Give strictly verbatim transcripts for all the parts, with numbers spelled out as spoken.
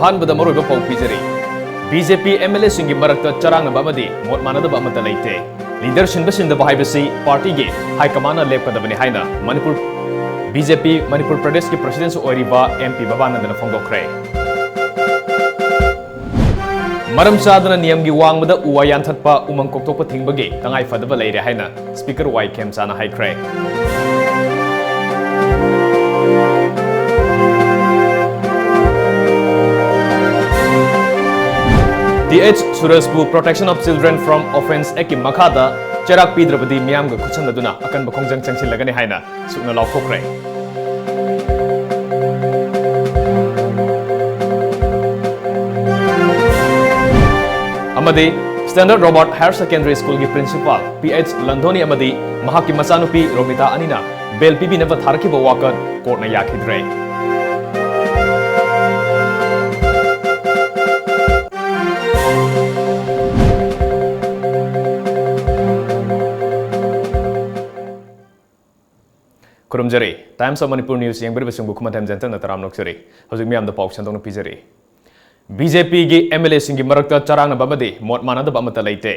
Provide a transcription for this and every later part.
ꯑꯍꯥꯟꯕꯗ ꯃꯔꯨꯑꯣꯏꯕ ꯄꯥꯎ ꯄꯤꯖꯔꯤ꯫ B J P M L ꯑꯦꯁꯤꯡꯒꯤ ꯃꯔꯛꯇ ꯆꯔꯥꯡꯅꯕ ꯑꯃꯗꯤ ꯃꯣꯠ ꯃꯥꯟꯅꯗꯕ ꯑꯃꯠꯇ ꯂꯩꯇꯦ꯫ ꯂꯤꯗꯔ ꯁꯤꯟꯕ ꯁꯤꯟꯗꯕ ꯍꯥꯏꯕꯁꯤ ꯄꯥꯔꯇꯤꯒꯤ ꯍꯥꯏ ꯀꯃꯥꯟꯅ ꯂꯦꯞꯀꯗꯕꯅꯤ ꯍꯥꯏꯅ ꯃꯅꯤꯄꯨꯔ ꯕꯤ ꯖꯦ ꯄꯤ ꯃꯅꯤꯄꯨꯔ ꯄ꯭ꯔꯗꯦꯁꯀꯤ ꯄ꯭ꯔꯁꯤꯗꯦꯟꯁꯨ ꯑꯣꯏꯔꯤꯕ ꯑꯦꯝ ꯄꯤ ꯕꯕꯥꯅꯟꯗꯅ ꯐꯣꯡꯗꯣꯛꯈ꯭ꯔꯦ꯫ ꯃꯔꯝ ꯆꯥꯗꯅ ꯅꯤꯌꯝꯒꯤ ꯋꯥꯡꯃꯗ ꯎ ꯋꯥ ꯌꯥꯟꯊꯠꯄ, ꯎꯃꯪ ꯀꯣꯛꯊꯣꯛꯄ ꯊꯤꯡꯕꯒꯤ ꯇꯉꯥꯏ ꯐꯗꯕ ꯂꯩꯔꯦ ꯍꯥꯏꯅ ꯁ꯭ꯄꯤꯀꯔ ꯋꯥꯏ ꯈꯦꯝꯆꯥꯅ ꯍꯥꯏꯈ꯭ꯔꯦ꯫ ꯇꯤ ꯑꯩꯆ ꯁꯨꯔꯖꯄꯨ Protection of Children from Offence Act ꯀꯤ ꯃꯈꯥꯗ ꯆꯩꯔꯥꯛ ꯄꯤꯗ꯭ꯔꯕꯗꯤ ꯃꯤꯌꯥꯝꯒ ꯈꯨꯠꯁꯝꯅꯗꯨꯅ ꯑꯀꯟꯕ ꯈꯣꯡꯖꯪ ꯆꯪꯁꯤꯜꯂꯒꯅꯤ ꯍꯥꯏꯅ ꯁꯨꯛꯅ ꯂꯥꯎꯊꯣꯛꯈ꯭ꯔꯦ꯫ ꯑꯃꯗꯤ Standard Robert Higher Secondary School ꯒꯤ principal ꯄꯤ ꯑꯩꯆ ꯂꯟꯙꯣꯅꯤ ꯑꯃꯗꯤ ꯃꯍꯥꯛꯀꯤ ꯃꯆꯥꯅꯨꯄꯤ ꯔꯣꯃꯤꯇꯥ ꯑꯅꯤꯅ ꯕꯦꯜ ꯄꯤꯕꯤꯅꯕ ꯊꯥꯔꯛꯈꯤꯕ ꯋꯥꯀꯠ ꯀꯣꯔꯠꯅ ꯌꯥꯈꯤꯗ꯭ꯔꯦ꯫ ꯈꯨꯔꯨꯝꯖꯔꯤ꯫ Times of Manipur News ꯌꯦꯡꯕꯤꯔꯤꯕꯁꯤꯡꯕꯨ ꯈꯨꯃꯟꯊꯦꯝ ꯖꯦꯟꯇꯟꯅ ꯇꯔꯥꯝꯅ ꯑꯣꯛꯆꯔꯤ꯫ ꯍꯧꯖꯤꯛ ꯃꯤꯌꯥꯝꯗ ꯄꯥꯎ ꯁꯟꯗꯣꯛꯅ ꯄꯤꯖꯔꯤ꯫ ꯕꯤ ꯖꯦ ꯄꯤꯒꯤ ꯑꯦꯝ ꯑꯦꯜ ꯑꯦꯁꯤꯡꯒꯤ ꯃꯔꯛꯇ ꯆꯔꯥꯡꯅꯕ ꯑꯃꯗꯤ ꯃꯣꯠ ꯃꯥꯟꯅꯗꯕ ꯑꯃꯠꯇ ꯂꯩꯇꯦ꯫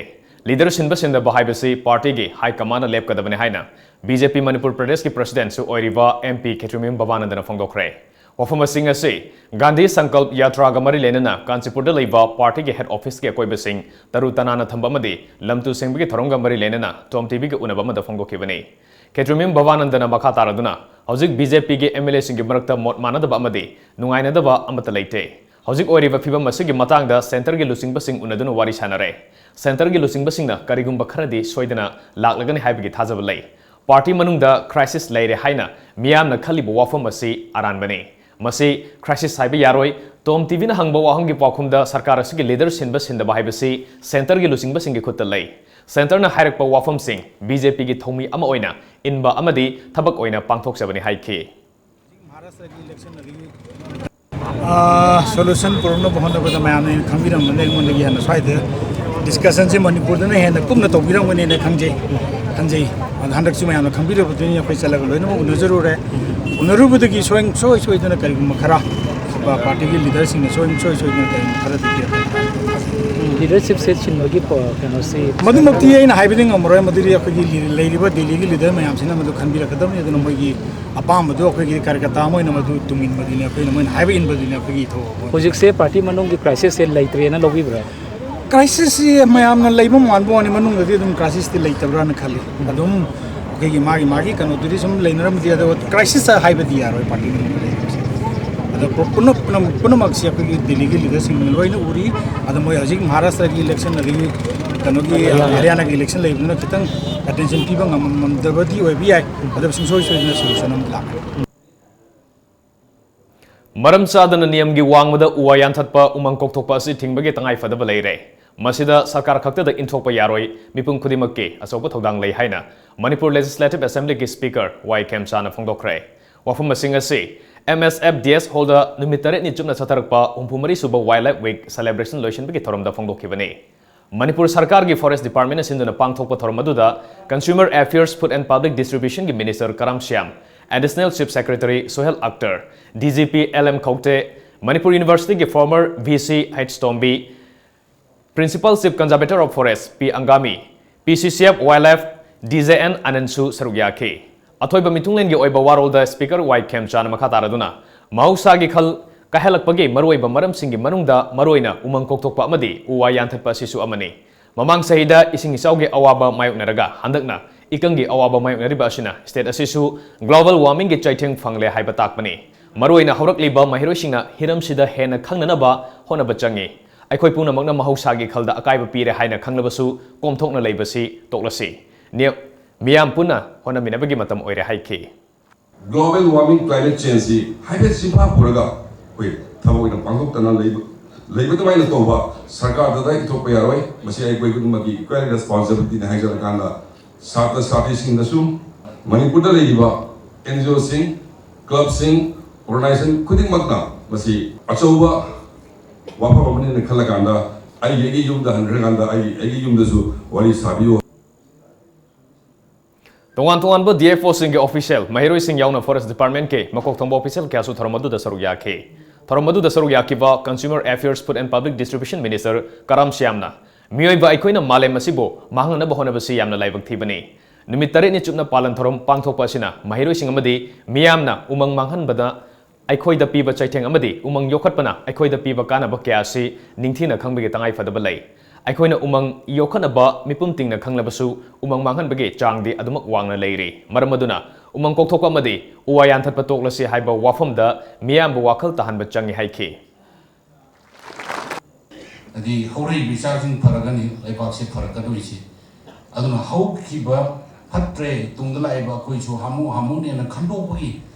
ꯂꯤꯗꯔ ꯁꯤꯟꯕ ꯁꯤꯟꯗꯕ ꯍꯥꯏꯕꯁꯤ ꯄꯥꯔꯇꯤꯒꯤ ꯍꯥꯏ ꯀꯃꯥꯟꯅ ꯂꯦꯞꯀꯗꯕꯅꯤ ꯍꯥꯏꯅ ꯕꯤ ꯖꯦ ꯄꯤ ꯃꯅꯤꯄꯨꯔ ꯄ꯭ꯔꯗꯦꯁꯀꯤ ꯄ꯭ꯔꯁꯤꯗꯦꯟꯁꯨ ꯑꯣꯏꯔꯤꯕ ꯑꯦꯝ ꯄꯤ ꯈꯦꯇ꯭ꯔꯤꯃꯌꯨꯝ ꯕꯕꯥꯅꯟꯗꯅ ꯐꯣꯡꯗꯣꯛꯈ꯭ꯔꯦ꯫ ꯋꯥꯐꯝ ꯑꯁꯤꯡ ꯑꯁꯤ ꯒꯥꯟꯙꯤ ꯁꯪꯀꯜꯞ ꯌꯥꯇ꯭ꯔꯥꯒ ꯃꯔꯤ ꯂꯩꯅꯅ ꯀꯥꯟꯆꯤꯄꯨꯔꯗ ꯂꯩꯕ ꯄꯥꯔꯇꯤꯒꯤ ꯍꯦꯗ ꯑꯣꯐꯤꯁꯀꯤ ꯑꯀꯣꯏꯕꯁꯤꯡ ꯇꯔꯨ ꯇꯅꯥꯟꯅ ꯊꯝꯕ ꯑꯃꯗꯤ ꯂꯝ ꯇꯨ ꯁꯦꯡꯕꯒꯤ ꯊꯧꯔꯝꯒ ꯃꯔꯤ ꯂꯩꯅꯅ ꯇꯣꯝ ꯇꯤ ꯚꯤꯒ ꯎꯅꯕ ꯑꯃꯗ ꯐꯣꯡꯗꯣꯛꯈꯤꯕꯅꯤ꯫ ꯈꯦꯇ꯭ꯔꯤꯃꯌꯨꯝ ꯕꯕꯥꯅꯟꯗꯅ ꯃꯈꯥ ꯇꯥꯔꯗꯨꯅ, ꯍꯧꯖꯤꯛ ꯕꯤ ꯖꯦ ꯄꯤꯒꯤ ꯑꯦꯝ ꯑꯦꯜ ꯑꯦꯁꯤꯡꯒꯤ ꯃꯔꯛꯇ ꯃꯣꯠ ꯃꯥꯟꯅꯗꯕ ꯑꯃꯗꯤ ꯅꯨꯡꯉꯥꯏꯅꯗꯕ ꯑꯃꯠꯇ ꯂꯩꯇꯦ꯫ ꯍꯧꯖꯤꯛ ꯑꯣꯏꯔꯤꯕ ꯐꯤꯕꯝ ꯑꯁꯤꯒꯤ ꯃꯇꯥꯡꯗ ꯁꯦꯟꯇꯔꯒꯤ ꯂꯨꯆꯤꯡꯕꯁꯤꯡ ꯎꯅꯗꯨꯅ ꯋꯥꯔꯤ ꯁꯥꯟꯅꯔꯦ꯫ ꯁꯦꯟꯇꯔꯒꯤ ꯂꯨꯆꯤꯡꯕꯁꯤꯡꯅ ꯀꯔꯤꯒꯨꯝꯕ ꯈꯔꯗꯤ ꯁꯣꯏꯗꯅ ꯂꯥꯛꯂꯒꯅꯤ ꯍꯥꯏꯕꯒꯤ ꯊꯥꯖꯕ ꯂꯩ꯫ ꯄꯥꯔꯇꯤ ꯃꯅꯨꯡꯗ ꯀ꯭ꯔꯥꯏꯁꯤꯁ ꯂꯩꯔꯦ ꯍꯥꯏꯅ ꯃꯤꯌꯥꯝꯅ ꯈꯜꯂꯤꯕ ꯋꯥꯐꯝ ꯑꯁꯤ ꯑꯔꯥꯟꯕꯅꯤ꯫ ꯃꯁꯤ ꯀ꯭ꯔꯥꯏꯁꯤꯁ ꯍꯥꯏꯕ ꯌꯥꯔꯣꯏ꯫ ꯇꯣꯝ ꯇꯤ ꯚꯤꯅ ꯍꯪꯕ ꯋꯥꯍꯪꯒꯤ ꯄꯥꯎꯈꯨꯝꯗ ꯁꯔꯀꯥꯔ ꯑꯁꯤꯒꯤ ꯂꯤꯗꯔ ꯁꯤꯟꯕ ꯁꯤꯟꯗꯕ ꯍꯥꯏꯕꯁꯤ ꯁꯦꯟꯇꯔꯒꯤ ꯂꯨꯆꯤꯡꯕꯁꯤꯡꯒꯤ ꯈꯨꯠꯇ ꯂꯩ꯫ ꯁꯦꯟꯇꯔꯅ ꯍꯥꯏꯔꯛꯄ ꯋꯥꯐꯝꯁꯤꯡ ꯕꯤ ꯖꯦ ꯄꯤꯒꯤ ꯊꯧꯃꯤ ꯑꯃ ꯑꯣꯏꯅ ꯏꯟꯕ ꯑꯃꯗꯤ ꯊꯕꯛ ꯑꯣꯏꯅ ꯄꯥꯡꯊꯣꯛꯆꯕꯅꯤ ꯍꯥꯏꯈꯤ꯫ ꯁꯣꯂꯨꯁꯟ ꯄꯨꯔꯛꯅꯕ ꯍꯣꯠꯅꯕꯗ ꯃꯌꯥꯝꯅ ꯍꯦꯟꯅ ꯈꯪꯕꯤꯔꯝꯒꯅꯤ ꯑꯩꯉꯣꯟꯗꯒꯤ ꯍꯦꯟꯅ꯫ ꯁ꯭ꯋꯥꯏꯗ ꯗꯤꯁꯀꯁꯟꯁꯦ ꯃꯅꯤꯄꯨꯔꯗꯅ ꯍꯦꯟꯅ ꯀꯨꯞꯅ ꯇꯧꯕꯤꯔꯝꯒꯅꯦꯅ ꯈꯪꯖꯩ ꯈꯟꯖꯩ꯫ ꯑꯗꯣ ꯍꯟꯗꯛꯁꯨ ꯃꯌꯥꯝꯅ ꯈꯪꯕꯤꯔꯕꯗꯨꯅꯤ, ꯑꯩꯈꯣꯏ ꯆꯠꯂꯒ ꯂꯣꯏꯅꯃꯛ ꯎꯅꯖꯔꯨꯔꯦ꯫ ꯎꯅꯔꯨꯕꯗꯒꯤ ꯁꯣꯏ- ꯁꯣꯏ ꯁꯣꯏꯗꯅ ꯀꯔꯤꯒꯨꯝꯕ ꯈꯔ ꯄꯥꯔꯇꯤꯒꯤ ꯂꯤꯗꯔꯁꯤꯡꯅ ꯁꯣꯏ ꯁꯣꯏ ꯁꯣꯏꯗꯅ ꯀꯔꯤꯒꯨꯝꯕ ꯈꯔꯗꯤ ꯄꯤꯔꯛꯀꯅꯤ꯫ ꯂꯤꯗꯔꯁꯤꯞꯁꯦ ꯁꯤꯟꯕꯒꯤ ꯄ- ꯀꯩꯅꯣꯁꯤ ꯃꯗꯨꯃꯛꯇꯤ ꯑꯩꯅ ꯍꯥꯏꯕꯗꯤ ꯉꯝꯃꯔꯣꯏ꯫ ꯃꯗꯨꯗꯤ ꯑꯩꯈꯣꯏꯒꯤ ꯂꯤ- ꯂꯩꯔꯤꯕ ꯗꯤꯜꯂꯤꯒꯤ ꯂꯤꯗꯔ ꯃꯌꯥꯝꯁꯤꯅ ꯃꯗꯨ ꯈꯟꯕꯤꯔꯛꯀꯗꯕꯅꯤ꯫ ꯑꯗꯨꯅ ꯃꯣꯏꯒꯤ ꯑꯄꯥꯝꯕꯗꯨ ꯑꯩꯈꯣꯏꯒꯤ ꯀꯥꯔꯌꯀꯔꯇꯥ ꯑꯃ ꯑꯣꯏꯅ ꯃꯗꯨ ꯇꯨꯡꯏꯟꯕꯗꯨꯅꯤ, ꯑꯩꯈꯣꯏꯅ ꯃꯣꯏꯅ ꯍꯥꯏꯕ ꯏꯟꯕꯗꯨꯅꯤ ꯑꯩꯈꯣꯏꯒꯤ ꯏꯊꯧ꯫ ꯍꯧꯖꯤꯛꯁꯦ ꯄꯥꯔꯇꯤ ꯃꯅꯨꯡꯒꯤ ꯀ꯭ꯔꯥꯏꯁꯤꯁꯁꯦ ꯂꯩꯇ꯭ꯔꯦꯅ ꯂꯧꯕꯤꯕ꯭ꯔꯥ? ꯀ꯭ꯔꯥꯏꯁꯤꯁꯁꯤ ꯃꯌꯥꯝꯅ ꯂꯩꯕ ꯃꯥꯟꯕ ꯋꯥꯅꯤ, ꯃꯅꯨꯡꯗꯗꯤ ꯑꯗꯨꯝ ꯀ꯭ꯔꯥꯏꯁꯤꯁꯇꯤ ꯂꯩꯇꯕ꯭ꯔꯥꯅ ꯈꯜꯂꯤ꯫ ꯑꯗꯨꯝ ꯑꯩꯈꯣꯏꯒꯤ ꯃꯥꯒꯤ ꯃꯥꯒꯤ ꯀꯩꯅꯣꯗꯨꯗꯤ ꯁꯨꯝ ꯂꯩꯅꯔꯝꯕꯗꯤ ꯌꯥꯏ, ꯑꯗꯣ ꯀ꯭ꯔꯥꯏꯁꯤꯁ ꯍꯥꯏꯕꯗꯤ ꯌꯥꯔꯣꯏ ꯄꯥꯔꯇꯤ ꯃꯅꯨꯡꯗ ꯂꯩꯕꯁꯦ꯫ ꯑꯗꯣ ꯄꯨ- ꯄꯨꯝꯅ- ꯄꯨꯝꯅ- ꯄꯨꯝꯅꯃꯛꯁꯦ ꯑꯩꯈꯣꯏꯒꯤ ꯗꯤꯜꯂꯤꯒꯤ ꯂꯤꯗꯔꯁꯤꯡꯅ ꯂꯣꯏꯅ ꯎꯔꯤ꯫ ꯑꯗꯣ ꯃꯣꯏ ꯍꯧꯖꯤꯛ ꯃꯍꯥꯔꯥꯁꯇ꯭ꯔꯒꯤ ꯏꯂꯦꯛꯁꯟ ꯑꯗꯒꯤ ꯀꯩꯅꯣꯒꯤ ꯍꯔꯤꯌꯥꯅꯥꯒꯤ ꯏꯂꯦꯛꯁꯟ ꯂꯩꯕꯗꯨꯅ ꯈꯤꯇꯪ ꯑꯦꯇꯦꯟꯁꯟ ꯄꯤꯕ ꯉꯝꯃꯝꯗꯕꯗꯤ ꯑꯣꯏꯕ ꯌꯥꯏ꯫ ꯑꯗꯨꯕꯨ ꯁꯨꯡꯁꯣꯏ ꯁꯣꯏꯗꯅ ꯁꯣꯂꯨꯁꯟ ꯑꯃ ꯂꯥꯛꯀꯅꯤ꯫ ꯃꯔꯝ ꯆꯥꯗꯅ ꯅꯤꯌꯝꯒꯤ ꯋꯥꯡꯃꯗ ꯎ ꯋꯥ ꯌꯥꯟꯊꯠꯄ, ꯎꯃꯪ ꯀꯣꯛꯊꯣꯛꯄ ꯑꯁꯤ ꯊꯤꯡꯕꯒꯤ ꯇꯉꯥꯏ ꯐꯗꯕ ꯂꯩꯔꯦ꯫ ꯃꯁꯤꯗ ꯁꯔꯀꯥꯔ ꯈꯛꯇꯗ ꯏꯟꯊꯣꯛꯄ ꯌꯥꯔꯣꯏ, ꯃꯤꯄꯨꯝ ꯈꯨꯗꯤꯡꯃꯛꯀꯤ ꯑꯆꯧꯕ ꯊꯧꯗꯥꯡ ꯂꯩ ꯍꯥꯏꯅ ꯃꯅꯤꯄꯨꯔ ꯂꯦꯖꯤꯁꯂꯦꯇꯤꯚ ꯑꯦꯁꯦꯝꯕ꯭ꯂꯤꯒꯤ ꯁ꯭ꯄꯤꯀꯔ ꯋꯥꯏ ꯈꯦꯝꯆꯥꯅ ꯐꯣꯡꯗꯣꯛꯈ꯭ꯔꯦ꯫ ꯋꯥꯐꯝ ꯑꯁꯤꯡ ꯑꯁꯤ ꯑꯦꯝ ꯑꯦꯁ ꯑꯦꯐ ꯗꯤ ꯑꯦꯁ ꯍꯣꯜꯗ ꯅꯨꯃꯤꯠ ꯇꯔꯦꯠꯅꯤ ꯆꯨꯞꯅ ꯆꯠꯊꯔꯛꯄ ꯍꯨꯝꯐꯨ ꯃꯔꯤ ꯁꯨꯕ ꯋꯥꯏꯜ ꯂꯥꯏꯐ ꯋꯤꯛ ꯁꯦꯂꯦꯕ꯭ꯔꯦꯁꯟ ꯂꯣꯏꯁꯤꯟꯕꯒꯤ ꯊꯧꯔꯝꯗ ꯐꯣꯡꯗꯣꯛꯈꯤꯕꯅꯤ꯫ ꯃꯅꯤꯄꯨꯔ ꯁꯔꯀꯥꯔꯒꯤ ꯐꯣꯔꯦꯁ ꯗꯤꯄꯥꯔꯠꯃꯦꯟꯅ ꯁꯤꯟꯗꯨꯅ ꯄꯥꯡꯊꯣꯛꯄ ꯊꯧꯔꯝ ꯑꯗꯨꯗ Consumer Affairs, Food and Public Distribution ꯒꯤ minister Karam Shyam, additional chief secretary Sohel Akhtar, D G P L M Khaute, Manipur ꯌꯨꯅꯤꯚꯔꯁꯤꯇꯤꯒꯤ former V C H Tombi, principal chief conservator of forest P Angami, P C C F wildlife D J N ꯑꯅꯟꯁꯨ ꯁꯔꯨꯛ ꯌꯥꯈꯤ꯫ ꯑꯊꯣꯏꯕ ꯃꯤꯊꯨꯡꯂꯦꯟꯒꯤ ꯑꯣꯏꯕ ꯋꯥꯔꯣꯜꯗ speaker Y ꯈꯦꯝꯆꯥꯅ ꯃꯈꯥ ꯇꯥꯔꯗꯨꯅ ꯃꯍꯧꯁꯥꯒꯤ ꯈꯜ ꯀꯥꯏꯍꯜꯂꯛꯄꯒꯤ ꯃꯔꯨꯑꯣꯏꯕ ꯃꯔꯝꯁꯤꯡꯒꯤ ꯃꯅꯨꯡꯗ ꯃꯔꯨꯑꯣꯏꯅ ꯎꯃꯪ ꯀꯣꯛꯊꯣꯛꯄ ꯑꯃꯗꯤ ꯎ ꯋꯥ ꯌꯥꯟꯊꯠꯄ ꯑꯁꯤꯁꯨ ꯑꯃꯅꯤ꯫ ꯃꯃꯥꯡ ꯆꯍꯤꯗ ꯏꯁꯤꯡ ꯏꯆꯥꯎꯒꯤ ꯑꯋꯥꯕ ꯃꯥꯌꯣꯛꯅꯔꯒ ꯍꯟꯗꯛꯅ ꯏꯀꯪꯒꯤ ꯑꯋꯥꯕ ꯃꯥꯌꯣꯛꯅꯔꯤꯕ ꯑꯁꯤꯅ ꯁ꯭ꯇꯦꯠ ꯑꯁꯤꯁꯨ ꯒ꯭ꯂꯣꯕꯦꯜ ꯋꯥꯔꯃꯤꯡꯒꯤ ꯆꯩꯊꯦꯡ ꯐꯪꯂꯦ ꯍꯥꯏꯕ ꯇꯥꯛꯄꯅꯤ꯫ ꯃꯔꯨꯑꯣꯏꯅ ꯍꯧꯔꯛꯂꯤꯕ ꯃꯍꯩꯔꯣꯏꯁꯤꯡꯅ ꯍꯤꯔꯝꯁꯤꯗ ꯍꯦꯟꯅ ꯈꯪꯅꯅꯕ ꯍꯣꯠꯅꯕ ꯆꯪꯏ꯫ ꯑꯩꯈꯣꯏ ꯄꯨꯝꯅꯃꯛꯅ ꯃꯍꯧꯁꯥꯒꯤ ꯈꯜꯗ ꯑꯀꯥꯏꯕ ꯄꯤꯔꯦ ꯍꯥꯏꯅ ꯈꯪꯂꯕꯁꯨ ꯀꯣꯝꯊꯣꯛꯅ ꯂꯩꯕꯁꯤ ꯇꯣꯛꯂꯁꯤ꯫ ꯅꯤꯌ-, ꯃꯤꯌꯥꯝ ꯄꯨꯟꯅ ꯍꯣꯠꯅꯃꯤꯟꯅꯕꯒꯤ ꯃꯇꯝ ꯑꯣꯏꯔꯦ ꯍꯥꯏꯈꯤ꯫ Global warming, climate change ꯁꯤ ꯍꯥꯏꯐꯦꯠ ꯆꯤꯟꯐꯥ ꯄꯨꯔꯒ ꯑꯩꯈꯣꯏ ꯊꯕꯛ ꯑꯣꯏꯅ ꯄꯥꯡꯊꯣꯛꯇꯅ ꯂꯩꯕ ꯂꯩꯕ ꯑꯗꯨꯃꯥꯏꯅ ꯇꯧꯕ ꯁꯔꯀꯥꯔꯗꯨꯗ ꯏꯊꯣꯛꯄ ꯌꯥꯔꯣꯏ꯫ ꯃꯁꯤ ꯑꯩꯈꯣꯏ ꯈꯨꯗꯤꯡꯃꯛꯀꯤ equal responsibility ꯅꯤ ꯍꯥꯏꯖꯔꯀꯥꯟꯗ ꯁꯥꯇ꯭ꯔ ꯁꯥꯇ꯭ꯔꯤꯁꯤꯡꯗꯁꯨ ꯃꯅꯤꯄꯨꯔꯗ ꯂꯩꯔꯤꯕ ꯑꯦꯟ ꯖꯤ ꯑꯣꯁꯤꯡ, ꯀ꯭ꯂꯕꯁꯤꯡ, ꯑꯣꯔꯒꯅꯥꯏꯖꯦꯁꯟ ꯈꯨꯗꯤꯡꯃꯛꯅ ꯃꯁꯤ ꯑꯆꯧꯕ ꯋꯥꯐꯝ ꯑꯃꯅꯦꯅ ꯈꯜꯂꯀꯥꯟꯗ ꯑꯩꯒꯤ ꯑꯩꯒꯤ ꯌꯨꯝꯗ ꯍꯟꯈ꯭ꯔꯀꯥꯟꯗ ꯑꯩꯒꯤ ꯑꯩꯒꯤ ꯌꯨꯝꯗꯁꯨ ꯋꯥꯔꯤ ꯁꯥꯕꯤꯌꯨ꯫ ꯇꯣꯉꯥꯟ ꯇꯣꯉꯥꯟꯕ ꯗꯤ ꯑꯦꯐ ꯑꯣꯁꯤꯡꯒꯤ ꯑꯣꯐꯤꯁꯤꯌꯦꯜ, ꯃꯍꯩꯔꯣꯏꯁꯤꯡ ꯌꯥꯎꯅ ꯐꯣꯔꯦꯁ ꯗꯤꯄꯥꯔꯠꯃꯦꯟꯠꯀꯤ ꯃꯀꯣꯛ ꯊꯣꯡꯕ ꯑꯣꯐꯤꯁꯤꯌꯦꯜ ꯀꯌꯥꯁꯨ ꯊꯧꯔꯝ ꯑꯗꯨꯗ ꯁꯔꯨꯛ ꯌꯥꯈꯤ꯫ ꯊꯧꯔꯝ ꯑꯗꯨꯗ ꯁꯔꯨꯛ ꯌꯥꯈꯤꯕ Consumer Affairs, Food and Public Distribution Minister ꯀꯔꯥꯝ ꯁ꯭ꯌꯥꯝꯅ ꯃꯤꯑꯣꯏꯕ ꯑꯩꯈꯣꯏꯅ ꯃꯥꯂꯦꯝ ꯑꯁꯤꯕꯨ ꯃꯥꯡꯍꯟꯅꯕ ꯍꯣꯠꯅꯕꯁꯤ ꯌꯥꯝꯅ ꯂꯥꯏꯕꯛ ꯊꯤꯕꯅꯤ꯫ ꯅꯨꯃꯤꯠ ꯇꯔꯦꯠꯅꯤ ꯆꯨꯞꯅ ꯄꯥꯂꯟ ꯊꯧꯔꯝ ꯄꯥꯡꯊꯣꯛꯄ ꯑꯁꯤꯅ ꯃꯍꯩꯔꯣꯏꯁꯤꯡ ꯑꯃꯗꯤ ꯃꯤꯌꯥꯝꯅ ꯎꯃꯪ ꯃꯥꯡꯍꯟꯕꯗ ꯑꯩꯈꯣꯏꯗ ꯄꯤꯕ ꯆꯩꯊꯦꯡ ꯑꯃꯗꯤ ꯎꯃꯪ ꯌꯣꯛꯈꯠꯄꯅ ꯑꯩꯈꯣꯏꯗ ꯄꯤꯕ ꯀꯥꯟꯅꯕ ꯀꯌꯥ ꯑꯁꯤ ꯅꯤꯡꯊꯤꯅ ꯈꯪꯕꯒꯤ ꯇꯉꯥꯏꯐꯗꯕ ꯂꯩ꯫ ꯑꯩꯈꯣꯏꯅ ꯎꯃꯪ ꯌꯣꯛꯈꯠꯅꯕ ꯃꯤꯄꯨꯝ ꯇꯤꯡꯅ ꯈꯪꯂꯕꯁꯨ ꯎꯃꯪ ꯃꯥꯡꯍꯟꯕꯒꯤ ꯆꯥꯡꯗꯤ ꯑꯗꯨꯃꯛ ꯋꯥꯡꯅ ꯂꯩꯔꯤ꯫ ꯃꯔꯝ ꯑꯗꯨꯅ ꯎꯃꯪ ꯀꯣꯛꯊꯣꯛꯄ ꯑꯃꯗꯤ ꯎ ꯋꯥ ꯌꯥꯟꯊꯠꯄ ꯇꯣꯛꯂꯁꯤ ꯍꯥꯏꯕ ꯋꯥꯐꯝꯗ ꯃꯤꯌꯥꯝꯕꯨ ꯋꯥꯈꯜ ꯇꯥꯍꯟꯕ ꯆꯪꯏ ꯍꯥꯏꯈꯤ꯫ ꯍꯥꯏꯗꯤ ꯍꯧꯔꯛꯏꯕ ꯏꯆꯥꯁꯤꯡ ꯐꯔꯒꯅꯤ ꯂꯩꯕꯥꯛꯁꯦ ꯐꯔꯛꯀꯗꯣꯏꯁꯦ꯫ ꯑꯗꯨꯅ ꯍꯧꯈꯤꯕ ꯐꯠꯇ꯭ꯔꯦ, ꯇꯨꯡꯗ ꯂꯥꯛꯏꯕ ꯑꯩꯈꯣꯏꯁꯨ ꯍꯥꯃꯨ ꯍꯥꯃꯨꯅꯦꯅ ꯈꯟꯗꯣꯛꯄꯒꯤ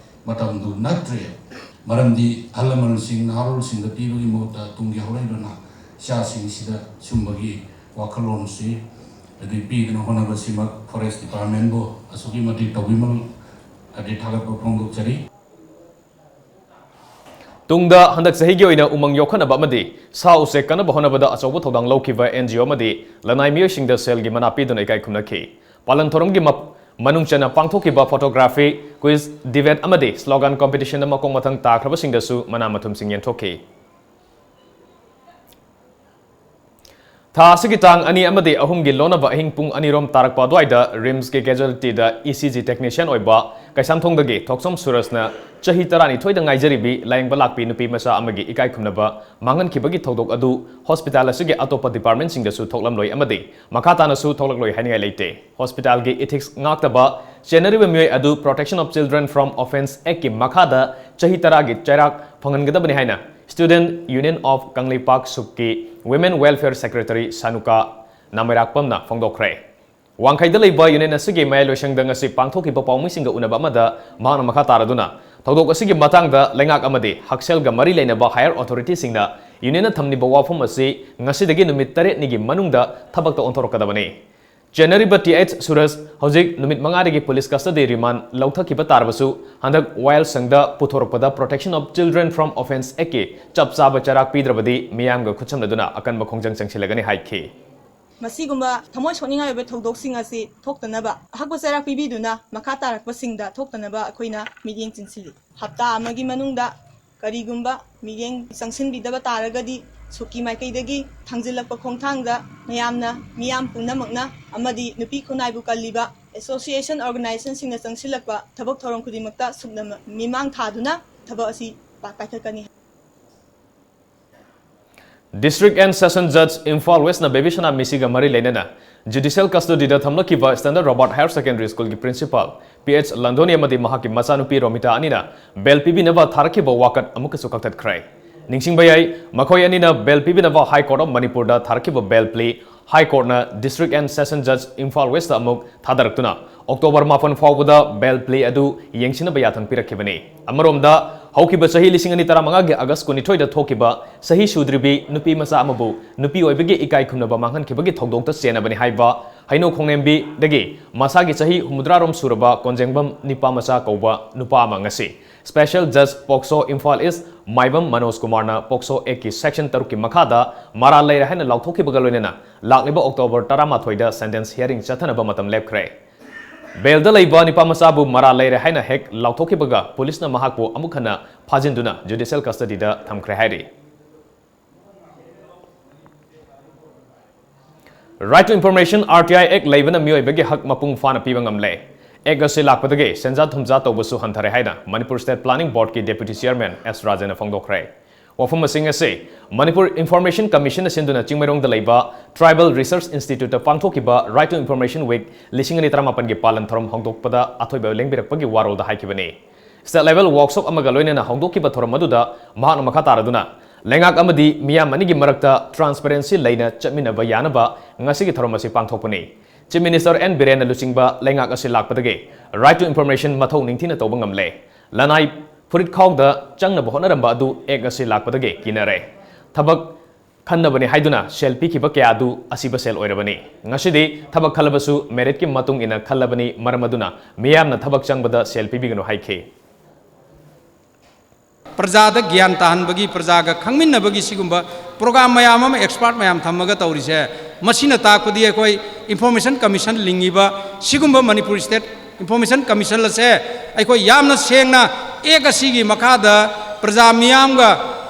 ꯃꯇꯝꯗꯨ ꯅꯠꯇ꯭ꯔꯦ꯫ ꯃꯔꯝꯗꯤ ꯑꯍꯜ ꯂꯃꯟꯁꯤꯡ ꯅꯍꯥꯔꯣꯜꯁꯤꯡꯗ ꯄꯤꯕꯒꯤ ꯃꯍꯨꯠꯇ ꯇꯨꯡꯒꯤ ꯍꯧꯔꯛꯏꯕ ꯅꯍꯥ ꯏꯆꯥꯁꯤꯡꯁꯤꯗ ꯁꯨꯝꯕꯒꯤ ꯋꯥꯈꯜꯂꯣꯟꯁꯤ ꯑꯗꯨ ꯄꯤꯗꯅ ꯍꯣꯠꯅꯕꯁꯤꯃꯛ Forest Departmentꯕꯨ ꯑꯁꯨꯛꯀꯤ ꯃꯇꯤꯛ ꯇꯧꯕꯤꯃꯜ ꯑꯗꯩ ꯊꯥꯒꯠꯄ ꯐꯣꯡꯗꯣꯛꯆꯔꯤ꯫ ꯇꯨꯡꯗ ꯍꯟꯗꯛ ꯆꯍꯤꯒꯤ ꯑꯣꯏꯅ ꯎꯃꯪ ꯌꯣꯛꯈꯠꯅꯕ ꯑꯃꯗꯤ ꯁꯥ ꯎꯆꯦꯛ ꯀꯟꯅꯕ ꯍꯣꯠꯅꯕꯗ ꯑꯆꯧꯕ ꯊꯧꯗꯥꯡ ꯂꯧꯈꯤꯕ NGO ꯑꯃꯗꯤ ꯂꯅꯥꯏ ꯃꯤꯑꯣꯏꯁꯤꯡꯗ ꯁꯦꯜꯒꯤ ꯃꯅꯥ ꯄꯤꯗꯨꯅ ꯏꯀꯥꯏ ꯈꯨꯝꯅꯈꯤ꯫ ꯄꯥꯂꯟ ꯊꯧꯔꯝꯒꯤ ꯃꯞ-, ꯃꯅꯨꯡ ꯆꯟꯅ ꯄꯥꯡꯊꯣꯛꯈꯤꯕ photography, quiz, debate ꯑꯃꯗꯤ slogan competitionꯗ ꯃꯀꯣꯛ ꯃꯊꯪ ꯇꯥꯈ꯭ꯔꯕꯁꯤꯡꯗꯁꯨ ꯃꯅꯥ ꯃꯊꯨꯝꯁꯤꯡ ꯌꯦꯟꯊꯣꯛꯈꯤ꯫ ꯊꯥ ꯑꯁꯤꯒꯤ ꯇꯥꯡ ꯑꯅꯤ ꯑꯃꯗꯤ ꯑꯍꯨꯝꯒꯤ ꯂꯣꯟꯅꯕ ꯑꯍꯤꯡ ꯄꯨꯡ ꯑꯅꯤ ꯔꯣꯝ ꯇꯥꯔꯛꯄ ꯑꯗꯨꯋꯥꯏꯗ RIMSꯀꯤ casualtyꯗ ECG technician ꯑꯣꯏꯕ ꯀꯩꯁꯥꯝꯊꯣꯡꯗꯒꯤ ꯊꯣꯛꯆꯣꯝ ꯁꯨꯔꯖꯅ ꯆꯍꯤ ꯇꯔꯥꯅꯤꯊꯣꯏꯗ ꯉꯥꯏꯖꯔꯤꯕꯤ ꯂꯥꯌꯦꯡꯕ ꯂꯥꯛꯄꯤ ꯅꯨꯄꯤ ꯃꯆꯥ ꯑꯃꯒꯤ ꯏꯀꯥꯏ ꯈꯨꯝꯅꯕ ꯃꯥꯡꯍꯟꯈꯤꯕꯒꯤ ꯊꯧꯗꯣꯛ ꯑꯗꯨ hospital ꯑꯁꯤꯒꯤ ꯑꯇꯣꯞꯄ departmentꯁꯤꯡꯗꯁꯨ ꯊꯣꯛꯂꯝꯂꯣꯏ ꯑꯃꯗꯤ ꯃꯈꯥ ꯇꯥꯅꯁꯨ ꯊꯣꯛꯂꯛꯂꯣꯏ ꯍꯥꯏꯅꯤꯡꯉꯥꯏ ꯂꯩꯇꯦ꯫ Hospitalꯒꯤ ethics ꯉꯥꯛꯇꯕ ꯆꯦꯟꯅꯔꯤꯕ ꯃꯤꯑꯣꯏ ꯑꯗꯨ Protection of Children from Offence Actꯀꯤ ꯃꯈꯥꯗ ꯆꯍꯤ ꯇꯔꯥꯒꯤ ꯆꯩꯔꯥꯛ ꯐꯪꯍꯟꯒꯗꯕꯅꯤ ꯍꯥꯏꯅ Student Union of Kangleipak ꯁꯨꯞꯀꯤ Women Welfare Secretary ꯁꯥꯅꯨꯀꯥ ꯅꯥꯃꯩꯔꯥꯛꯄꯝꯅ ꯐꯣꯡꯗꯣꯛꯈ꯭ꯔꯦ꯫ ꯋꯥꯡꯈꯩꯗ ꯂꯩꯕ union ꯑꯁꯤꯒꯤ ꯃꯌꯥꯏ ꯂꯣꯏꯁꯪꯗ ꯉꯁꯤ ꯄꯥꯡꯊꯣꯛꯈꯤꯕ ꯄꯥꯎꯃꯤꯁꯤꯡꯒ ꯎꯅꯕ ꯑꯃꯗ ꯃꯍꯥꯛꯅ ꯃꯈꯥ ꯇꯥꯔꯗꯨꯅ ꯊꯧꯗꯣꯛ ꯑꯁꯤꯒꯤ ꯃꯇꯥꯡꯗ ꯂꯩꯉꯥꯛ ꯑꯃꯗꯤ ꯍꯛꯁꯦꯜꯒ ꯃꯔꯤ ꯂꯩꯅꯕ higher authorityꯁꯤꯡꯅ unionꯅ ꯊꯝꯂꯤꯕ ꯋꯥꯐꯝ ꯑꯁꯤ ꯉꯁꯤꯗꯒꯤ ꯅꯨꯃꯤꯠ ꯇꯔꯦꯠꯅꯤꯒꯤ ꯃꯅꯨꯡꯗ ꯊꯕꯛꯇ ꯑꯣꯟꯊꯣꯔꯛꯀꯗꯕꯅꯤ꯫ ꯆꯦꯟꯅꯔꯤꯕ ꯇꯤ ꯑꯩꯆ ꯁꯨꯔꯖ ꯍꯧꯖꯤꯛ ꯅꯨꯃꯤꯠ ꯃꯉꯥꯗꯒꯤ police custody remand ꯂꯧꯊꯈꯤꯕ ꯇꯥꯔꯕꯁꯨ, ꯍꯟꯗꯛ ꯋꯥꯌꯦꯜꯁꯪꯗ ꯄꯨꯊꯣꯔꯛꯄꯗ Protection of Children from Offence Actꯀꯤ ꯆꯞ ꯆꯥꯕ ꯆꯩꯔꯥꯛ ꯄꯤꯗ꯭ꯔꯕꯗꯤ ꯃꯤꯌꯥꯝꯒ ꯈꯨꯠꯁꯝꯅꯗꯨꯅ ꯑꯀꯟꯕ ꯈꯣꯡꯖꯪ ꯆꯪꯁꯤꯜꯂꯒꯅꯤ ꯍꯥꯏꯈꯤ꯫ ꯃꯁꯤꯒꯨꯝꯕ ꯊꯃꯣꯏ ꯁꯣꯛꯅꯤꯡꯉꯥꯏ ꯑꯣꯏꯕ ꯊꯧꯗꯣꯛꯁꯤꯡ ꯑꯁꯤ ꯊꯣꯛꯇꯅꯕ ꯑꯍꯛꯄ ꯆꯩꯔꯥꯛ ꯄꯤꯕꯤꯗꯨꯅ ꯃꯈꯥ ꯇꯥꯔꯛꯄꯁꯤꯡꯗ ꯊꯣꯛꯇꯅꯕ ꯑꯩꯈꯣꯏꯅ ꯃꯤꯠꯌꯦꯡ ꯆꯤꯡꯁꯤꯜꯂꯤ꯫ ꯍꯞꯇꯥ ꯑꯃꯒꯤ ꯃꯅꯨꯡꯗ ꯀꯔꯤꯒꯨꯝꯕ ꯃꯤꯠꯌꯦꯡ ꯆꯪꯁꯤꯟꯕꯤꯗꯕ ꯇꯥꯔꯒꯗꯤ, ꯁꯨꯛꯀꯤ ꯃꯥꯏꯀꯩꯗꯒꯤ ꯊꯥꯡꯖꯤꯜꯂꯛꯄ ꯈꯣꯡꯊꯥꯡꯗ ꯃꯌꯥꯝꯅ, ꯃꯤꯌꯥꯝ ꯄꯨꯝꯅꯃꯛꯅ ꯑꯃꯗꯤ ꯅꯨꯄꯤ ꯈꯨꯟꯅꯥꯏꯕꯨ ꯀꯜꯂꯤꯕ association organizationꯁꯤꯡꯅ ꯆꯪꯁꯤꯜꯂꯛꯄ ꯊꯕꯛ ꯊꯧꯔꯝ ꯈꯨꯗꯤꯡꯃꯛꯇ ꯁꯨꯞꯅ ꯃꯤꯃꯥꯡ ꯊꯥꯗꯨꯅ ꯊꯕꯛ ꯑꯁꯤ ꯄꯥ-, ꯄꯥꯏꯈꯠꯀꯅꯤ꯫ District and Session Judge Imphal ꯋꯦꯁꯅ ꯕꯦꯕꯤꯁꯅꯥ ꯃꯤꯁꯤꯒ ꯃꯔꯤ ꯂꯩꯅꯅ judicial custodyꯗ ꯊꯝꯂꯛꯈꯤꯕ Standard Robert Higher Secondary Schoolꯒꯤ principal ꯄꯤ ꯑꯦꯆ ꯂꯟꯗꯣꯅꯤ ꯑꯃꯗꯤ ꯃꯍꯥꯛꯀꯤ ꯃꯆꯥꯅꯨꯄꯤ ꯔꯣꯃꯤꯇꯥ ꯑꯅꯤꯅ bail ꯄꯤꯕꯤꯅꯕ ꯊꯥꯔꯛꯈꯤꯕ ꯋꯥꯀꯠ ꯑꯃꯨꯛꯀꯁꯨ ꯀꯛꯊꯠꯈ꯭ꯔꯦ꯫ ꯅꯤꯡꯁꯤꯡꯕ ꯌꯥꯏ, ꯃꯈꯣꯏ ꯑꯅꯤꯅ bail ꯄꯤꯕꯤꯅꯕ High Court of ꯃꯅꯤꯄꯨꯔꯗ ꯊꯥꯔꯛꯈꯤꯕ bail plea High Courtꯅ District and Session Judge Imphal west ꯑꯃꯨꯛ ꯊꯥꯗꯔꯛꯇꯨꯅ ꯑꯣꯛꯇꯣꯕꯔ ꯃꯥꯄꯟ ꯐꯥꯎꯕꯗ bail plea ꯑꯗꯨ ꯌꯦꯡꯁꯤꯟꯅꯕ ꯌꯥꯊꯪ ꯄꯤꯔꯛꯈꯤꯕꯅꯤ꯫ ꯑꯃꯔꯣꯝꯗ, ꯍꯧꯈꯤꯕ ꯆꯍꯤ ꯂꯤꯁꯤꯡ ꯑꯅꯤ ꯇꯔꯥꯃꯉꯥꯒꯤ ꯑꯥꯒꯁ ꯀꯨꯟꯅꯤꯊꯣꯏꯗ ꯊꯣꯛꯈꯤꯕ ꯆꯍꯤ ꯁꯨꯗ꯭ꯔꯤꯕꯤ ꯅꯨꯄꯤ ꯃꯆꯥ ꯑꯃꯕꯨ ꯅꯨꯄꯤ ꯑꯣꯏꯕꯒꯤ ꯏꯀꯥꯏ ꯈꯨꯝꯅꯕ ꯃꯥꯡꯍꯟꯈꯤꯕꯒꯤ ꯊꯧꯗꯣꯛꯇ ꯆꯦꯟꯅꯕꯅꯤ ꯍꯥꯏꯕ ꯍꯩꯅꯧ ꯈꯣꯡꯅꯦꯝꯕꯤꯗꯒꯤ ꯃꯁꯥꯒꯤ ꯆꯍꯤ ꯍꯨꯝꯐꯨꯇꯔꯥꯔꯣꯝ ꯁꯨꯔꯕ ꯀꯣꯟꯖꯦꯡꯕꯝ ꯅꯤꯄꯥ ꯃꯆꯥ ꯀꯧꯕ ꯅꯨꯄꯥ ꯑꯃ ꯉꯁꯤ Special Judge POCSO ꯏꯝꯐꯥꯜ ꯏꯁ ꯃꯥꯏꯕꯝ ꯃꯅꯣꯖ ꯀꯨꯃꯥꯔꯅ POCSO Actꯀꯤ section ꯇꯔꯨꯛꯀꯤ ꯃꯈꯥꯗ ꯃꯔꯥꯜ ꯂꯩꯔꯦ ꯍꯥꯏꯅ ꯂꯥꯎꯊꯣꯛꯈꯤꯕꯒ ꯂꯣꯏꯅꯅ ꯂꯥꯛꯂꯤꯕ ꯑꯣꯛꯇꯣꯕꯔ ꯇꯔꯥꯃꯥꯊꯣꯏꯗ sentence hearing ꯆꯠꯊꯅꯕ ꯃꯇꯝ ꯂꯦꯞꯈ꯭ꯔꯦ꯫ Bailꯗ ꯂꯩꯕ ꯅꯤꯄꯥ ꯃꯆꯥꯕꯨ ꯃꯔꯥꯜ ꯂꯩꯔꯦ ꯍꯥꯏꯅ ꯍꯦꯛ ꯂꯥꯎꯊꯣꯛꯈꯤꯕꯒ ꯄꯨꯂꯤꯁꯅ ꯃꯍꯥꯛꯄꯨ ꯑꯃꯨꯛ ꯍꯟꯅ ꯐꯥꯖꯤꯟꯗꯨꯅ judicial custodyꯗ ꯊꯝꯈ꯭ꯔꯦ ꯍꯥꯏꯔꯤ꯫ Right to Information, RTI Act ꯂꯩꯕꯅ ꯃꯤꯑꯣꯏꯕꯒꯤ ꯍꯛ ꯃꯄꯨꯡ ꯐꯥꯅ ꯄꯤꯕ ꯉꯝꯂꯦ꯫ Act ꯑꯁꯤ ꯂꯥꯛꯄꯗꯒꯤ ꯁꯦꯟꯖꯥ ꯊꯨꯝꯖꯥ ꯇꯧꯕꯁꯨ ꯍꯟꯊꯔꯦ ꯍꯥꯏꯅ Manipur State Planning Boardꯀꯤ Deputy Chairman ꯑꯦꯁ ꯔꯥꯖꯦꯟꯅ ꯐꯣꯡꯗꯣꯛꯈ꯭ꯔꯦ꯫ ꯋꯥꯐꯝꯁꯤꯡ ꯑꯁꯤ ꯃꯅꯤꯄꯨꯔ Information Commissionꯅ ꯁꯤꯟꯗꯨꯅ ꯆꯤꯡꯃꯩꯔꯣꯡꯗ ꯂꯩꯕ Tribal Research Instituteꯇ ꯄꯥꯡꯊꯣꯛꯈꯤꯕ Right to Information Week ꯂꯤꯁꯤꯡ ꯑꯅꯤ ꯇꯔꯥꯃꯥꯄꯟꯒꯤ ꯄꯥꯂꯟ ꯊꯧꯔꯝ ꯍꯧꯗꯣꯛꯄꯗ ꯑꯊꯣꯏꯕ ꯂꯦꯡꯕꯤꯔꯛꯄꯒꯤ ꯋꯥꯔꯣꯜꯗ ꯍꯥꯏꯈꯤꯕꯅꯤ꯫ State level workshop ꯑꯃꯒ ꯂꯣꯏꯅꯅ ꯍꯧꯗꯣꯛꯈꯤꯕ ꯊꯧꯔꯝ ꯑꯗꯨꯗ ꯃꯍꯥꯛꯅ ꯃꯈꯥ ꯇꯥꯔꯗꯨꯅ ꯂꯩꯉꯥꯛ ꯑꯃꯗꯤ ꯃꯤꯌꯥꯝ ꯑꯅꯤꯒꯤ ꯃꯔꯛꯇ transparency ꯂꯩꯅ ꯆꯠꯃꯤꯟꯅꯕ ꯌꯥꯅꯕ ꯉꯁꯤꯒꯤ ꯊꯧꯔꯝ ꯑꯁꯤ ꯄꯥꯡꯊꯣꯛꯄꯅꯤ꯫ Chief Minister ꯑꯦꯟ ꯕꯤꯔꯦꯟꯅ ꯂꯨꯆꯤꯡꯕ ꯂꯩꯉꯥꯛ ꯑꯁꯤ ꯂꯥꯛꯄꯗꯒꯤ Right to Information ꯃꯊꯧ ꯅꯤꯡꯊꯤꯅ ꯇꯧꯕ ꯉꯝꯂꯦ꯫ ꯂꯅꯥꯏ ꯐꯨꯔꯤꯠꯈꯥꯎꯗ ꯆꯪꯅꯕ ꯍꯣꯠꯅꯔꯝꯕ ꯑꯗꯨ Act ꯑꯁꯤ ꯂꯥꯛꯄꯗꯒꯤ ꯀꯤꯅꯔꯦ꯫ ꯊꯕꯛ ꯈꯟꯅꯕꯅꯤ ꯍꯥꯏꯗꯨꯅ ꯁꯦꯜ ꯄꯤꯈꯤꯕ ꯀꯌꯥ ꯑꯗꯨ ꯑꯁꯤꯕ ꯁꯦꯜ ꯑꯣꯏꯔꯕꯅꯤ꯫ ꯉꯁꯤꯗꯤ ꯊꯕꯛ ꯈꯜꯂꯕꯁꯨ meritꯀꯤ ꯃꯇꯨꯡ ꯏꯟꯅ ꯈꯜꯂꯕꯅꯤ, ꯃꯔꯝ ꯑꯗꯨꯅ ꯃꯤꯌꯥꯝꯅ ꯊꯕꯛ ꯆꯪꯕꯗ ꯁꯦꯜ ꯄꯤꯕꯤꯒꯅꯨ ꯍꯥꯏꯈꯤ꯫ ꯄ꯭ꯔꯖꯥꯗ ꯒ꯭ꯌꯥꯟ ꯇꯥꯍꯟꯕꯒꯤ, ꯄ꯭ꯔꯖꯥꯒ ꯈꯪꯃꯤꯟꯅꯕꯒꯤ ꯁꯤꯒꯨꯝꯕ program ꯃꯌꯥꯝ ꯑꯃ expert ꯃꯌꯥꯝ ꯊꯝꯃꯒ ꯇꯧꯔꯤꯁꯦ, ꯃꯁꯤꯅ ꯇꯥꯛꯄꯗꯤ ꯑꯩꯈꯣꯏ Information Commission ꯂꯤꯡꯉꯤꯕ ꯁꯤꯒꯨꯝꯕ ꯃꯅꯤꯄꯨꯔ State Information Commission ꯑꯁꯦ ꯑꯩꯈꯣꯏ ꯌꯥꯝꯅ ꯁꯦꯡꯅ Act ꯑꯁꯤꯒꯤ ꯃꯈꯥꯗ ꯄ꯭ꯔꯖꯥ ꯃꯤꯌꯥꯝꯒ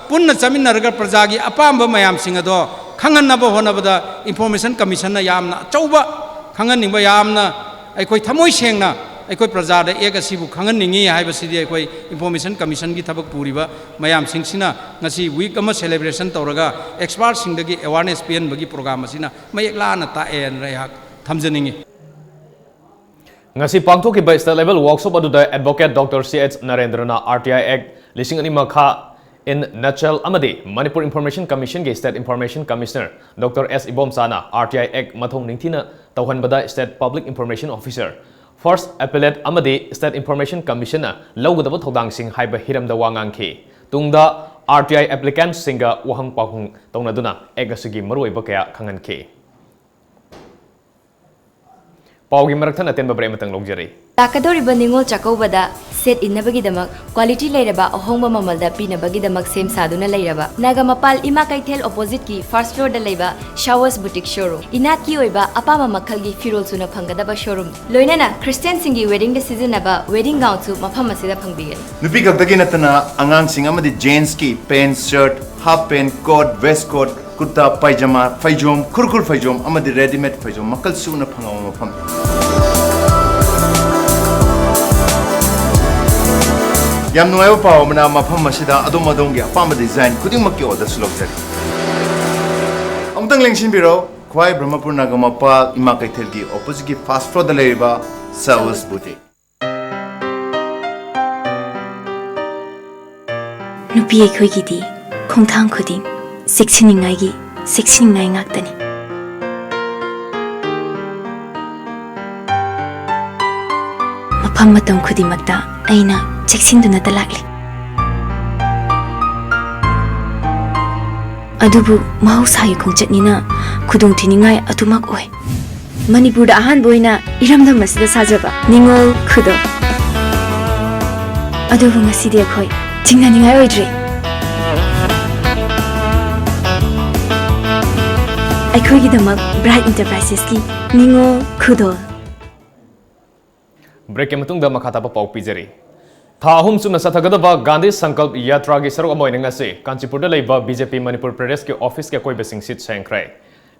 ꯄꯨꯟꯅ ꯆꯠꯃꯤꯟꯅꯔꯒ ꯄ꯭ꯔꯖꯥꯒꯤ ꯑꯄꯥꯝꯕ ꯃꯌꯥꯝꯁꯤꯡ ꯑꯗꯣ ꯈꯪꯍꯟꯅꯕ ꯍꯣꯠꯅꯕꯗ ꯏꯟꯐꯣꯔꯃꯦꯁꯟ ꯀꯃꯤꯁꯟꯅ ꯌꯥꯝꯅ ꯑꯆꯧꯕ, ꯈꯪꯍꯟꯅꯤꯡꯕ, ꯌꯥꯝꯅ ꯑꯩꯈꯣꯏ ꯊꯃꯣꯏ ꯁꯦꯡꯅ ꯑꯩꯈꯣꯏ ꯄ꯭ꯔꯖꯥꯗ ꯑꯦꯛ ꯑꯁꯤꯕꯨ ꯈꯪꯍꯟꯅꯤꯡꯏ ꯍꯥꯏꯕꯁꯤꯗꯤ ꯑꯩꯈꯣꯏ ꯏꯟꯐꯣꯔꯃꯦꯁꯟ ꯀꯃꯤꯁꯟꯒꯤ ꯊꯕꯛ ꯄꯨꯔꯤꯕ ꯃꯌꯥꯝꯁꯤꯡꯁꯤꯅ ꯉꯁꯤ ꯋꯤꯛ ꯑꯃ ꯁꯦꯂꯦꯕ꯭ꯔꯦꯁꯟ ꯇꯧꯔꯒ ꯑꯦꯛꯁꯄꯥꯔꯠꯁꯤꯡꯗꯒꯤ ꯑꯦꯋꯥꯔꯅꯦꯁ ꯄꯤꯍꯟꯕꯒꯤ ꯄ꯭ꯔꯣꯒ꯭ꯔꯥꯝ ꯑꯁꯤꯅ ꯃꯌꯦꯛ ꯂꯥꯅ ꯇꯥꯛꯑꯦꯅ ꯑꯩꯍꯥꯛ ꯊꯝꯖꯅꯤꯡꯏ꯫ ꯉꯁꯤ ꯄꯥꯡꯊꯣꯛꯈꯤꯕ state level workshop ꯑꯗꯨꯗ Advocate Doctor C H ꯅꯔꯦꯟꯗ꯭ꯔꯅ R T I Act ꯂꯤꯁꯤꯡ ꯑꯅꯤ ꯃꯈꯥ in nutshell ꯑꯃꯗꯤ Manipur Information Commission ꯒꯤ State Information Commissioner Doctor S ꯏꯕꯣꯝꯆꯥꯅ R T I Act ꯃꯊꯧ ꯅꯤꯡꯊꯤꯅ ꯇꯧꯍꯟꯕꯗ State Public Information Officer, First Appellate ꯑꯃꯗꯤ State Information Commission ꯅ ꯂꯧꯒꯗꯕ ꯊꯧꯗꯥꯡꯁꯤꯡ ꯍꯥꯏꯕ ꯍꯤꯔꯝꯗ ꯋꯥ ꯉꯥꯡꯈꯤ꯫ ꯇꯨꯡꯗ R T I applicant ꯁꯤꯡꯒ ꯋꯥꯍꯪ ꯄꯥꯎꯍꯪ ꯇꯧꯅꯗꯨꯅ Act ꯑꯁꯤꯒꯤ ꯃꯔꯨꯑꯣꯏꯕ ꯀꯌꯥ ꯈꯪꯍꯟꯈꯤ꯫ ꯄꯥꯎꯒꯤ ꯃꯔꯛ ꯊꯠꯅ ꯑꯇꯦꯟꯕ break ꯑꯃꯇꯪ ꯂꯧꯖꯔꯤ꯫ ꯂꯥꯛꯀꯗꯧꯔꯤꯕ ꯅꯤꯉꯣꯜ ꯆꯥꯛꯀꯧꯕꯗ set ꯏꯟꯅꯕꯒꯤꯗꯃꯛ quality ꯂꯩꯔꯕ ꯑꯍꯣꯡꯕ ꯃꯃꯜꯗ ꯄꯤꯅꯕꯒꯤꯗꯃꯛ ꯁꯦꯝ ꯁꯥꯗꯨꯅ ꯂꯩꯔꯕ ꯅꯥꯒꯥꯃꯄꯥꯜ ꯏꯃꯥ ꯀꯩꯊꯦꯜ opposite ꯀꯤ first floor ꯗ ꯂꯩꯕ Showers Boutique showroom, ꯏꯅꯥꯠꯀꯤ ꯑꯣꯏꯕ ꯑꯄꯥꯝꯕ ꯃꯈꯜꯒꯤ ꯐꯤꯔꯣꯜ ꯁꯨꯅ ꯐꯪꯒꯗꯕ showroom, ꯂꯣꯏꯅꯅ Christian ꯁꯤꯡꯒꯤ wedding ꯗ ꯁꯤꯖꯤꯟꯅꯕ wedding gown ꯁꯨ ꯃꯐꯝ ꯑꯁꯤꯗ ꯐꯪꯕꯤꯒꯅꯤ꯫ ꯅꯨꯄꯤ ꯈꯛꯇꯒꯤ ꯅꯠꯇꯅ ꯑꯉꯥꯡꯁꯤꯡ ꯑꯃꯗꯤ gents ꯀꯤ pant, shirt, half pant, coat, waistcoat, ꯀꯨꯔꯇꯥ, ꯄꯥꯏꯖꯃꯥ, ꯐꯩꯖꯣꯝ, ꯈꯨꯔꯈꯨꯜ ꯐꯩꯖꯣꯝ ꯑꯃꯗꯤ readymade ꯐꯩꯖꯣꯝ ꯃꯈꯜ ꯁꯨꯅ ꯐꯪꯕ ꯃꯐꯝ꯫ ꯌꯥꯝ ꯅꯨꯡꯉꯥꯏꯕ ꯄꯥꯎ ꯑꯃꯅ, ꯃꯐꯝ ꯑꯁꯤꯗ ꯑꯗꯣꯝ ꯑꯗꯣꯝꯒꯤ ꯑꯄꯥꯝꯕ design ꯈꯨꯗꯤꯡꯃꯛꯀꯤ order ꯁꯨ ꯂꯧꯖꯔꯤ꯫ ꯑꯃꯨꯛꯇꯪ ꯂꯦꯡꯁꯤꯟꯕꯤꯔꯣ, ꯈ꯭ꯋꯥꯏ ꯕ꯭ꯔꯍꯃꯄꯨꯔ ꯅꯥꯒꯥꯃꯄꯥꯜ ꯏꯃꯥ ꯀꯩꯊꯦꯜꯒꯤ opposite ꯀꯤ first floor ꯗ ꯂꯩꯔꯤꯕ Showers Boutique꯫ ꯅꯨꯄꯤ ꯑꯩꯈꯣꯏꯒꯤꯗꯤ ꯈꯣꯡꯊꯥꯡ ꯈꯨꯗꯤꯡ ꯆꯦꯛꯁꯤꯟꯅꯤꯡꯉꯥꯏꯒꯤ ꯆꯦꯛꯁꯤꯟꯅꯤꯡꯉꯥꯏ ꯉꯥꯛꯇꯅꯤ꯫ ꯃꯐꯝ ꯃꯇꯝ ꯈꯨꯗꯤꯡꯃꯛꯇ ꯑꯩꯅ ꯆꯦꯛꯁꯤꯟꯗꯨꯅꯇ ꯂꯥꯛꯂꯤ꯫ ꯑꯗꯨꯕꯨ ꯃꯍꯧꯁꯥꯒꯤ ꯈꯣꯡꯆꯠꯅꯤꯅ ꯈꯨꯗꯣꯡꯊꯤꯅꯤꯡꯉꯥꯏ ꯑꯗꯨꯃꯛ ꯑꯣꯏ꯫ ꯃꯅꯤꯄꯨꯔꯗ ꯑꯍꯥꯟꯕ ꯑꯣꯏꯅ ꯏꯔꯝꯗꯝ ꯑꯁꯤꯗ ꯁꯥꯖꯕ ꯅꯤꯉꯣꯜ ꯈꯨꯗꯣꯜ꯫ ꯑꯗꯨꯕꯨ ꯉꯁꯤꯗꯤ ꯑꯩꯈꯣꯏ ꯆꯤꯡꯅꯅꯤꯡꯉꯥꯏ ꯑꯣꯏꯗ꯭ꯔꯦ꯫ ꯑꯩꯈꯣꯏꯒꯤꯗꯃꯛ Bright Enterprises ꯀꯤ ꯅꯤꯉꯣꯜ ꯈꯨꯗꯣꯜ꯫ Break ꯀꯤ ꯃꯇꯨꯡꯗ ꯃꯈꯥ ꯇꯥꯕ ꯄꯥꯎ ꯄꯤꯖꯔꯤ꯫ ꯊꯥ ꯑꯍꯨꯝ ꯆꯨꯞꯅ ꯆꯠꯊꯒꯗꯕ ꯒꯥꯟꯙꯤ ꯁꯪꯀꯜꯞ ꯌꯥꯇ꯭ꯔꯥꯒꯤ ꯁꯔꯨꯛ ꯑꯃ ꯑꯣꯏꯅ ꯉꯁꯤ ꯀꯥꯟꯆꯤꯄꯨꯔꯗ ꯂꯩꯕ ꯕꯤ ꯖꯦ ꯄꯤ ꯃꯅꯤꯄꯨꯔ ꯄ꯭ꯔꯗꯦꯁꯀꯤ ꯑꯣꯐꯤꯁꯀꯤ ꯑꯀꯣꯏꯕꯁꯤꯡ ꯁꯤꯠ ꯁꯦꯡꯈ꯭ꯔꯦ꯫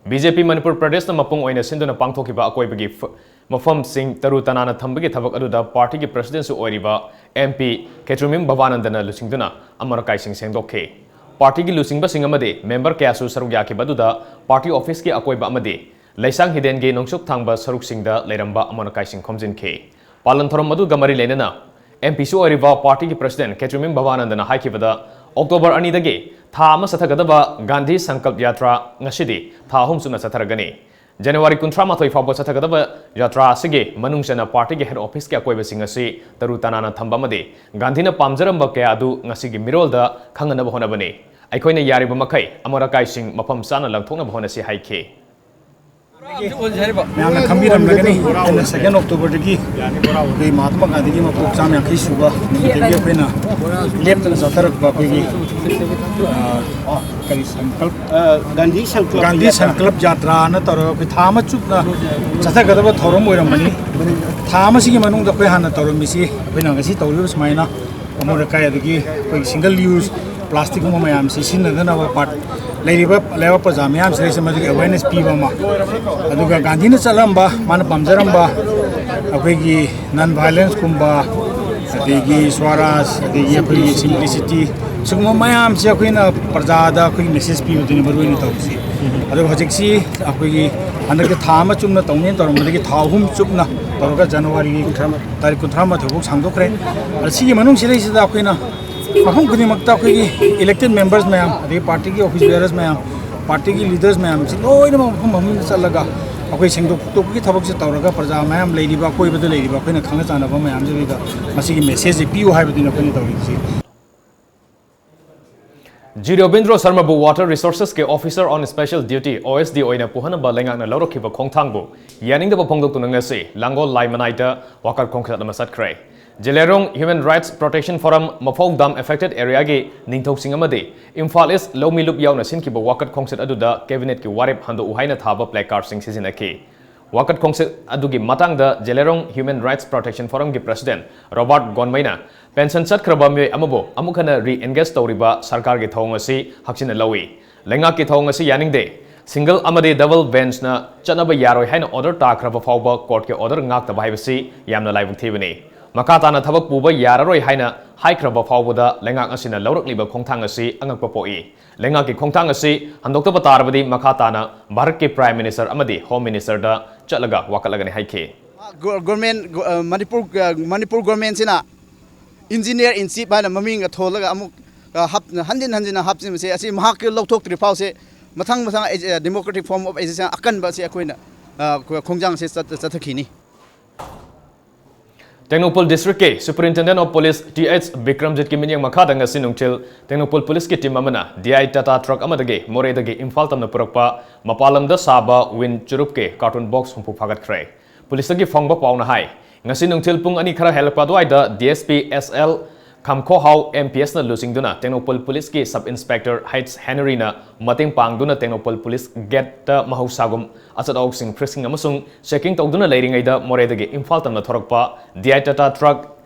ꯕꯤ ꯖꯦ ꯄꯤ ꯃꯅꯤꯄꯨꯔ ꯄ꯭ꯔꯗꯦꯁꯅ ꯃꯄꯨꯡ ꯑꯣꯏꯅ ꯁꯤꯟꯗꯨꯅ ꯄꯥꯡꯊꯣꯛꯈꯤꯕ ꯑꯀꯣꯏꯕꯒꯤ ꯐ-, ꯃꯐꯝꯁꯤꯡ ꯇꯔꯨ ꯇꯅꯥꯟꯅ ꯊꯝꯕꯒꯤ ꯊꯕꯛ ꯑꯗꯨꯗ ꯄꯥꯔꯇꯤꯒꯤ ꯄ꯭ꯔꯁꯤꯗꯦꯟꯁꯨ ꯑꯣꯏꯔꯤꯕ ꯑꯦꯝ ꯄꯤ ꯈꯦꯇ꯭ꯔꯤꯃꯌꯨꯝ ꯚꯕꯥꯅꯟꯗꯅ ꯂꯨꯆꯤꯡꯗꯨꯅ ꯑꯃꯣꯠ ꯑꯀꯥꯏꯁꯤꯡ ꯁꯦꯡꯗꯣꯛꯈꯤ꯫ ꯄꯥꯔꯇꯤꯒꯤ ꯂꯨꯆꯤꯡꯕꯁꯤꯡ ꯑꯃꯗꯤ ꯃꯦꯝꯕꯔ ꯀꯌꯥꯁꯨ ꯁꯔꯨꯛ ꯌꯥꯈꯤꯕ ꯑꯗꯨꯗ ꯄꯥꯔꯇꯤ ꯑꯣꯐꯤꯁꯀꯤ ꯑꯀꯣꯏꯕ ꯑꯃꯗꯤ ꯂꯩꯁꯥꯡ ꯍꯤꯗꯦꯟꯒꯤ ꯅꯣꯡꯆꯨꯞ ꯊꯪꯕ ꯁꯔꯨꯛꯁꯤꯡꯗ ꯂꯩꯔꯝꯕ ꯑꯃꯣꯠ ꯑꯀꯥꯏꯁꯤꯡ ꯈꯣꯝꯖꯤꯟꯈꯤ꯫ ꯄꯥꯂꯟ ꯊꯧꯔꯝ ꯑꯗꯨꯒ ꯃꯔꯤ ꯂꯩꯅꯅ ꯑꯦꯝ ꯄꯤꯁꯨ ꯑꯣꯏꯔꯤꯕ ꯄꯥꯔꯇꯤꯒꯤ ꯄ꯭ꯔꯁꯤꯗꯦꯟ ꯈꯦꯇ꯭ꯔꯤꯃꯌꯨꯝ ꯚꯕꯥꯅꯟꯗꯅ ꯍꯥꯏꯈꯤꯕꯗ, ꯑꯣꯛꯇꯣꯕꯔ ꯑꯅꯤꯗꯒꯤ ꯊꯥ ꯑꯃ ꯆꯠꯊꯒꯗꯕ ꯒꯥꯟꯙꯤ ꯁꯪꯀꯜꯞ ꯌꯥꯇ꯭ꯔꯥ ꯉꯁꯤꯗꯤ ꯊꯥ ꯑꯍꯨꯝ ꯆꯨꯞꯅ ꯆꯠꯊꯔꯒꯅꯤ꯫ ꯖꯅꯋꯥꯔꯤ ꯀꯨꯟꯊ꯭ꯔꯥ ꯃꯥꯊꯣꯏ ꯐꯥꯎꯕ ꯆꯠꯊꯒꯗꯕ ꯌꯥꯇ꯭ꯔꯥ ꯑꯁꯤꯒꯤ ꯃꯅꯨꯡ ꯆꯟꯅ ꯄꯥꯔꯇꯤꯒꯤ ꯍꯦꯗ ꯑꯣꯐꯤꯁꯀꯤ ꯑꯀꯣꯏꯕꯁꯤꯡ ꯑꯁꯤ ꯇꯔꯨ ꯇꯅꯥꯟꯅ ꯊꯝꯕ ꯑꯃꯗꯤ ꯒꯥꯟꯙꯤꯅ ꯄꯥꯝꯖꯔꯝꯕ ꯀꯌꯥ ꯑꯗꯨ ꯉꯁꯤꯒꯤ ꯃꯤꯔꯣꯜꯗ ꯈꯪꯍꯟꯅꯕ ꯍꯣꯠꯅꯕꯅꯤ꯫ ꯑꯩꯈꯣꯏꯅ ꯌꯥꯔꯤꯕ ꯃꯈꯩ ꯑꯃꯣꯠ ꯑꯀꯥꯏꯁꯤꯡ ꯃꯐꯝ ꯆꯥꯅ ꯂꯪꯊꯣꯛꯅꯕ ꯍꯣꯠꯅꯁꯤ ꯍꯥꯏꯈꯤ꯫ ꯃꯌꯥꯝꯅ ꯈꯪꯕꯤꯔꯝꯂꯒꯅꯤ, ꯑꯩꯅ ꯁꯦꯀꯦꯟ ꯑꯣꯛꯇꯣꯕꯔꯗꯒꯤ ꯑꯩꯈꯣꯏ ꯃꯍꯥꯇꯃꯥ ꯒꯥꯟꯙꯤꯒꯤ ꯃꯄꯣꯛ ꯆꯥꯝꯃ ꯌꯥꯡꯈꯩ ꯁꯨꯕ ꯅꯨꯃꯤꯠꯇꯒꯤ ꯑꯩꯈꯣꯏꯅ ꯂꯦꯞꯇꯅ ꯆꯠꯊꯔꯛꯄ ꯑꯩꯈꯣꯏꯒꯤ, ꯑ, ꯀꯔꯤ ꯁꯪꯀꯜꯞ, ꯑ, ꯒꯥꯟꯙꯤ ꯁꯪꯀꯜꯞ ꯒꯥꯟꯙꯤ ꯌꯥꯇ꯭ꯔꯥ꯫ ꯁꯪꯀꯜꯞ ꯌꯥꯇ꯭ꯔꯥꯅ ꯇꯧꯔꯒ ꯑꯩꯈꯣꯏ ꯊꯥ ꯑꯃ ꯆꯨꯞꯅ ꯆꯠꯊꯒꯗꯕ ꯊꯧꯔꯝ ꯑꯣꯏꯔꯝꯕꯅꯤ꯫ ꯊꯥ ꯑꯃꯁꯤꯒꯤ ꯃꯅꯨꯡꯗ ꯑꯩꯈꯣꯏ ꯍꯥꯟꯅ ꯇꯧꯔꯝꯃꯤꯁꯤ, ꯑꯩꯈꯣꯏꯅ ꯉꯁꯤ ꯇꯧꯔꯤꯕ ꯁꯨꯃꯥꯏꯅ ꯑꯃꯣꯠ ꯑꯀꯥꯏ ꯑꯗꯒꯤ ꯑꯩꯈꯣꯏꯒꯤ ꯁꯤꯡꯒꯜ ꯌꯨꯁ ꯄ꯭ꯂꯥꯁꯇꯤꯛꯀꯨꯝꯕ ꯃꯌꯥꯝꯁꯤ ꯁꯤꯖꯤꯟꯅꯗꯅꯕ ꯄꯥꯔꯠ ꯂꯩꯔꯤꯕ ꯂꯩꯕꯥꯛ ꯄ꯭ꯔꯖꯥ ꯃꯌꯥꯝꯁꯤꯗꯩꯁꯤꯗ ꯃꯗꯨꯒꯤ ꯑꯦꯋꯦꯔꯅꯦꯁ ꯄꯤꯕ ꯑꯃ, ꯑꯗꯨꯒ ꯒꯥꯟꯙꯤꯅ ꯆꯠꯂꯝꯕ, ꯃꯥꯅ ꯄꯥꯝꯖꯔꯝꯕ ꯑꯩꯈꯣꯏꯒꯤ ꯅꯟ ꯚꯥꯏꯂꯦꯟꯁꯀꯨꯝꯕ, ꯑꯗꯒꯤ ꯁ꯭ꯋꯥꯔꯥꯖ, ꯑꯗꯒꯤ ꯑꯩꯈꯣꯏꯒꯤ ꯁꯤꯝꯄ꯭ꯂꯤꯁꯤꯇꯤ, ꯁꯤꯒꯨꯝꯕ ꯃꯌꯥꯝꯁꯦ ꯑꯩꯈꯣꯏꯅ ꯄ꯭ꯔꯖꯥꯗ ꯑꯩꯈꯣꯏꯒꯤ ꯃꯦꯁꯦꯖ ꯄꯤꯕꯗꯨꯅꯤ ꯃꯔꯨ ꯑꯣꯏꯅ ꯇꯧꯔꯤꯁꯤ꯫ ꯑꯗꯨꯒ ꯍꯧꯖꯤꯛꯁꯤ ꯑꯩꯈꯣꯏꯒꯤ ꯍꯟꯗꯛꯀꯤ ꯊꯥ ꯑꯃ ꯆꯨꯞꯅ ꯇꯧꯅꯦꯅ ꯇꯧꯔꯝꯕꯗꯒꯤ ꯊꯥ ꯑꯍꯨꯝ ꯆꯨꯞꯅ ꯇꯧꯔꯒ ꯖꯅꯋꯥꯔꯤꯒꯤ ꯇꯥꯔꯤꯛ ꯀꯨꯟꯊ꯭ꯔꯥ ꯃꯥꯊꯣꯏ ꯐꯥꯎ ꯁꯥꯡꯗꯣꯛꯈ꯭ꯔꯦ꯫ ꯑꯗ ꯁꯤꯒꯤ ꯃꯅꯨꯡꯁꯤꯗꯩꯁꯤꯗ ꯑꯩꯈꯣꯏꯅ ꯃꯐꯝ ꯈꯨꯗꯤꯡꯃꯛꯇ ꯑꯩꯈꯣꯏꯒꯤ ꯏꯂꯦꯛꯇꯦꯗ ꯃꯦꯝꯕꯔꯁ ꯃꯌꯥꯝ, ꯑꯗꯒꯤ ꯄꯥꯔꯇꯤꯒꯤ ꯑꯣꯐꯤꯁ ꯕꯤꯌꯔꯔꯁ ꯃꯌꯥꯝ, ꯄꯥꯔꯇꯤꯒꯤ ꯂꯤꯗꯔꯁ ꯃꯌꯥꯝꯁꯤ ꯂꯣꯏꯅꯃꯛ ꯃꯐꯝ ꯃꯐꯝꯗ ꯆꯠꯂꯒ ꯑꯩꯈꯣꯏ ꯁꯦꯡꯗꯣꯛ ꯈꯣꯠꯇꯣꯛꯄꯒꯤ ꯊꯕꯛꯁꯦ ꯇꯧꯔꯒ ꯄ꯭ꯔꯖꯥ ꯃꯌꯥꯝ ꯂꯩꯔꯤꯕ, ꯑꯀꯣꯏꯕꯗ ꯂꯩꯔꯤꯕ ꯑꯩꯈꯣꯏꯅ ꯈꯪꯅ ꯆꯥꯟꯅꯕ ꯃꯌꯥꯝꯁꯤꯗꯩꯗ ꯃꯁꯤꯒꯤ ꯃꯦꯁꯦꯖꯁꯦ ꯄꯤꯌꯨ ꯍꯥꯏꯕꯗꯨꯅꯤ ꯑꯩꯈꯣꯏꯅ ꯇꯧꯔꯤꯕꯁꯤ꯫ ꯖꯤ ꯔꯕꯤꯟꯗ꯭ꯔꯣ ꯁꯔꯃꯕꯨ Water Resourcesꯀꯤ Officer on Special Duty, ꯑꯣ ꯑꯦꯁ ꯗꯤ, ꯑꯣꯏꯅ ꯄꯨꯍꯟꯅꯕ ꯂꯩꯉꯥꯛꯅ ꯂꯧꯔꯛꯈꯤꯕ ꯈꯣꯡꯊꯥꯡꯕꯨ ꯌꯥꯅꯤꯡꯗꯕ ꯐꯣꯡꯗꯣꯛꯇꯨꯅ ꯉꯁꯤ ꯂꯥꯡꯒꯣꯜ ꯂꯥꯏꯃꯅꯥꯏꯗ ꯋꯥꯀꯠ ꯈꯣꯡꯆꯠ ꯑꯃ ꯆꯠꯈ꯭ꯔꯦ꯫ ꯖꯦꯂꯦꯔꯣꯡ Human Rights Protection Forum, ꯃꯐꯧ ꯗꯥꯝ affected areaꯒꯤ ꯅꯤꯡꯊꯧꯁꯤꯡ ꯑꯃꯗꯤ ꯏꯝꯐꯥꯜ ꯏꯁ ꯂꯧꯃꯤ ꯂꯨꯞ ꯌꯥꯎꯅ ꯁꯤꯟꯈꯤꯕ ꯋꯥꯀꯠ ꯈꯣꯡꯆꯠ ꯑꯗꯨꯗ ꯀꯦꯕꯤꯅꯦꯠꯀꯤ ꯋꯥꯔꯦꯞ ꯍꯟꯗꯣꯛꯎ ꯍꯥꯏꯅ ꯊꯥꯕ placardꯁꯤꯡ ꯁꯤꯖꯤꯟꯅꯈꯤ꯫ ꯋꯥꯀꯠ ꯈꯣꯡꯆꯠ ꯑꯗꯨꯒꯤ ꯃꯇꯥꯡꯗ ꯖꯦꯂꯦꯔꯣꯡ ꯍ꯭ꯌꯨꯃꯦꯟ ꯔꯥꯏꯠꯁ ꯄ꯭ꯔꯣꯇꯦꯛꯁꯟ ꯐꯣꯔꯝꯒꯤ ꯄ꯭ꯔꯦꯁꯤꯗꯦꯟꯠ ꯔꯣꯕꯥꯔꯠ ꯒꯣꯟꯃꯩꯅ ꯄꯦꯟꯁꯟ ꯆꯠꯈ꯭ꯔꯕ ꯃꯤꯑꯣꯏ ꯑꯃꯕꯨ ꯑꯃꯨꯛ ꯍꯟꯅ ꯔꯤꯑꯦꯟꯒꯦꯖ ꯇꯧꯔꯤꯕ ꯁꯔꯀꯥꯔꯒꯤ ꯊꯧꯑꯣꯡ ꯑꯁꯤ ꯍꯛꯆꯤꯟꯅ ꯂꯧꯏ꯫ ꯂꯩꯉꯥꯛꯀꯤ ꯊꯧꯑꯣꯡ ꯑꯁꯤ ꯌꯥꯅꯤꯡꯗꯦ꯫ ꯁꯤꯡꯒꯜ ꯑꯃꯗꯤ ꯗꯕꯜ ꯕꯦꯟꯁꯅ ꯆꯠꯅꯕ ꯌꯥꯔꯣꯏ ꯍꯥꯏꯅ ꯑꯣꯔꯗꯔ ꯇꯥꯈ꯭ꯔꯕ ꯐꯥꯎꯕ ꯀꯣꯔꯠꯀꯤ ꯑꯣꯔꯗꯔ ꯉꯥꯛꯇꯕ ꯍꯥꯏꯕꯁꯤ ꯌꯥꯝꯅ ꯂꯥꯏꯕꯛ ꯊꯤꯕꯅꯤ꯫ ꯃꯈꯥ ꯇꯥꯅ ꯊꯕꯛ ꯄꯨꯕ ꯌꯥꯔꯔꯣꯏ ꯍꯥꯏꯅ ꯍꯥꯏꯈ꯭ꯔꯕ ꯐꯥꯎꯕꯗ ꯂꯩꯉꯥꯛ ꯑꯁꯤꯅ ꯂꯧꯔꯛꯂꯤꯕ ꯈꯣꯡꯊꯥꯡ ꯑꯁꯤ ꯑꯉꯛꯄ ꯄꯣꯛꯏ꯫ ꯂꯩꯉꯥꯛꯀꯤ ꯈꯣꯡꯊꯥꯡ ꯑꯁꯤ ꯍꯟꯗꯣꯛꯇꯕ ꯇꯥꯔꯕꯗꯤ ꯃꯈꯥ ꯇꯥꯅ ꯚꯥꯔꯠꯀꯤ Prime Minister ꯑꯃꯗꯤ Home Ministerꯗ ꯆꯠꯂꯒ ꯋꯥꯀꯠꯂꯒꯅꯤ ꯍꯥꯏꯈꯤ꯫ ꯒꯣ-, ꯒꯣꯔꯃꯦꯟ, ꯒꯣ-, ꯑ, ꯃꯅꯤꯄꯨꯔ, ꯑ, ꯃꯅꯤꯄꯨꯔ ꯒꯣꯔꯃꯦꯟꯁꯤꯅ engineer in chief ꯍꯥꯏꯅ ꯃꯃꯤꯡꯒ ꯊꯣꯜꯂꯒ ꯑꯃꯨꯛ, ꯑ, ꯍꯥꯞ-, ꯍꯟꯖꯤꯟ ꯍꯟꯖꯤꯟꯅ ꯍꯥꯞꯆꯤꯟꯕꯁꯦ ꯑꯁꯤ ꯃꯍꯥꯛꯀꯤ ꯂꯧꯊꯣꯛꯇ꯭ꯔꯤ ꯐꯥꯎꯁꯦ ꯃꯊꯪ ꯃꯊꯪ ꯑꯦ-, ꯑ, democratic form of agitation ꯑꯀꯟꯕꯁꯦ ꯑꯩꯈꯣꯏꯅ, ꯑ, ꯈꯣꯡꯖꯥꯡꯁꯦ ꯆꯠ-, ꯆꯠꯊꯈꯤꯅꯤ꯫ ꯇꯦꯡꯅꯧꯄꯜ ꯗꯤꯁꯇ꯭ꯔꯤꯛꯀꯤ Superintendent of Police T H ꯕꯤꯀ꯭ꯔꯝꯖꯤꯠꯀꯤ ꯃꯤꯠꯌꯦꯡ ꯃꯈꯥꯗ ꯉꯁꯤ ꯅꯨꯡꯊꯤꯜ ꯇꯦꯡꯅꯧꯄꯜ ꯄꯨꯂꯤꯁꯀꯤ ꯇꯤꯝ ꯑꯃꯅ ꯗꯤ ꯑꯥꯏ ꯇꯥꯇꯥ ꯇ꯭ꯔꯛ ꯑꯃꯗꯒꯤ ꯃꯣꯔꯦꯗꯒꯤ ꯏꯝꯐꯥꯜ ꯇꯝꯅ ꯄꯨꯔꯛꯄ ꯃꯄꯥꯟ ꯂꯝꯗ ꯁꯥꯕ ꯋꯤꯟ ꯆꯨꯔꯨꯞꯀꯤ ꯀꯥꯔꯇꯨꯟ ꯕꯣꯛꯁ ꯍꯨꯝꯐꯨ ꯐꯥꯒꯠꯈ꯭ꯔꯦ꯫ ꯄꯨꯂꯤꯁꯇꯒꯤ ꯐꯪꯕ ꯄꯥꯎꯅ ꯍꯥꯏ, ꯉꯁꯤ ꯅꯨꯡꯊꯤꯜ ꯄꯨꯡ ꯑꯅꯤ ꯈꯔ ꯍꯦꯜꯂꯛꯄ ꯑꯗꯨꯋꯥꯏꯗ ꯗꯤ S P S L ꯈꯝꯈꯣꯍꯥꯎ M P ꯑꯦꯁꯅ ꯂꯨꯆꯤꯡꯗꯨꯅ ꯇꯦꯡꯅꯧꯄꯜ ꯄꯨꯂꯤꯁꯀꯤ ꯁꯕ ꯏꯟꯁꯄꯦꯛꯇꯔ ꯍꯩꯆ ꯍꯦꯅꯔꯤꯅ ꯃꯇꯦꯡ ꯄꯥꯡꯗꯨꯅ ꯇꯦꯡꯅꯧꯄꯜ ꯄꯨꯂꯤꯁ ꯒꯦꯠꯇ ꯃꯍꯧꯁꯥꯒꯨꯝ ꯑꯆꯠ ꯑꯋꯣꯛꯁꯤꯡ ꯐ꯭ꯔꯤꯁꯤꯡ ꯑꯃꯁꯨꯡ ꯆꯦꯀꯤꯡ ꯇꯧꯗꯨꯅ ꯂꯩꯔꯤꯉꯩꯗ ꯃꯣꯔꯦꯗꯒꯤ ꯏꯝꯐꯥꯜ ꯇꯝꯅ ꯊꯣꯔꯛꯄ D I Tata truck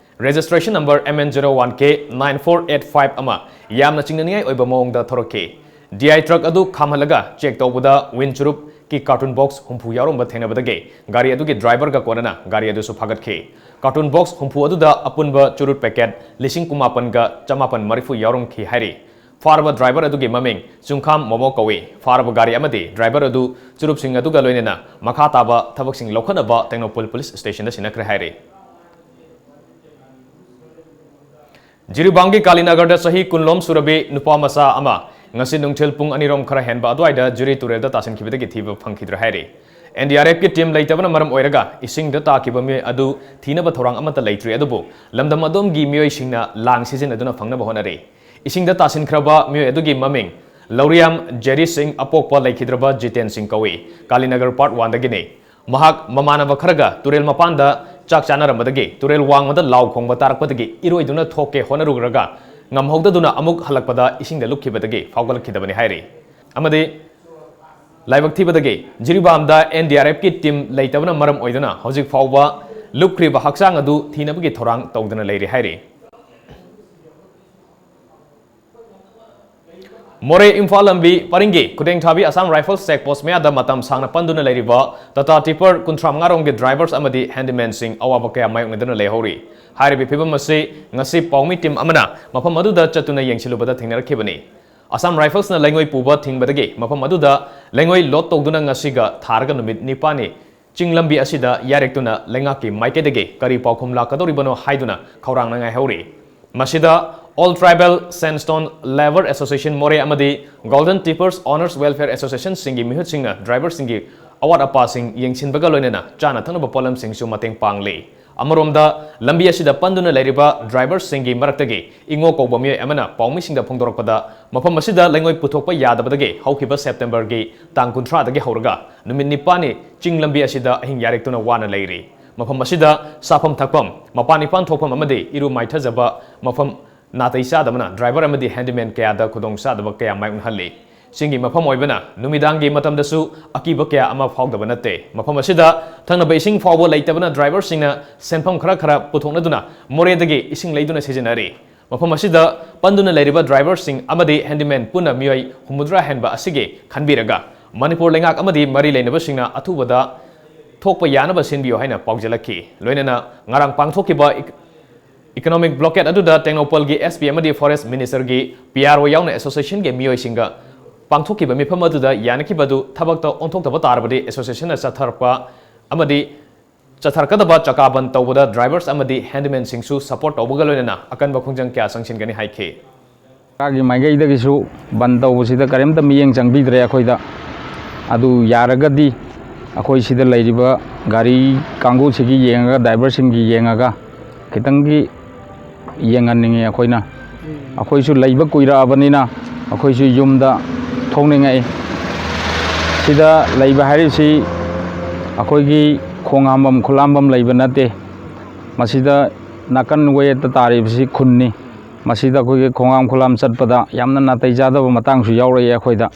registration number M N zero one K nine four eight five ꯑꯃ ꯌꯥꯝꯅ ꯆꯤꯡꯅꯅꯤꯡꯉꯥꯏ ꯑꯣꯏꯕ ꯃꯑꯣꯡꯗ ꯊꯣꯔꯛꯈꯤ꯫ ꯗꯤ ꯑꯥꯏ ꯇ꯭ꯔꯛ ꯑꯗꯨ ꯈꯥꯝꯍꯜꯂꯒ ꯆꯦꯛ ꯇꯧꯕꯗ ꯋꯤꯟ ꯆꯨꯔꯨꯞꯀꯤ ꯀꯥꯔꯇꯨꯟ ꯕꯣꯛꯁ ꯍꯨꯝꯐꯨ ꯌꯥꯎꯔꯝꯕ ꯊꯦꯡꯅꯕꯗꯒꯤ ꯒꯥꯔꯤ ꯑꯗꯨꯒꯤ ꯗ꯭ꯔꯥꯏꯚꯔꯒ ꯀꯣꯟꯅꯅ ꯒꯥꯔꯤ ꯑꯗꯨꯁꯨ ꯐꯥꯒꯠꯈꯤ꯫ ꯀꯥꯔꯇꯨꯟ ꯕꯣꯛꯁ ꯍꯨꯝꯐꯨ ꯑꯗꯨꯗ ꯑꯄꯨꯟꯕ ꯆꯨꯔꯨꯞ ꯄꯦꯀꯦꯠ ꯂꯤꯁꯤꯡ ꯀꯨꯟꯃꯥꯄꯟꯒ ꯆꯃꯥꯄꯟ ꯃꯔꯤꯐꯨ ꯌꯥꯎꯔꯝꯈꯤ ꯍꯥꯏꯔꯤ꯫ ꯐꯥꯔꯕ ꯗ꯭ꯔꯥꯏꯚꯔ ꯑꯗꯨꯒꯤ ꯃꯃꯤꯡ ꯆꯨꯡꯈꯥꯝ ꯃꯣꯃꯣ ꯀꯧꯏ꯫ ꯐꯥꯔꯕ ꯒꯥꯔꯤ ꯑꯃꯗꯤ ꯗ꯭ꯔꯥꯏꯚꯔ ꯑꯗꯨ ꯆꯨꯔꯨꯞꯁꯤꯡ ꯑꯗꯨꯒ ꯂꯣꯏꯅꯅ ꯃꯈꯥ ꯇꯥꯕ ꯊꯕꯛꯁꯤꯡ ꯂꯧꯈꯠꯅꯕ ꯇꯦꯡꯅꯧꯄꯜ ꯄꯨꯂꯤꯁ ꯁ꯭ꯇꯦꯁꯟꯗ ꯁꯤꯟꯅꯈ꯭ꯔꯦ ꯍꯥꯏꯔꯤ꯫ ꯖꯤꯔꯤꯕꯥꯝꯒꯤ ꯀꯥꯂꯤꯅꯒꯔꯗ ꯆꯍꯤ ꯀꯨꯟꯂꯣꯝ ꯁꯨꯔꯕꯤ ꯅꯨꯄꯥ ꯃꯆꯥ ꯑꯃ ꯉꯁꯤ ꯅꯨꯡꯊꯤꯜ ꯄꯨꯡ ꯑꯅꯤꯔꯣꯝ ꯈꯔ ꯍꯦꯟꯕ ꯑꯗꯨꯋꯥꯏꯗ ꯖꯤꯔꯤ ꯇꯨꯔꯦꯜꯗ ꯇꯥꯁꯤꯟꯈꯤꯕꯗꯒꯤ ꯊꯤꯕ ꯐꯪꯈꯤꯗ꯭ꯔꯦ ꯍꯥꯏꯔꯤ꯫ ꯑꯦꯟ ꯗꯤ ꯑꯥꯔ ꯑꯦꯐꯀꯤ ꯇꯤꯝ ꯂꯩꯇꯕꯅ ꯃꯔꯝ ꯑꯣꯏꯔꯒ ꯏꯁꯤꯡꯗ ꯇꯥꯈꯤꯕ ꯃꯤꯑꯣꯏ ꯑꯗꯨ ꯊꯤꯅꯕ ꯊꯧꯔꯥꯡ ꯑꯃꯠꯇ ꯂꯩꯇ꯭ꯔꯤ, ꯑꯗꯨꯕꯨ ꯂꯝꯗꯝ ꯑꯗꯣꯝꯒꯤ ꯃꯤꯑꯣꯏꯁꯤꯡꯅ ꯂꯥꯡ ꯁꯤꯖꯤꯟꯅꯗꯨꯅ ꯐꯪꯅꯕ ꯍꯣꯠꯅꯔꯤ꯫ ꯏꯁꯤꯡꯗ ꯇꯥꯁꯤꯟꯈ꯭ꯔꯕ ꯃꯤꯑꯣꯏ ꯑꯗꯨꯒꯤ ꯃꯃꯤꯡ ꯂꯧꯔꯤꯌꯥꯝ ꯖꯦꯔꯤ ꯁꯤꯡ, ꯑꯄꯣꯛꯄ ꯂꯩꯈꯤꯗ꯭ꯔꯕ ꯖꯤꯇꯦꯟ ꯁꯤꯡ ꯀꯧꯏ, ꯀꯥꯂꯤꯅꯒꯔ ꯄꯥꯔꯠ ꯋꯥꯟꯗꯒꯤꯅꯤ꯫ ꯃꯍꯥꯛ ꯃꯃꯥꯟꯅꯕ ꯈꯔꯒ ꯇꯨꯔꯦꯜ ꯃꯄꯥꯟꯗ ꯆꯥꯛ ꯆꯥꯅꯔꯝꯕꯗꯒꯤ ꯇꯨꯔꯦꯜ ꯋꯥꯡꯃꯗ ꯂꯥꯎ ꯈꯣꯡꯕ ꯇꯥꯔꯛꯄꯗꯒꯤ ꯏꯔꯣꯏꯗꯨꯅ ꯊꯣꯛꯀꯦ ꯍꯣꯠꯅꯔꯨꯔꯒ ꯉꯝꯍꯧꯗꯗꯨꯅ ꯑꯃꯨꯛ ꯍꯜꯂꯛꯄꯗ ꯏꯁꯤꯡꯗ ꯂꯨꯞꯈꯤꯕꯗꯒꯤ ꯐꯥꯎꯒꯠꯂꯛꯈꯤꯗꯕꯅꯤ ꯍꯥꯏꯔꯤ꯫ ꯑꯃꯗꯤ ꯂꯥꯏꯕꯛ ꯊꯤꯕꯗꯒꯤ ꯖꯤꯔꯤꯕꯥꯝꯗ NDRFꯀꯤ team ꯂꯩꯇꯕꯅ ꯃꯔꯝ ꯑꯣꯏꯗꯨꯅ ꯍꯧꯖꯤꯛ ꯐꯥꯎꯕ ꯂꯨꯞꯈ꯭ꯔꯤꯕ ꯍꯛꯆꯥꯡ ꯑꯗꯨ ꯊꯤꯅꯕꯒꯤ ꯊꯧꯔꯥꯡ ꯇꯧꯗꯨꯅ ꯂꯩꯔꯤ ꯍꯥꯏꯔꯤ꯫ ꯃꯣꯔꯦ ꯏꯝꯐꯥꯜ ꯂꯝꯕꯤ ꯄꯔꯤꯡꯒꯤ ꯈꯨꯗꯦꯡꯊꯥꯕꯤ Assam Rifles check post ꯃꯌꯥꯗ ꯃꯇꯝ ꯁꯥꯡꯅ ꯄꯟꯗꯨꯅ ꯂꯩꯔꯤꯕ Tata tipper ꯀꯨꯟꯊ꯭ꯔꯥ ꯃꯉꯥ ꯔꯣꯝꯒꯤ drivers ꯑꯃꯗꯤ handymanꯁꯤꯡ ꯑꯋꯥꯕ ꯀꯌꯥ ꯃꯥꯌꯣꯛꯅꯗꯨꯅ ꯂꯩꯍꯧꯔꯤ꯫ ꯍꯥꯏꯔꯤꯕ ꯐꯤꯕꯝ ꯑꯁꯤ ꯉꯁꯤ ꯄꯥꯎꯃꯤ team ꯑꯃꯅ ꯃꯐꯝ ꯑꯗꯨꯗ ꯆꯠꯇꯨꯅ ꯌꯦꯡꯁꯤꯜꯂꯨꯕꯗ ꯊꯦꯡꯅꯔꯛꯈꯤꯕꯅꯤ꯫ Assam Riflesꯅ ꯂꯩꯉꯣꯏ ꯄꯨꯕ ꯊꯤꯡꯕꯗꯒꯤ ꯃꯐꯝ ꯑꯗꯨꯗ ꯂꯩꯉꯣꯏ load ꯇꯧꯗꯨꯅ ꯉꯁꯤꯒ ꯊꯥꯔꯒ ꯅꯨꯃꯤꯠ ꯅꯤꯄꯥꯜꯅꯤ ꯆꯤꯡ ꯂꯝꯕꯤ ꯑꯁꯤꯗ ꯌꯥꯔꯦꯛꯇꯨꯅ ꯂꯩꯉꯥꯛꯀꯤ ꯃꯥꯏꯀꯩꯗꯒꯤ ꯀꯔꯤ ꯄꯥꯎꯈꯨꯝ ꯂꯥꯛꯀꯗꯧꯔꯤꯕꯅꯣ ꯍꯥꯏꯗꯨꯅ ꯈꯧꯔꯥꯡꯅ ꯉꯥꯏꯍꯧꯔꯤ꯫ ꯃꯁꯤꯗ All Tribal Sandstone Labour Association ꯃꯣꯔꯦ ꯑꯃꯗꯤ Golden Tippers Owners Welfare Associationꯁꯤꯡꯒꯤ ꯃꯤꯍꯨꯠꯁꯤꯡꯅ driverꯁꯤꯡꯒꯤ ꯑꯋꯥꯠ ꯑꯄꯥꯁꯤꯡ ꯌꯦꯡꯁꯤꯟꯕꯒ ꯂꯣꯏꯅꯅ ꯆꯥꯅ ꯊꯛꯅꯕ ꯄꯣꯠꯂꯝꯁꯤꯡꯁꯨ ꯃꯇꯦꯡ ꯄꯥꯡꯂꯤ꯫ ꯑꯃꯔꯣꯝꯗ, ꯂꯝꯕꯤ ꯑꯁꯤꯗ ꯄꯟꯗꯨꯅ ꯂꯩꯔꯤꯕ driverꯁꯤꯡꯒꯤ ꯃꯔꯛꯇꯒꯤ ꯏꯉꯣ ꯀꯧꯕ ꯃꯤꯑꯣꯏ ꯑꯃꯅ ꯄꯥꯎꯃꯤꯁꯤꯡꯗ ꯐꯣꯡꯗꯣꯔꯛꯄꯗ, ꯃꯐꯝ ꯑꯁꯤꯗ ꯂꯩꯉꯣꯏ ꯄꯨꯊꯣꯛꯄ ꯌꯥꯗꯕꯗꯒꯤ ꯍꯧꯈꯤꯕ Septemberꯒꯤ ꯇꯥꯡ ꯀꯨꯟꯊ꯭ꯔꯥꯗꯒꯤ ꯍꯧꯔꯒ ꯅꯨꯃꯤꯠ ꯅꯤꯄꯥꯜꯅꯤ ꯆꯤꯡ ꯂꯝꯕꯤ ꯑꯁꯤꯗ ꯑꯍꯤꯡ ꯌꯥꯔꯦꯛꯇꯨꯅ ꯋꯥꯅ ꯂꯩꯔꯤ꯫ ꯃꯐꯝ ꯑꯁꯤꯗ ꯆꯥꯐꯝ ꯊꯛꯐꯝ, ꯃꯄꯥꯟ ꯏꯄꯥꯟ ꯊꯣꯛꯐꯝ ꯑꯃꯗꯤ ꯏꯔꯨ ꯃꯥꯏꯊꯖꯕ ꯃꯐꯝ ꯅꯥꯇꯩ ꯆꯥꯗꯕꯅ driver ꯑꯃꯗꯤ handyman ꯀꯌꯥꯗ ꯈꯨꯗꯣꯡ ꯆꯥꯗꯕ ꯀꯌꯥ ꯃꯥꯌꯣꯛꯅꯍꯜꯂꯤ꯫ ꯆꯤꯡꯒꯤ ꯃꯐꯝ ꯑꯣꯏꯕꯅ ꯅꯨꯃꯤꯗꯥꯡꯒꯤ ꯃꯇꯝꯗꯁꯨ ꯑꯀꯤꯕ ꯀꯌꯥ ꯑꯃ ꯐꯥꯎꯗꯕ ꯅꯠꯇꯦ꯫ ꯃꯐꯝ ꯑꯁꯤꯗ ꯊꯛꯅꯕ ꯏꯁꯤꯡ ꯐꯥꯎꯕ ꯂꯩꯇꯕꯅ driverꯁꯤꯡꯅ ꯁꯦꯟꯐꯝ ꯈꯔ ꯈꯔ ꯄꯨꯊꯣꯛꯅꯗꯨꯅ ꯃꯣꯔꯦꯗꯒꯤ ꯏꯁꯤꯡ ꯂꯩꯗꯨꯅ ꯁꯤꯖꯤꯟꯅꯔꯤ꯫ ꯃꯐꯝ ꯑꯁꯤꯗ ꯄꯟꯗꯨꯅ ꯂꯩꯔꯤꯕ driverꯁꯤꯡ ꯑꯃꯗꯤ handyman ꯄꯨꯟꯅ ꯃꯤꯑꯣꯏ ꯍꯨꯝꯐꯨꯇꯔꯥ ꯍꯦꯟꯕ ꯑꯁꯤꯒꯤ ꯈꯟꯕꯤꯔꯒ, ꯃꯅꯤꯄꯨꯔ ꯂꯩꯉꯥꯛ ꯑꯃꯗꯤ ꯃꯔꯤ ꯂꯩꯅꯕꯁꯤꯡꯅ ꯑꯊꯨꯕꯗ ꯊꯣꯛꯄ ꯌꯥꯅꯕ ꯁꯤꯟꯕꯤꯌꯨ ꯍꯥꯏꯅ ꯄꯥꯎꯖꯦꯜꯂꯛꯈꯤ꯫ ꯂꯣꯏꯅꯅ ꯉꯔꯥꯡ ꯄꯥꯡꯊꯣꯛꯈꯤꯕ ꯏꯛ-, economic blockade ꯑꯗꯨꯗ ꯇꯦꯡꯅꯧꯄꯜꯒꯤ SP ꯑꯃꯗꯤ Forest Ministerꯒꯤ PRO ꯌꯥꯎꯅ associationꯒꯤ ꯃꯤꯑꯣꯏꯁꯤꯡꯒ ꯄꯥꯡꯊꯣꯛꯈꯤꯕ ꯃꯤꯐꯝ ꯑꯗꯨꯗ ꯌꯥꯅꯈꯤꯕ ꯑꯗꯨ ꯊꯕꯛꯇ ꯑꯣꯟꯊꯣꯛꯇꯕ ꯇꯥꯔꯕꯗꯤ associationꯅ ꯆꯠꯊꯔꯛꯄ ꯑꯃꯗꯤ ꯆꯠꯊꯔꯛꯀꯗꯕ ꯆꯀꯥ ꯕꯟ ꯇꯧꯕꯗ drivers ꯑꯃꯗꯤ handymanꯁꯤꯡꯁꯨ support ꯇꯧꯕꯒ ꯂꯣꯏꯅꯅ ꯑꯀꯟꯕ ꯈꯣꯡꯖꯪ ꯀꯌꯥ ꯆꯪꯁꯤꯟꯒꯅꯤ ꯍꯥꯏꯈꯤ꯫ ꯁꯔꯀꯥꯔꯒꯤ ꯃꯥꯏꯀꯩꯗꯒꯤꯁꯨ ꯕꯟ ꯇꯧꯕꯁꯤꯗ ꯀꯔꯤꯝꯇ ꯃꯤꯠꯌꯦꯡ ꯆꯪꯕꯤꯗ꯭ꯔꯦ ꯑꯩꯈꯣꯏꯗ꯫ ꯑꯗꯨ ꯌꯥꯔꯒꯗꯤ ꯑꯩꯈꯣꯏ ꯁꯤꯗ ꯂꯩꯔꯤꯕ ꯒꯥꯔꯤ ꯀꯥꯡꯕꯨꯁꯤꯒꯤ ꯌꯦꯡꯉꯒ, driverꯁꯤꯡꯒꯤ ꯌꯦꯡꯉꯒ ꯈꯤꯇꯪꯗꯤ ꯌꯦꯡꯍꯟꯅꯤꯡꯉꯤ ꯑꯩꯈꯣꯏꯅ꯫ ꯑꯩꯈꯣꯏꯁꯨ ꯂꯩꯕ ꯀꯨꯏꯔꯛꯑꯕꯅꯤꯅ ꯑꯩꯈꯣꯏꯁꯨ ꯌꯨꯝꯗ ꯊꯣꯛꯅꯤꯡꯉꯛꯏ꯫ ꯁꯤꯗ ꯂꯩꯕ ꯍꯥꯏꯔꯤꯁꯤ ꯑꯩꯈꯣꯏꯒꯤ ꯈꯣꯡ ꯍꯥꯝꯐꯝ ꯈꯨꯠ ꯍꯥꯝꯐꯝ ꯂꯩꯕ ꯅꯠꯇꯦ꯫ ꯃꯁꯤꯗ ꯅꯥꯀꯟ ꯋꯦꯠꯇ ꯇꯥꯔꯤꯕꯁꯤ ꯈꯨꯟꯅꯤ꯫ ꯃꯁꯤꯗ ꯑꯩꯈꯣꯏꯒꯤ ꯈꯣꯡꯍꯥꯝ ꯈꯨꯂꯥꯝ ꯆꯠꯄꯗ ꯌꯥꯝꯅ ꯅꯥꯇꯩ ꯆꯥꯗꯕ ꯃꯇꯥꯡꯁꯨ ꯌꯥꯎꯔꯛꯏ ꯑꯩꯈꯣꯏꯗ꯫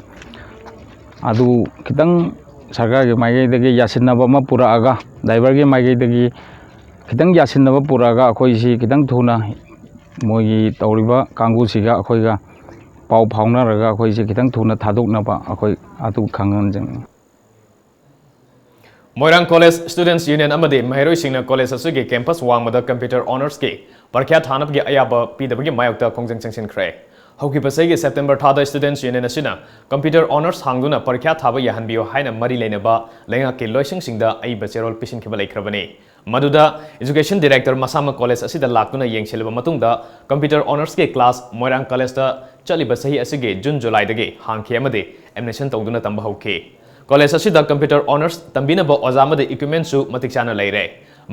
ꯑꯗꯨ ꯈꯤꯇꯪ ꯁꯔꯀꯥꯔꯒꯤ ꯃꯥꯏꯀꯩꯗꯒꯤ ꯌꯥꯁꯤꯟꯅꯕ ꯑꯃ ꯄꯨꯔꯛꯑꯒ, ꯗ꯭ꯔꯥꯏꯚꯔꯒꯤ ꯃꯥꯏꯀꯩꯗꯒꯤ ꯈꯤꯇꯪ ꯌꯥꯁꯤꯟꯅꯕ ꯄꯨꯔꯛꯑꯒ, ꯑꯩꯈꯣꯏꯁꯤ ꯈꯤꯇꯪ ꯊꯨꯅ ꯃꯣꯏꯒꯤ ꯇꯧꯔꯤꯕ ꯀꯥꯡꯕꯨꯁꯤꯒ ꯑꯩꯈꯣꯏꯒ ꯄꯥꯎ ꯐꯥꯎꯅꯔꯒ, ꯑꯩꯈꯣꯏꯁꯤ ꯈꯤꯇꯪ ꯊꯨꯅ ꯊꯥꯗꯣꯛꯅꯕ ꯑꯩꯈꯣꯏ ꯑꯗꯨ ꯈꯪꯍꯟꯖꯅꯤꯡꯉꯤ꯫ ꯃꯣꯏꯔꯥꯡ ꯀꯣꯂꯦꯖ ꯁ꯭ꯇꯨꯗꯦꯟꯠꯁ ꯌꯨꯅꯤꯌꯟ ꯑꯃꯗꯤ ꯃꯍꯩꯔꯣꯏꯁꯤꯡꯅ ꯀꯣꯂꯦꯖ ꯑꯁꯤꯒꯤ ꯀꯦꯝꯄꯁ ꯋꯥꯡꯃꯗ ꯀꯝꯄ꯭ꯌꯨꯇꯔ ꯑꯣꯅꯔꯁꯀꯤ ꯄꯔꯤꯈ꯭ꯌꯥ ꯊꯥꯅꯕꯒꯤ ꯑꯌꯥꯕ ꯄꯤꯗꯕꯒꯤ ꯃꯥꯌꯣꯛꯇ ꯈꯣꯡꯖꯪ ꯆꯪꯁꯤꯟꯈ꯭ꯔꯦ꯫ ꯍꯧꯈꯤꯕ ꯆꯍꯤꯒꯤ ꯁꯦꯞꯇꯦꯝꯕꯔ ꯊꯥꯗ ꯁ꯭ꯇꯨꯗꯦꯟꯠꯁ ꯌꯨꯅꯤꯌꯟ ꯑꯁꯤꯅ ꯀꯝꯄ꯭ꯌꯨꯇꯔ ꯑꯣꯅꯔꯁ ꯍꯥꯡꯗꯨꯅ ꯄꯔꯤꯈ꯭ꯌꯥ ꯊꯥꯕ ꯌꯥꯍꯟꯕꯤꯌꯨ ꯍꯥꯏꯅ ꯃꯔꯤ ꯂꯩꯅꯕ ꯂꯩꯉꯥꯛꯀꯤ ꯂꯣꯏꯁꯪꯁꯤꯡꯗ ꯑꯏꯕ ꯆꯦꯔꯣꯜ ꯄꯤꯁꯤꯟꯈꯤꯕ ꯂꯩꯈ꯭ꯔꯕꯅꯤ꯫ ꯃꯗꯨꯗ ꯏꯖꯨꯀꯦꯁꯟ ꯗꯤꯔꯦꯛꯇꯔ ꯃꯁꯥꯃꯛ ꯀꯣꯂꯦꯖ ꯑꯁꯤꯗ ꯂꯥꯛꯇꯨꯅ ꯌꯦꯡꯁꯤꯜꯂꯕ ꯃꯇꯨꯡꯗ ꯀꯝꯄ꯭ꯌꯨꯇꯔ ꯑꯣꯅꯔꯁꯀꯤ ꯀ꯭ꯂꯥꯁ ꯃꯣꯏꯔꯥꯡ ꯀꯣꯂꯦꯖꯇ ꯆꯠꯂꯤꯕ ꯆꯍꯤ ꯑꯁꯤꯒꯤ ꯖꯨꯟ ꯖꯨꯂꯥꯏꯗꯒꯤ ꯍꯥꯡꯈꯤ ꯑꯃꯗꯤ ꯑꯦꯗꯃꯤꯁꯟ ꯇꯧꯗꯨꯅ ꯇꯝꯕ ꯍꯧꯈꯤ꯫ ꯀꯣꯂꯦꯖ ꯑꯁꯤꯗ ꯀꯝꯄ꯭ꯌꯨꯇꯔ ꯑꯣꯅꯔꯁ ꯇꯝꯕꯤꯅꯕ ꯑꯣꯖꯥ ꯑꯃꯗꯤ ꯏꯀ꯭ꯋꯤꯞꯃꯦꯟꯁꯨ ꯃꯇꯤꯛ ꯆꯥꯅ ꯂꯩꯔꯦ꯫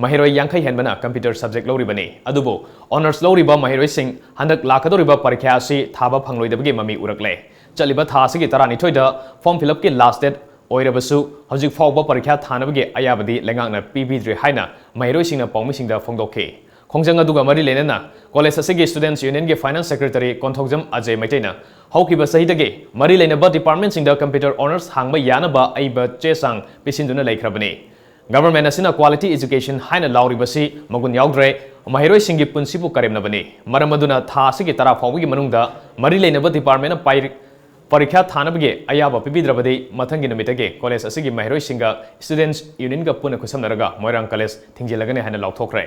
ꯃꯍꯩꯔꯣꯏ ꯌꯥꯡꯈꯩ ꯍꯦꯟꯕꯅ ꯀꯝꯄ꯭ꯌꯨꯇꯔ ꯁꯕꯖꯦꯛ ꯂꯧꯔꯤꯕꯅꯤ꯫ ꯑꯗꯨꯕꯨ ꯑꯣꯅꯔꯁ ꯂꯧꯔꯤꯕ ꯃꯍꯩꯔꯣꯏꯁꯤꯡ ꯍꯟꯗꯛ ꯂꯥꯛꯀꯗꯧꯔꯤꯕ ꯄꯔꯤꯈ꯭ꯌꯥ ꯑꯁꯤ ꯊꯥꯕ ꯐꯪꯂꯣꯏꯗꯕꯒꯤ ꯃꯃꯤ ꯎꯔꯛꯂꯦ꯫ ꯆꯠꯂꯤꯕ ꯊꯥ ꯑꯁꯤꯒꯤ ꯇꯔꯥꯅꯤꯊꯣꯏꯗ ꯐꯣꯔꯝ ꯐꯤꯜ ꯑꯞꯀꯤ ꯂꯥꯁ ꯗꯦꯠ ꯑꯣꯏꯔꯕꯁꯨ ꯍꯧꯖꯤꯛ ꯐꯥꯎꯕ ꯄꯔꯤꯈ꯭ꯌꯥ ꯊꯥꯅꯕꯒꯤ ꯑꯌꯥꯕꯗꯤ ꯂꯩꯉꯥꯛꯅ ꯄꯤꯕꯤꯗ꯭ꯔꯤ ꯍꯥꯏꯅ ꯃꯍꯩꯔꯣꯏꯁꯤꯡꯅ ꯄꯥꯎꯃꯤꯁꯤꯡꯗ ꯐꯣꯡꯗꯣꯛꯈꯤ꯫ ꯈꯣꯡꯖꯪ ꯑꯗꯨꯒ ꯃꯔꯤ ꯂꯩꯅꯅ ꯀꯣꯂꯦꯖ ꯑꯁꯤꯒꯤ ꯁ꯭ꯇꯨꯗꯦꯟꯠꯁ ꯌꯨꯅꯤꯌꯟꯒꯤ ꯐꯥꯏꯅꯥꯟꯁ ꯁꯦꯀ꯭ꯔꯦꯇꯔꯤ ꯀꯣꯟꯊꯧꯖꯝ ꯑꯖꯦ ꯃꯩꯇꯩꯅ ꯍꯧꯈꯤꯕ ꯆꯍꯤꯗꯒꯤ ꯃꯔꯤ ꯂꯩꯅꯕ ꯗꯤꯄꯥꯔꯠꯃꯦꯟꯠꯁꯤꯡꯗ ꯀꯝꯄ꯭ꯌꯨꯇꯔ ꯑꯣꯅꯔꯁ ꯍꯥꯡꯕ ꯌꯥꯅꯕ ꯑꯏꯕ ꯆꯦ ꯆꯥꯡ ꯄꯤꯁꯤꯟꯗꯨꯅ ꯂꯩꯈ꯭ꯔꯕꯅꯤ꯫ ꯒꯚꯔꯟꯃꯦꯟꯠ ꯑꯁꯤꯅ ꯀ꯭ꯋꯥꯂꯤꯇꯤ ꯑꯦꯖꯨꯀꯦꯁꯟ ꯍꯥꯏꯅ ꯂꯥꯎꯔꯤꯕꯁꯤ ꯃꯒꯨꯟ ꯌꯥꯎꯗ꯭ꯔꯦ, ꯃꯍꯩꯔꯣꯏꯁꯤꯡꯒꯤ ꯄꯨꯟꯁꯤꯕꯨ ꯀꯔꯦꯝꯅꯕꯅꯤ꯫ ꯃꯔꯝ ꯑꯗꯨꯅ ꯊꯥ ꯑꯁꯤꯒꯤ ꯇꯔꯥ ꯐꯥꯎꯕꯒꯤ ꯃꯅꯨꯡꯗ ꯃꯔꯤ ꯂꯩꯅꯕ ꯗꯤꯄꯥꯔꯠꯃꯦꯟꯠꯅ ꯄꯥꯏ-, ꯄꯔꯤꯈ꯭ꯌꯥ ꯊꯥꯅꯕꯒꯤ ꯑꯌꯥꯕ ꯄꯤꯕꯤꯗ꯭ꯔꯕꯗꯤ ꯃꯊꯪꯒꯤ ꯅꯨꯃꯤꯠꯇꯒꯤ ꯀꯣꯂꯦꯖ ꯑꯁꯤꯒꯤ ꯃꯍꯩꯔꯣꯏꯁꯤꯡꯒ ꯁ꯭ꯇꯨꯗꯦꯟꯠꯁ ꯌꯨꯅꯤꯌꯟꯒ ꯄꯨꯟꯅ ꯈꯨꯠꯁꯝꯅꯔꯒ ꯃꯣꯏꯔꯥꯡ ꯀꯣꯂꯦꯖ ꯊꯤꯡꯖꯤꯜꯂꯒꯅꯤ ꯍꯥꯏꯅ ꯂꯥꯎꯊꯣꯛꯈ꯭ꯔꯦ꯫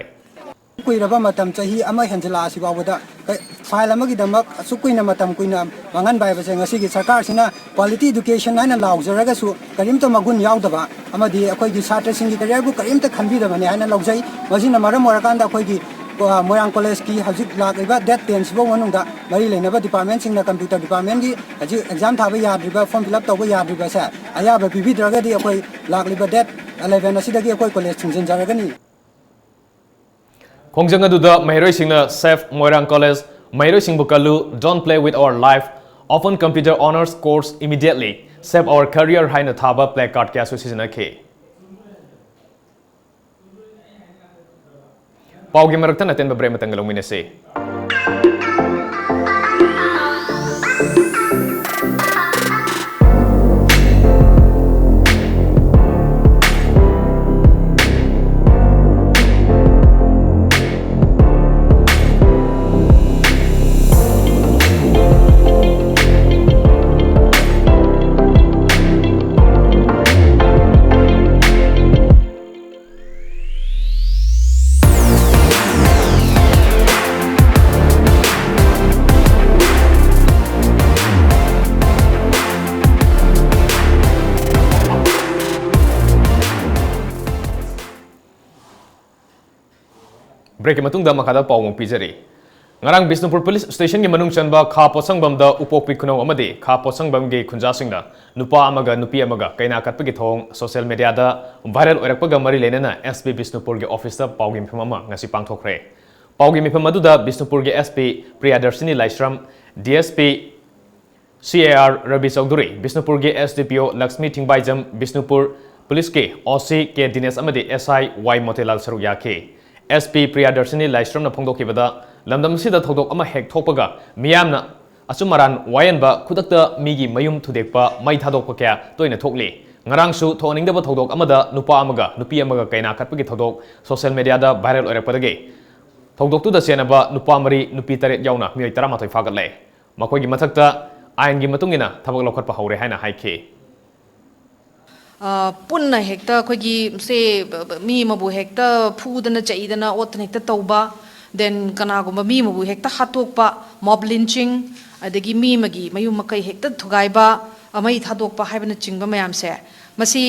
ꯀꯨꯏꯔꯕ ꯃꯇꯝ, ꯆꯍꯤ ꯑꯃ ꯍꯦꯟꯖꯤꯜꯂꯛꯑꯁꯤ ꯐꯥꯎꯕꯗ ꯀ-, ꯐꯥꯏꯜ ꯑꯃꯒꯤꯗꯃꯛ ꯑꯁꯨꯛ ꯀꯨꯏꯅ, ꯃꯇꯝ ꯀꯨꯏꯅ ꯃꯥꯡꯍꯟꯕ ꯍꯥꯏꯕꯁꯦ ꯉꯁꯤꯒꯤ ꯁꯔꯀꯥꯔꯁꯤꯅ ꯀ꯭ꯋꯥꯂꯤꯇꯤ ꯏꯗꯨꯀꯦꯁꯟ ꯍꯥꯏꯅ ꯂꯥꯎꯖꯔꯒꯁꯨ ꯀꯔꯤꯝꯇ ꯃꯒꯨꯟ ꯌꯥꯎꯗꯕ ꯑꯃꯗꯤ ꯑꯩꯈꯣꯏꯒꯤ ꯁꯥꯇ꯭ꯔꯁꯤꯡꯒꯤ ꯀꯦꯔꯤꯌꯔꯕꯨ ꯀꯔꯤꯝꯇ ꯈꯟꯕꯤꯗꯕꯅꯤ ꯍꯥꯏꯅ ꯂꯧꯖꯩ꯫ ꯃꯁꯤꯅ ꯃꯔꯝ ꯑꯣꯏꯔꯀꯥꯟꯗ ꯑꯩꯈꯣꯏꯒꯤ, ꯑ, ꯃꯣꯏꯔꯥꯡ ꯀꯣꯂꯦꯖꯀꯤ ꯍꯧꯖꯤꯛ ꯂꯥꯛꯂꯤꯕ ꯗꯦꯠ ꯇꯦꯟ ꯁꯤꯐꯥꯎ ꯃꯅꯨꯡꯗ ꯃꯔꯤ ꯂꯩꯅꯕ ꯗꯤꯄꯥꯔꯠꯃꯦꯟꯁꯤꯡꯅ ꯀꯝꯄ꯭ꯌꯨꯇꯔ ꯗꯤꯄꯥꯔꯠꯃꯦꯟꯒꯤ ꯍꯧꯖꯤꯛ ꯑꯦꯛꯖꯥꯝ ꯊꯥꯕ ꯌꯥꯗ꯭ꯔꯤꯕ, ꯐꯣꯔꯝ ꯐꯤꯜ ꯑꯞ ꯇꯧꯕ ꯌꯥꯗ꯭ꯔꯤꯕꯁꯦ ꯑꯌꯥꯕ ꯄꯤꯕꯤꯗ꯭ꯔꯒꯗꯤ ꯑꯩꯈꯣꯏ ꯂꯥꯛꯂꯤꯕ ꯗꯦꯠ ꯑꯦꯂꯦꯚꯦꯟ ꯑꯁꯤꯗꯒꯤ ꯑꯩꯈꯣꯏ ꯀꯣꯂꯦꯖ ꯊꯤꯡꯖꯤꯟꯖꯔꯒꯅꯤ꯫ ꯈꯣꯡꯖꯪ ꯑꯗꯨꯗ ꯃꯍꯩꯔꯣꯏꯁꯤꯡꯅ ꯁꯦꯐ ꯃꯣꯏꯔꯥꯡ ꯀꯣꯂꯦꯖ ꯃꯍꯩꯔꯣꯏꯁꯤꯡꯕꯨ ꯀꯜꯂꯨ, Don't play with our life, Open computer honours course immediately, Save our career ꯍꯥꯏꯅ ꯊꯥꯕ ꯄ꯭ꯂꯦ ꯀꯥꯔꯗ ꯀꯌꯥꯁꯨ ꯁꯤꯖꯤꯟꯅꯈꯤ꯫ ꯄꯥꯎꯒꯤ ꯃꯔꯛꯇ ꯑꯇꯦꯟꯕ ꯕ꯭ꯔꯦꯛ ꯑꯃꯇꯪꯒ ꯂꯧꯃꯤꯟꯅꯁꯤ꯫ Break ꯀꯤ ꯃꯇꯨꯡꯗ ꯃꯈꯥꯗ ꯄꯥꯎ ꯑꯃꯨꯛ ꯄꯤꯖꯔꯤ꯫ ꯉꯔꯥꯡ ꯕꯤꯁꯅꯨꯄꯨꯔ ꯄꯨꯂꯤꯁ ꯁ꯭ꯇꯦꯁꯟꯒꯤ ꯃꯅꯨꯡ ꯆꯟꯕ ꯈꯥ ꯄꯣꯠꯁꯪꯕꯝꯗ ꯎꯄꯣꯛꯄꯤ ꯈꯨꯅꯧ ꯑꯃꯗꯤ ꯈꯥ ꯄꯣꯠꯁꯪꯕꯝꯒꯤ ꯈꯨꯟꯖꯥꯁꯤꯡꯅ ꯅꯨꯄꯥ ꯑꯃꯒ ꯅꯨꯄꯤ ꯑꯃꯒ ꯀꯩꯅꯥ ꯀꯠꯄꯒꯤ ꯊꯧꯑꯣꯡ ꯁꯣꯁꯤꯌꯦꯜ ꯃꯤꯗꯤꯌꯥꯗ ꯚꯥꯏꯔꯦꯜ ꯑꯣꯏꯔꯛꯄꯒ ꯃꯔꯤ ꯂꯩꯅꯅ ꯑꯦꯁ ꯄꯤ ꯕꯤꯁꯅꯨꯄꯨꯔꯒꯤ ꯑꯣꯐꯤꯁꯇ ꯄꯥꯎꯒꯤ ꯃꯤꯐꯝ ꯑꯃ ꯉꯁꯤ ꯄꯥꯡꯊꯣꯛꯈ꯭ꯔꯦ꯫ ꯄꯥꯎꯒꯤ ꯃꯤꯐꯝ ꯑꯗꯨꯗ ꯕꯤꯁꯅꯨꯄꯨꯔꯒꯤ S P Priyadarshini Laishram, D S P C A R Rabi Choudhury, ꯕꯤꯁꯅꯨꯄꯨꯔꯒꯤ S D P O Laxmi ꯊꯤꯡꯕꯥꯏꯖꯝ, Bishnupur ꯄꯨꯂꯤꯁꯀꯤ ꯑꯣ ꯁꯤ ꯀꯦ ꯗꯤꯅꯦꯁ ꯑꯃꯗꯤ ꯑꯦꯁ ꯑꯥꯏ ꯋꯥꯏ ꯃꯣꯇꯤꯂꯥꯜ ꯁꯔꯨꯛ ꯌꯥꯈꯤ꯫ ꯑꯦꯁ ꯄꯤ ꯄ꯭ꯔꯤꯌꯥꯗꯔꯁꯤꯅꯤ ꯂꯥꯏꯁ꯭ꯔꯝꯅ ꯐꯣꯡꯗꯣꯛꯈꯤꯕꯗ, ꯂꯝꯗꯝ ꯑꯁꯤꯗ ꯊꯧꯗꯣꯛ ꯑꯃ ꯍꯦꯛ ꯊꯣꯛꯄꯒ ꯃꯤꯌꯥꯝꯅ ꯑꯆꯨꯝ ꯑꯔꯥꯟ ꯋꯥꯌꯦꯟꯕ, ꯈꯨꯗꯛꯇ ꯃꯤꯒꯤ ꯃꯌꯨꯝ ꯊꯨꯗꯦꯛꯄ, ꯃꯩ ꯊꯥꯗꯣꯛꯄ ꯀꯌꯥ ꯇꯣꯏꯅ ꯊꯣꯛꯂꯤ꯫ ꯉꯔꯥꯡꯁꯨ ꯊꯣꯛꯍꯟꯅꯤꯡꯗꯕ ꯊꯧꯗꯣꯛ ꯑꯃꯗ ꯅꯨꯄꯥ ꯑꯃꯒ ꯅꯨꯄꯤ ꯑꯃꯒ ꯀꯩꯅꯥ ꯀꯠꯄꯒꯤ ꯊꯧꯗꯣꯛ ꯁꯣꯁꯤꯌꯦꯜ ꯃꯤꯗꯤꯌꯥꯗ ꯚꯥꯏꯔꯦꯜ ꯑꯣꯏꯔꯛꯄꯗꯒꯤ ꯊꯧꯗꯣꯛꯇꯨꯗ ꯆꯦꯟꯅꯕ ꯅꯨꯄꯥ ꯃꯔꯤ, ꯅꯨꯄꯤ ꯇꯔꯦꯠ ꯌꯥꯎꯅ ꯃꯤꯑꯣꯏ ꯇꯔꯥꯃꯥꯊꯣꯏ ꯐꯥꯒꯠꯂꯦ꯫ ꯃꯈꯣꯏꯒꯤ ꯃꯊꯛꯇ ꯑꯥꯏꯟꯒꯤ ꯃꯇꯨꯡ ꯏꯟꯅ ꯊꯕꯛ ꯂꯧꯈꯠꯄ ꯍꯧꯔꯦ ꯍꯥꯏꯅ ꯍꯥꯏꯈꯤ꯫ ꯑ, ꯄꯨꯟꯅ ꯍꯦꯛꯇ ꯑꯩꯈꯣꯏꯒꯤ ꯁꯦ, ꯕ-, ꯕ-, ꯃꯤ ꯑꯃꯕꯨ ꯍꯦꯛꯇ ꯐꯨꯗꯅ ꯆꯩꯗꯅ ꯑꯣꯠꯇꯅ ꯍꯦꯛꯇ ꯇꯧꯕ, then ꯀꯅꯥꯒꯨꯝꯕ ꯃꯤ ꯑꯃꯕꯨ ꯍꯦꯛꯇ ꯍꯥꯠꯇꯣꯛꯄ, mob lynching, ꯑꯗꯒꯤ ꯃꯤ ꯑꯃꯒꯤ ꯃꯌꯨꯝ ꯃꯀꯩ ꯍꯦꯛꯇ ꯊꯨꯒꯥꯏꯕ, ꯑ, ꯃꯩ ꯊꯥꯗꯣꯛꯄ ꯍꯥꯏꯕꯅꯆꯤꯡꯕ ꯃꯌꯥꯝꯁꯦ, ꯃꯁꯤ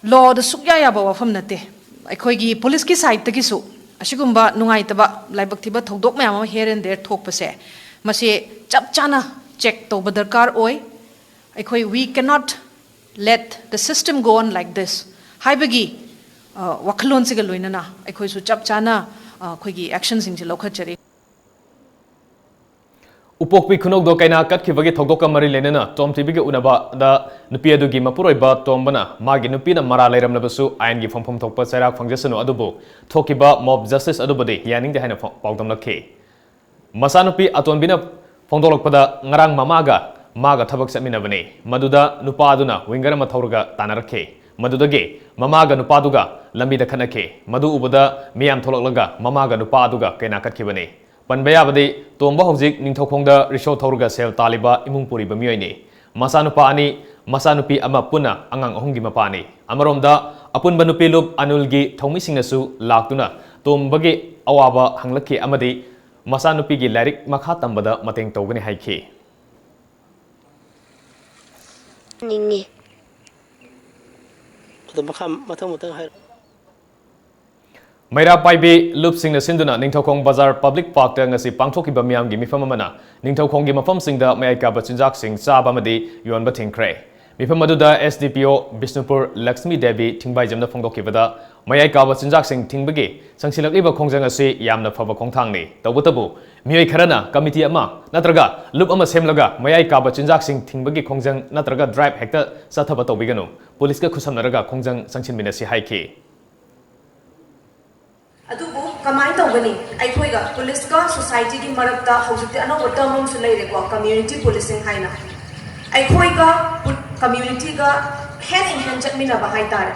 ꯂꯣꯗ ꯁꯨꯛꯌꯥ ꯌꯥꯕ ꯋꯥꯐꯝ ꯅꯠꯇꯦ꯫ ꯑꯩꯈꯣꯏꯒꯤ ꯄꯨꯂꯤꯁꯀꯤ ꯁꯥꯏꯠꯇꯒꯤꯁꯨ ꯑꯁꯤꯒꯨꯝꯕ ꯅꯨꯡꯉꯥꯏꯇꯕ, ꯂꯥꯏꯕꯛ ꯊꯤꯕ ꯊꯧꯗꯣꯛ ꯃꯌꯥꯝ ꯑꯃ here and there ꯊꯣꯛꯄꯁꯦ, ꯃꯁꯤ ꯆꯞ ꯆꯥꯅ ꯆꯦꯛ ꯇꯧꯕ ꯗꯔꯀꯥꯔ ꯑꯣꯏ꯫ ꯑꯩꯈꯣꯏ, we cannot let the system go on like this ꯍꯥꯏꯕꯒꯤ, ꯑ, ꯋꯥꯈꯜꯂꯣꯟꯁꯤꯒ ꯂꯣꯏꯅꯅ ꯑꯩꯈꯣꯏꯁꯨ ꯆꯞ ꯆꯥꯅ, ꯑ, ꯑꯩꯈꯣꯏꯒꯤ ꯑꯦꯛꯁꯟꯁꯤꯡꯁꯦ ꯂꯧꯈꯠꯆꯔꯤ꯫ ꯎꯄꯣꯛꯄꯤ ꯈꯨꯅꯧꯗꯣ ꯀꯩꯅꯥ ꯀꯠꯈꯤꯕꯒꯤ ꯊꯧꯗꯣꯛꯀ ꯃꯔꯤ ꯂꯩꯅꯅ ꯇꯣꯝ ꯇꯤꯚꯤꯒꯤ ꯎꯅꯕꯗ ꯅꯨꯄꯤ ꯑꯗꯨꯒꯤ ꯃꯄꯨꯔꯣꯏꯕ ꯇꯣꯝꯕꯅ ꯃꯥꯒꯤ ꯅꯨꯄꯤꯅ ꯃꯔꯥ ꯂꯩꯔꯝꯂꯕꯁꯨ ꯑꯥꯏꯟꯒꯤ ꯐꯪꯐꯝ ꯊꯣꯛꯄ ꯆꯩꯔꯥꯛ ꯐꯪꯖꯁꯅꯨ, ꯑꯗꯨꯕꯨ ꯊꯣꯛꯈꯤꯕ mob justice ꯑꯗꯨꯕꯨꯗꯤ ꯌꯥꯅꯤꯡꯗꯦ ꯍꯥꯏꯅ ꯐꯣ-, ꯄꯥꯎꯗꯝꯂꯛꯈꯤ꯫ ꯃꯆꯥꯅꯨꯄꯤ ꯑꯇꯣꯟꯕꯤꯅ ꯐꯣꯡꯗꯣꯛꯂꯛꯄꯗ, ꯉꯔꯥꯡ ꯃꯃꯥꯒ ꯃꯥꯒ ꯊꯕꯛ ꯆꯠꯃꯤꯟꯅꯕꯅꯤ꯫ ꯃꯗꯨꯗ ꯅꯨꯄꯥ ꯑꯗꯨꯅ winger ꯑꯃ ꯊꯧꯔꯒ ꯇꯥꯟꯅꯔꯛꯈꯤ꯫ ꯃꯗꯨꯗꯒꯤ ꯃꯃꯥꯒ ꯅꯨꯄꯥꯗꯨꯒ ꯂꯝꯕꯤꯗ ꯈꯠꯅꯈꯤ꯫ ꯃꯗꯨ ꯎꯕꯗ ꯃꯤꯌꯥꯝ ꯊꯣꯛꯂꯛꯂꯒ ꯃꯃꯥꯒ ꯅꯨꯄꯥ ꯑꯗꯨꯒ ꯀꯩꯅꯥ ꯀꯠꯈꯤꯕꯅꯤ꯫ ꯄꯟꯕ ꯌꯥꯕꯗꯤ, ꯇꯣꯝꯕ ꯍꯧꯖꯤꯛ ꯅꯤꯡꯊꯧꯈꯣꯡꯗ ꯔꯤꯛꯁꯣ ꯊꯧꯔꯒ ꯁꯦꯜ ꯇꯥꯜꯂꯤꯕ ꯏꯃꯨꯡ ꯄꯨꯔꯤꯕ ꯃꯤꯑꯣꯏꯅꯤ꯫ ꯃꯆꯥꯅꯨꯄꯥ ꯑꯅꯤ, ꯃꯆꯥꯅꯨꯄꯤ ꯑꯃ, ꯄꯨꯟꯅ ꯑꯉꯥꯡ ꯑꯍꯨꯝꯒꯤ ꯃꯄꯥꯅꯤ꯫ ꯑꯃꯔꯣꯝꯗ, ꯑꯄꯨꯟꯕ ꯅꯨꯄꯤ ꯂꯨꯞ ꯑꯅꯨꯜꯒꯤ ꯊꯧꯃꯤꯁꯤꯡꯅꯁꯨ ꯂꯥꯛꯇꯨꯅ ꯇꯣꯝꯕꯒꯤ ꯑꯋꯥꯕ ꯍꯪꯂꯛꯈꯤ ꯑꯃꯗꯤ ꯃꯆꯥꯅꯨꯄꯤꯒꯤ ꯂꯥꯏꯔꯤꯛ ꯃꯈꯥ ꯇꯝꯕꯗ ꯃꯇꯦꯡ ꯇꯧꯒꯅꯤ ꯍꯥꯏꯈꯤ꯫ ꯅꯤꯡꯉꯤ꯫ ꯑꯗꯣ ꯃꯈꯥ ꯃꯊꯪ ꯃꯊꯪ ꯍꯥꯏꯔꯣ꯫ ꯃꯩꯔꯥ ꯄꯥꯏꯕꯤ ꯂꯨꯞꯁꯤꯡꯅ ꯁꯤꯟꯗꯨꯅ ꯅꯤꯡꯊꯧꯈꯣꯡ ꯕꯖꯥꯔ ꯄꯕ꯭ꯂꯤꯛ ꯄꯥꯔꯛꯇ ꯉꯁꯤ ꯄꯥꯡꯊꯣꯛꯈꯤꯕ ꯃꯤꯌꯥꯝꯒꯤ ꯃꯤꯐꯝ ꯑꯃꯅ ꯅꯤꯡꯊꯧꯈꯣꯡꯒꯤ ꯃꯐꯝꯁꯤꯡꯗ ꯃꯌꯥꯏ ꯀꯥꯕ ꯆꯤꯟꯖꯥꯛꯁꯤꯡ ꯆꯥꯕ ꯑꯃꯗꯤ ꯌꯣꯟꯕ ꯊꯤꯡꯈ꯭ꯔꯦ꯫ ꯃꯤꯐꯝ ꯑꯗꯨꯗ S D P O Bishnupur Lakshmi Devi ꯊꯤꯡꯕꯥꯏꯖꯝꯅ ꯐꯣꯡꯗꯣꯛꯈꯤꯕꯗ, ꯃꯌꯥꯏ ꯀꯥꯕ ꯆꯤꯟꯖꯥꯛꯁꯤꯡ ꯊꯤꯡꯕꯒꯤ ꯆꯪꯁꯤꯜꯂꯛꯂꯤꯕ ꯈꯣꯡꯖꯪ ꯑꯁꯤ ꯌꯥꯝꯅ ꯐꯕ ꯈꯣꯡꯊꯥꯡꯅꯤ꯫ ꯇꯧꯕꯇꯕꯨ, ꯃꯤꯑꯣꯏ ꯈꯔꯅ ꯀꯃꯤꯇꯤ ꯑꯃ ꯅꯠꯇ꯭ꯔꯒ ꯂꯨꯞ ꯑꯃ ꯁꯦꯝꯂꯒ ꯃꯌꯥꯏ ꯀꯥꯕ ꯆꯤꯟꯖꯥꯛꯁꯤꯡ ꯊꯤꯡꯕꯒꯤ ꯈꯣꯡꯖꯪ ꯅꯠꯇ꯭ꯔꯒ ꯗ꯭ꯔꯥꯏꯚ ꯍꯦꯛꯇ ꯆꯠꯊꯕ ꯇꯧꯕꯤꯒꯅꯨ꯫ ꯄꯨꯂꯤꯁꯀ ꯈꯨꯠꯁꯝꯅꯔꯒ ꯈꯣꯡꯖꯪ ꯆꯪꯁꯤꯟꯃꯤꯟꯅꯁꯤ ꯍꯥꯏꯈꯤ꯫ ꯑꯗꯨꯕꯨ ꯀꯃꯥꯏꯅ ꯇꯧꯒꯅꯤ? ꯑꯩꯈꯣꯏꯒ ꯄꯨꯂꯤꯁꯀ ꯁꯣꯁꯥꯏꯇꯤꯒꯤ ꯃꯔꯛꯇ ꯍꯧꯖꯤꯛꯇꯤ ꯑꯅꯧꯕ ꯇꯔꯝ ꯑꯃꯁꯨ ꯂꯩꯔꯦꯀꯣ, ꯀꯝꯃ꯭ꯌꯨꯅꯤꯇꯤ ꯄꯨꯂꯤꯁꯤꯡ ꯍꯥꯏꯅ꯫ ꯑꯩꯈꯣꯏꯒ ꯄꯨ-, ꯀꯝꯃ꯭ꯌꯨꯅꯤꯇꯤꯒ hand in hand ꯆꯠꯃꯤꯟꯅꯕ ꯍꯥꯏꯇꯥꯔꯦ꯫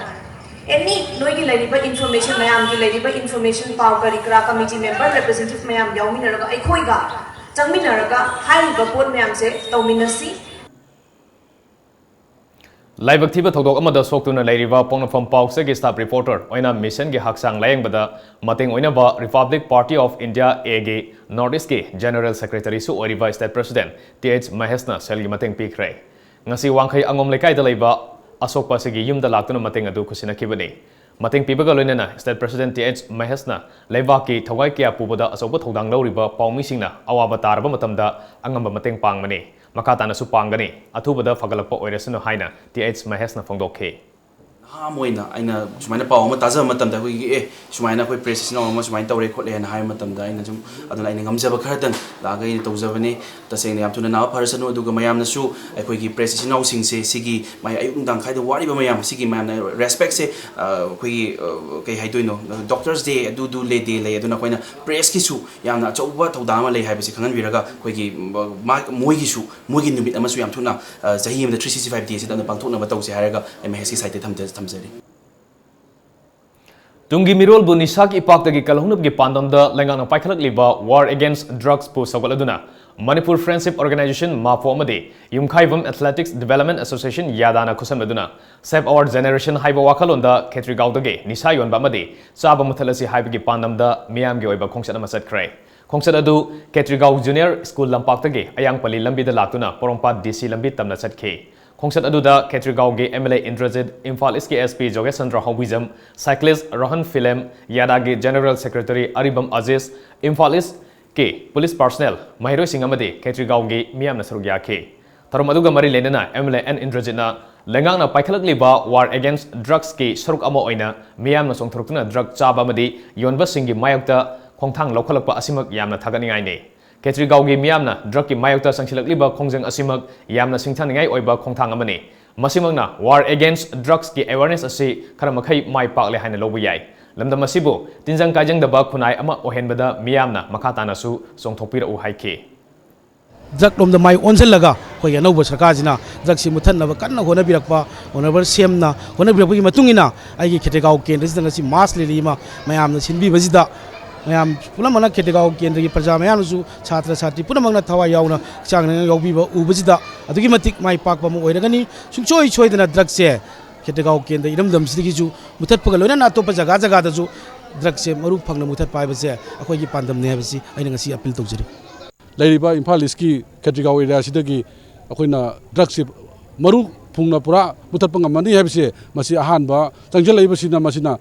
ꯑꯦꯅꯤ ꯅꯣꯏꯒꯤ ꯂꯩꯔꯤꯕ ꯏꯟꯐꯣꯔꯃꯦꯁꯟ, ꯃꯌꯥꯝꯒꯤ ꯂꯩꯔꯤꯕ ꯏꯟꯐꯣꯔꯃꯦꯁꯟ, ꯄꯥꯎ ꯀꯔꯤ ꯀꯔꯥ, ꯀꯃꯤꯇꯤ ꯃꯦꯝꯕꯔ, ꯔꯦꯄ꯭ꯔꯖꯦꯟꯇꯦꯇꯤꯚ ꯃꯌꯥꯝ ꯌꯥꯎꯃꯤꯟꯅꯔꯒ, ꯑꯩꯈꯣꯏꯒ ꯆꯪꯃꯤꯟꯅꯔꯒ ꯍꯥꯏꯔꯤꯕ ꯄꯣꯠ ꯃꯌꯥꯝꯁꯦ ꯇꯧꯃꯤꯟꯅꯁꯤ꯫ ꯂꯥꯏꯕꯛ ꯊꯤꯕ ꯊꯧꯗꯣꯛ ꯑꯃꯗ ꯁꯣꯛꯇꯨꯅ ꯂꯩꯔꯤꯕ ꯄꯣꯛꯅꯐꯝ ꯄꯥꯎꯆꯦꯒꯤ ꯁ꯭ꯇꯥꯐ ꯔꯤꯄꯣꯔꯇꯔ ꯑꯣꯏꯅ ꯃꯤꯁꯟꯒꯤ ꯍꯛꯆꯥꯡ ꯂꯥꯌꯦꯡꯕꯗ ꯃꯇꯦꯡ ꯑꯣꯏꯅꯕ Republic Party of India, A ꯒꯤ ꯅꯣꯔꯠ ꯏꯁ꯭ꯠꯀꯤ ꯖꯦꯅꯔꯦꯜ ꯁꯦꯀ꯭ꯔꯦꯇꯔꯤꯁꯨ ꯑꯣꯏꯔꯤꯕ ꯁ꯭ꯇꯦꯠ ꯄ꯭ꯔꯦꯁꯤꯗꯦꯟꯠ Th ꯃꯍꯦꯁꯅ ꯁꯦꯜꯒꯤ ꯃꯇꯦꯡ ꯄꯤꯈ꯭ꯔꯦ꯫ ꯉꯁꯤ ꯋꯥꯡꯈꯩ ꯑꯉꯣꯝ ꯂꯩꯀꯥꯏꯗ ꯂꯩꯕ ꯑꯁꯣꯛꯄ ꯑꯁꯤꯒꯤ ꯌꯨꯝꯗ ꯂꯥꯛꯇꯨꯅ ꯃꯇꯦꯡ ꯑꯗꯨ ꯈꯨꯠꯁꯤꯟꯅꯈꯤꯕꯅꯤ꯫ ꯃꯇꯦꯡ ꯄꯤꯕꯒ ꯂꯣꯏꯅꯅ ꯁ꯭ꯇꯦꯠ ꯄ꯭ꯔꯦꯁꯤꯗꯦꯟꯠ Th ꯃꯍꯦꯁꯅ ꯂꯩꯕꯥꯛꯀꯤ ꯊꯋꯥꯏ ꯀꯌꯥ ꯄꯨꯕꯗ ꯑꯆꯧꯕ ꯊꯧꯗꯥꯡ ꯂꯧꯔꯤꯕ ꯄꯥꯎꯃꯤꯁꯤꯡꯅ ꯑꯋꯥꯕ ꯇꯥꯔꯕ ꯃꯇꯝꯗ ꯑꯉꯝꯕ ꯃꯇꯦꯡ ꯄꯥꯡꯕꯅꯤ꯫ ꯃꯈꯥ ꯇꯥꯅꯁꯨ ꯄꯥꯡꯒꯅꯤ꯫ ꯑꯊꯨꯕꯗ ꯐꯒꯠꯂꯛꯄ ꯑꯣꯏꯔꯁꯅꯨ ꯍꯥꯏꯅ Th ꯃꯍꯦꯁꯅ ꯐꯣꯡꯗꯣꯛꯈꯤ꯫ ꯅꯍꯥ ꯑꯃ ꯑꯣꯏꯅ ꯑꯩꯅ ꯁꯨꯃꯥꯏꯅ ꯄꯥꯎ ꯑꯃ ꯇꯥꯖꯕ ꯃꯇꯝꯗ, ꯑꯩꯈꯣꯏꯒꯤ, "ꯑꯦ, ꯁꯨꯃꯥꯏꯅ ꯑꯩꯈꯣꯏ ꯄ꯭ꯔꯦꯁ ꯏꯆꯤꯟ ꯏꯅꯥꯎ ꯑꯃ ꯁꯨꯃꯥꯏꯅ ꯇꯧꯔꯦ ꯈꯣꯠꯂꯦ" ꯍꯥꯏꯅ ꯍꯥꯏꯕ ꯃꯇꯝꯗ, ꯑꯩꯅ ꯁꯨꯝ, ꯑꯗꯨꯅ ꯑꯩꯅ ꯉꯝꯖꯕ ꯈꯔꯗꯪ ꯂꯥꯛꯑꯒ ꯑꯩꯅ ꯇꯧꯖꯕꯅꯤ꯫ ꯇꯁꯦꯡꯅ ꯌꯥꯝ ꯊꯨꯅ ꯅꯥꯕ ꯐꯔꯁꯅꯨ꯫ ꯑꯗꯨꯒ ꯃꯌꯥꯝꯅꯁꯨ ꯑꯩꯈꯣꯏꯒꯤ ꯄ꯭ꯔꯦꯁ ꯏꯆꯤꯟ ꯏꯅꯥꯎꯁꯤꯡꯁꯦ ꯁꯤꯒꯤ ꯃꯥꯏ ꯑꯌꯨꯛ ꯅꯨꯡꯗꯥꯡ ꯈꯥꯏꯗ ꯋꯥꯔꯤꯕ ꯃꯌꯥꯝ, ꯁꯤꯒꯤ ꯃꯌꯥꯝꯅ ꯔꯦꯁꯄꯦꯛꯁꯦ, ꯑ, ꯑꯩꯈꯣꯏꯒꯤ, ꯑ, ꯀꯩ ꯍꯥꯏꯗꯣꯏꯅꯣ, ꯗꯣꯛꯇꯔꯁ ꯗꯦ ꯑꯗꯨꯗꯨ ꯂꯩ, ꯗꯦ ꯂꯩ꯫ ꯑꯗꯨꯅ ꯑꯩꯈꯣꯏꯅ ꯄ꯭ꯔꯦꯁꯀꯤꯁꯨ ꯌꯥꯝꯅ ꯑꯆꯧꯕ ꯊꯧꯗꯥꯡ ꯑꯃ ꯂꯩ ꯍꯥꯏꯕꯁꯤ ꯈꯪꯍꯟꯕꯤꯔꯒ, ꯑꯩꯈꯣꯏꯒꯤ, ꯃ-, ꯃꯥ-, ꯃꯣꯏꯒꯤꯁꯨ, ꯃꯣꯏꯒꯤ ꯅꯨꯃꯤꯠ ꯑꯃꯁꯨ ꯌꯥꯝ ꯊꯨꯅ, ꯑ, ꯆꯍꯤ ꯑꯃꯗ three sixty five days ꯁꯤꯗ ꯑꯗꯨꯝ ꯄꯥꯡꯊꯣꯛꯅꯕ ꯇꯧꯁꯦ ꯍꯥꯏꯔꯒ ꯑꯩ ꯃꯍꯦꯁꯀꯤ ꯁꯥꯏꯠꯇ ꯊꯝꯖ-, ꯊꯝꯖꯔꯤ꯫ ꯇꯨꯡꯒꯤ ꯃꯤꯔꯣꯜꯕꯨ ꯅꯤꯁꯥꯒꯤ ꯏꯄꯥꯛꯇꯒꯤ ꯀꯜꯍꯧꯅꯕꯒꯤ ꯄꯥꯟꯗꯝꯗ ꯂꯩꯉꯥꯛꯅ ꯄꯥꯏꯈꯠꯂꯛꯂꯤꯕ War Against Drugsꯄꯨ ꯁꯧꯒꯠꯂꯗꯨꯅ Manipur Friendship Organisation, ꯃꯥꯐꯣ, ꯑꯃꯗꯤ ꯌꯨꯝꯈꯥꯏꯕꯝ Athletics Development Association, ꯌꯥꯗꯥꯅ ꯈꯨꯠꯁꯝꯅꯗꯨꯅ Save Our Generation ꯍꯥꯏꯕ ꯋꯥꯈꯜꯂꯣꯟꯗ ꯈꯦꯇ꯭ꯔꯤꯒꯥꯎꯗꯒꯤ ꯅꯤꯁꯥ ꯌꯣꯟꯕ ꯑꯃꯗꯤ ꯆꯥꯕ ꯃꯨꯊꯠꯂꯁꯤ ꯍꯥꯏꯕꯒꯤ ꯄꯥꯟꯗꯝꯗ ꯃꯤꯌꯥꯝꯒꯤ ꯑꯣꯏꯕ ꯈꯣꯡꯆꯠ ꯑꯃ ꯆꯠꯈ꯭ꯔꯦ꯫ ꯈꯣꯡꯆꯠ ꯑꯗꯨ ꯈꯦꯇ꯭ꯔꯤꯒꯥꯎ ꯖꯨꯅꯤꯌꯔ ꯁ꯭ꯀꯨꯜ ꯂꯝꯄꯥꯛꯇꯒꯤ ꯑꯌꯥꯡꯄꯜꯂꯤ ꯂꯝꯕꯤꯗ ꯂꯥꯛꯇꯨꯅ ꯄꯣꯔꯣꯝꯄꯥꯠ D C ꯂꯝꯕꯤ ꯇꯝꯅ ꯆꯠꯈꯤ꯫ ꯈꯣꯡꯆꯠ ꯑꯗꯨꯗ ꯈꯦꯇ꯭ꯔꯤꯒꯥꯎꯒꯤ MLA ꯏꯟꯗ꯭ꯔꯖꯤꯠ, ꯏꯝꯐꯥꯜ ꯏꯁꯀꯤ SP ꯖꯣꯒꯦꯁ ꯆꯟꯗ꯭ꯔ ꯍꯥꯎꯕꯤꯖꯝ, ꯁꯥꯏꯀ꯭ꯂꯤꯁ ꯔꯣꯍꯟ ꯐꯤꯂꯦꯝ, ꯌꯥꯗꯥꯒꯤ ꯖꯦꯅꯔꯦꯜ ꯁꯦꯀ꯭ꯔꯦꯇꯔꯤ ꯑꯔꯤꯕꯝ ꯑꯖꯤꯁ, ꯏꯝꯐꯥꯜ ꯏꯁꯀꯤ ꯄꯨꯂꯤꯁ ꯄꯥꯔꯁꯅꯦꯜ, ꯃꯍꯩꯔꯣꯏꯁꯤꯡ ꯑꯃꯗꯤ ꯈꯦꯇ꯭ꯔꯤꯒꯥꯎꯒꯤ ꯃꯤꯌꯥꯝꯅ ꯁꯔꯨꯛ ꯌꯥꯈꯤ꯫ ꯊꯧꯔꯝ ꯑꯗꯨꯒ ꯃꯔꯤ ꯂꯩꯅꯅ MLA ꯑꯦꯟ ꯏꯟꯗ꯭ꯔꯖꯤꯠꯅ ꯂꯩꯉꯥꯛꯅ ꯄꯥꯏꯈꯠꯂꯛꯂꯤꯕ war against drugsꯀꯤ ꯁꯔꯨꯛ ꯑꯃ ꯑꯣꯏꯅ ꯃꯤꯌꯥꯝꯅ ꯆꯣꯡꯊꯣꯔꯛꯇꯨꯅ drug ꯆꯥꯕ ꯑꯃꯗꯤ ꯌꯣꯟꯕꯁꯤꯡꯒꯤ ꯃꯥꯌꯣꯛꯇ ꯈꯣꯡꯊꯥꯡ ꯂꯧꯈꯠꯂꯛꯄ ꯑꯁꯤꯃꯛ ꯌꯥꯝꯅ ꯊꯥꯒꯠꯅꯤꯡꯉꯥꯏꯅꯤ꯫ ꯈꯦꯇ꯭ꯔꯤꯒꯥꯎꯒꯤ ꯃꯤꯌꯥꯝꯅ drugꯀꯤ ꯃꯥꯌꯣꯛꯇ ꯆꯪꯁꯤꯜꯂꯛꯂꯤꯕ ꯈꯣꯡꯖꯪ ꯑꯁꯤꯃꯛ ꯌꯥꯝꯅ ꯁꯤꯡꯊꯥꯅꯤꯡꯉꯥꯏ ꯑꯣꯏꯕ ꯈꯣꯡꯊꯥꯡ ꯑꯃꯅꯤ꯫ ꯃꯁꯤꯃꯛꯅ war against drugsꯀꯤ awareness ꯑꯁꯤ ꯈꯔ ꯃꯈꯩ ꯃꯥꯏ ꯄꯥꯛꯂꯦ ꯍꯥꯏꯅ ꯂꯧꯕ ꯌꯥꯏ꯫ ꯂꯝꯗꯝ ꯑꯁꯤꯕꯨ ꯇꯤꯟꯖꯪ ꯀꯥꯏꯖꯪꯗꯕ ꯈꯨꯟꯅꯥꯏ ꯑꯃ ꯑꯣꯏꯍꯟꯕꯗ ꯃꯤꯌꯥꯝꯅ ꯃꯈꯥ ꯇꯥꯅꯁꯨ ꯆꯣꯡꯊꯣꯛꯄꯤꯔꯛꯎ ꯍꯥꯏꯈꯤ꯫ Drug ꯂꯣꯝꯗ ꯃꯥꯏ ꯑꯣꯟꯁꯤꯜꯂꯒ ꯑꯩꯈꯣꯏꯒꯤ ꯑꯅꯧꯕ ꯁꯔꯀꯥꯔꯁꯤꯅ drugꯁꯤ ꯃꯨꯠꯊꯠꯅꯕ ꯀꯟꯅ ꯍꯣꯠꯅꯕꯤꯔꯛꯄ, Honourable CMꯅ ꯍꯣꯠꯅꯕꯤꯔꯛꯄꯒꯤ ꯃꯇꯨꯡ ꯏꯟꯅ ꯑꯩꯒꯤ ꯈꯦꯇ꯭ꯔꯤꯒꯥꯎ ꯀꯦꯟꯗ꯭ꯔꯁꯤꯗ ꯉꯁꯤ mass rally ꯑꯃ ꯃꯌꯥꯝꯅ ꯁꯤꯟꯕꯤꯕꯁꯤꯗ, ꯃꯌꯥꯝ ꯄꯨꯝꯅꯃꯛꯅ ꯈꯦꯇ꯭ꯔꯤꯒꯥꯎ ꯀꯦꯟꯗ꯭ꯔꯒꯤ ꯄ꯭ꯔꯖꯥ ꯃꯌꯥꯝꯅꯁꯨ, ꯁꯥꯇ꯭ꯔ ꯁꯥꯇ꯭ꯔꯤ ꯄꯨꯝꯅꯃꯛꯅ ꯊꯋꯥꯏ ꯌꯥꯎꯅ ꯍꯛꯆꯥꯡ ꯅꯥꯅ ꯌꯥꯎꯕꯤꯕ ꯎꯕꯁꯤꯗ ꯑꯗꯨꯛꯀꯤ ꯃꯇꯤꯛ ꯃꯥꯏ ꯄꯥꯛꯄ ꯑꯃ ꯑꯣꯏꯔꯒꯅꯤ꯫ ꯁꯨꯡꯁꯣꯏ ꯁꯣꯏꯗꯅ drugꯁꯦ ꯈꯦꯇ꯭ꯔꯤꯒꯥꯎ ꯀꯦꯟꯗ꯭ꯔ ꯏꯔꯝꯗꯝꯁꯤꯗꯒꯤꯁꯨ ꯃꯨꯠꯊꯠꯄꯒ ꯂꯣꯏꯅꯅ ꯑꯇꯣꯞꯄ ꯖꯒꯥ ꯖꯒꯥꯗꯁꯨ drugꯁꯦ ꯃꯔꯨ ꯐꯪꯅ ꯃꯨꯠꯊꯠꯄ ꯍꯥꯏꯕꯁꯦ ꯑꯩꯈꯣꯏꯒꯤ ꯄꯥꯟꯗꯝꯅꯤ ꯍꯥꯏꯕꯁꯤ ꯑꯩꯅ ꯉꯁꯤ appeal ꯇꯧꯖꯔꯤ꯫ ꯂꯩꯔꯤꯕ ꯏꯝꯐꯥꯜ ꯏꯁꯀꯤ ꯈꯦꯇ꯭ꯔꯤꯒꯥꯎ ꯑꯦꯔꯤꯌꯥꯁꯤꯗꯒꯤ ꯑꯩꯈꯣꯏꯅ drugꯁꯤ ꯃꯔꯨ ꯐꯨꯡꯅ ꯄꯨꯔꯥ ꯃꯨꯊꯠꯄ ꯉꯝꯃꯅꯤ ꯍꯥꯏꯕꯁꯦ ꯃꯁꯤ ꯑꯍꯥꯟꯕ ꯆꯪꯁꯤꯜꯂꯛꯏꯕꯁꯤꯅ ꯃꯁꯤꯅ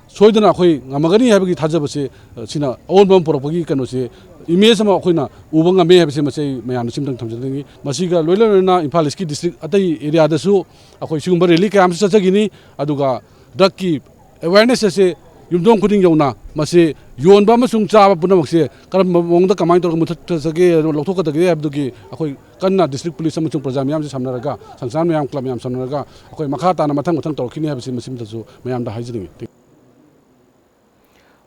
ꯁꯣꯏꯗꯅ ꯑꯩꯈꯣꯏ ꯉꯝꯃꯒꯅꯤ ꯍꯥꯏꯕꯒꯤ ꯊꯥꯖꯕꯁꯦ, ꯁꯤꯅ ꯑꯑꯣꯟꯕ ꯑꯃ ꯄꯨꯔꯛꯄꯒꯤ ꯀꯩꯅꯣꯁꯦ, image ꯑꯃ ꯑꯩꯈꯣꯏꯅ ꯎꯕ ꯉꯝꯃꯦ ꯍꯥꯏꯕꯁꯦ ꯃꯁꯤ ꯑꯩ ꯃꯌꯥꯝꯗ ꯁꯤꯝꯇꯪ ꯊꯝꯖꯅꯤꯡꯉꯤ꯫ ꯃꯁꯤꯒ ꯂꯣꯏꯅ ꯂꯣꯏꯅꯅ ꯏꯝꯐꯥꯜ ꯏꯁꯀꯤ district ꯑꯇꯩ ꯑꯦꯔꯤꯌꯥꯗꯁꯨ ꯑꯩꯈꯣꯏ ꯁꯤꯒꯨꯝꯕ rally ꯀꯌꯥ ꯑꯃꯁꯨ ꯆꯠꯆꯈꯤꯅꯤ꯫ ꯑꯗꯨꯒ drugꯀꯤ awareness ꯑꯁꯦ ꯌꯨꯝꯊꯣꯡ ꯈꯨꯗꯤꯡ ꯌꯧꯅ ꯃꯁꯤ ꯌꯣꯟꯕ ꯑꯃꯁꯨꯡ ꯆꯥꯕ ꯄꯨꯝꯅꯃꯛꯁꯦ ꯀꯔꯝꯕ ꯃꯑꯣꯡꯗ ꯀꯃꯥꯏꯅ ꯇꯧꯔꯒ ꯃꯨꯊꯠꯆꯒꯦ, ꯂꯧꯊꯣꯛꯀꯗꯒꯦ ꯍꯥꯏꯕꯗꯨꯒꯤ ꯑꯩꯈꯣꯏ ꯀꯟꯅ district police ꯑꯃꯁꯨꯡ ꯄ꯭ꯔꯖꯥ ꯃꯤꯌꯥꯝꯁꯤ ꯁꯝꯅꯔꯒ, ꯁꯪꯁꯊꯥꯟ ꯃꯌꯥꯝ, club ꯃꯌꯥꯝ ꯁꯝꯅꯔꯒ ꯑꯩꯈꯣꯏ ꯃꯈꯥ ꯇꯥꯅ ꯃꯊꯪ ꯃꯊꯪ ꯇꯧꯔꯛꯈꯤꯅꯤ ꯍꯥꯏꯕꯁꯤ ꯃꯁꯤꯃꯇꯁꯨ ꯃꯌꯥꯝꯗ ꯍꯥꯏꯖꯅꯤꯡꯉꯤ꯫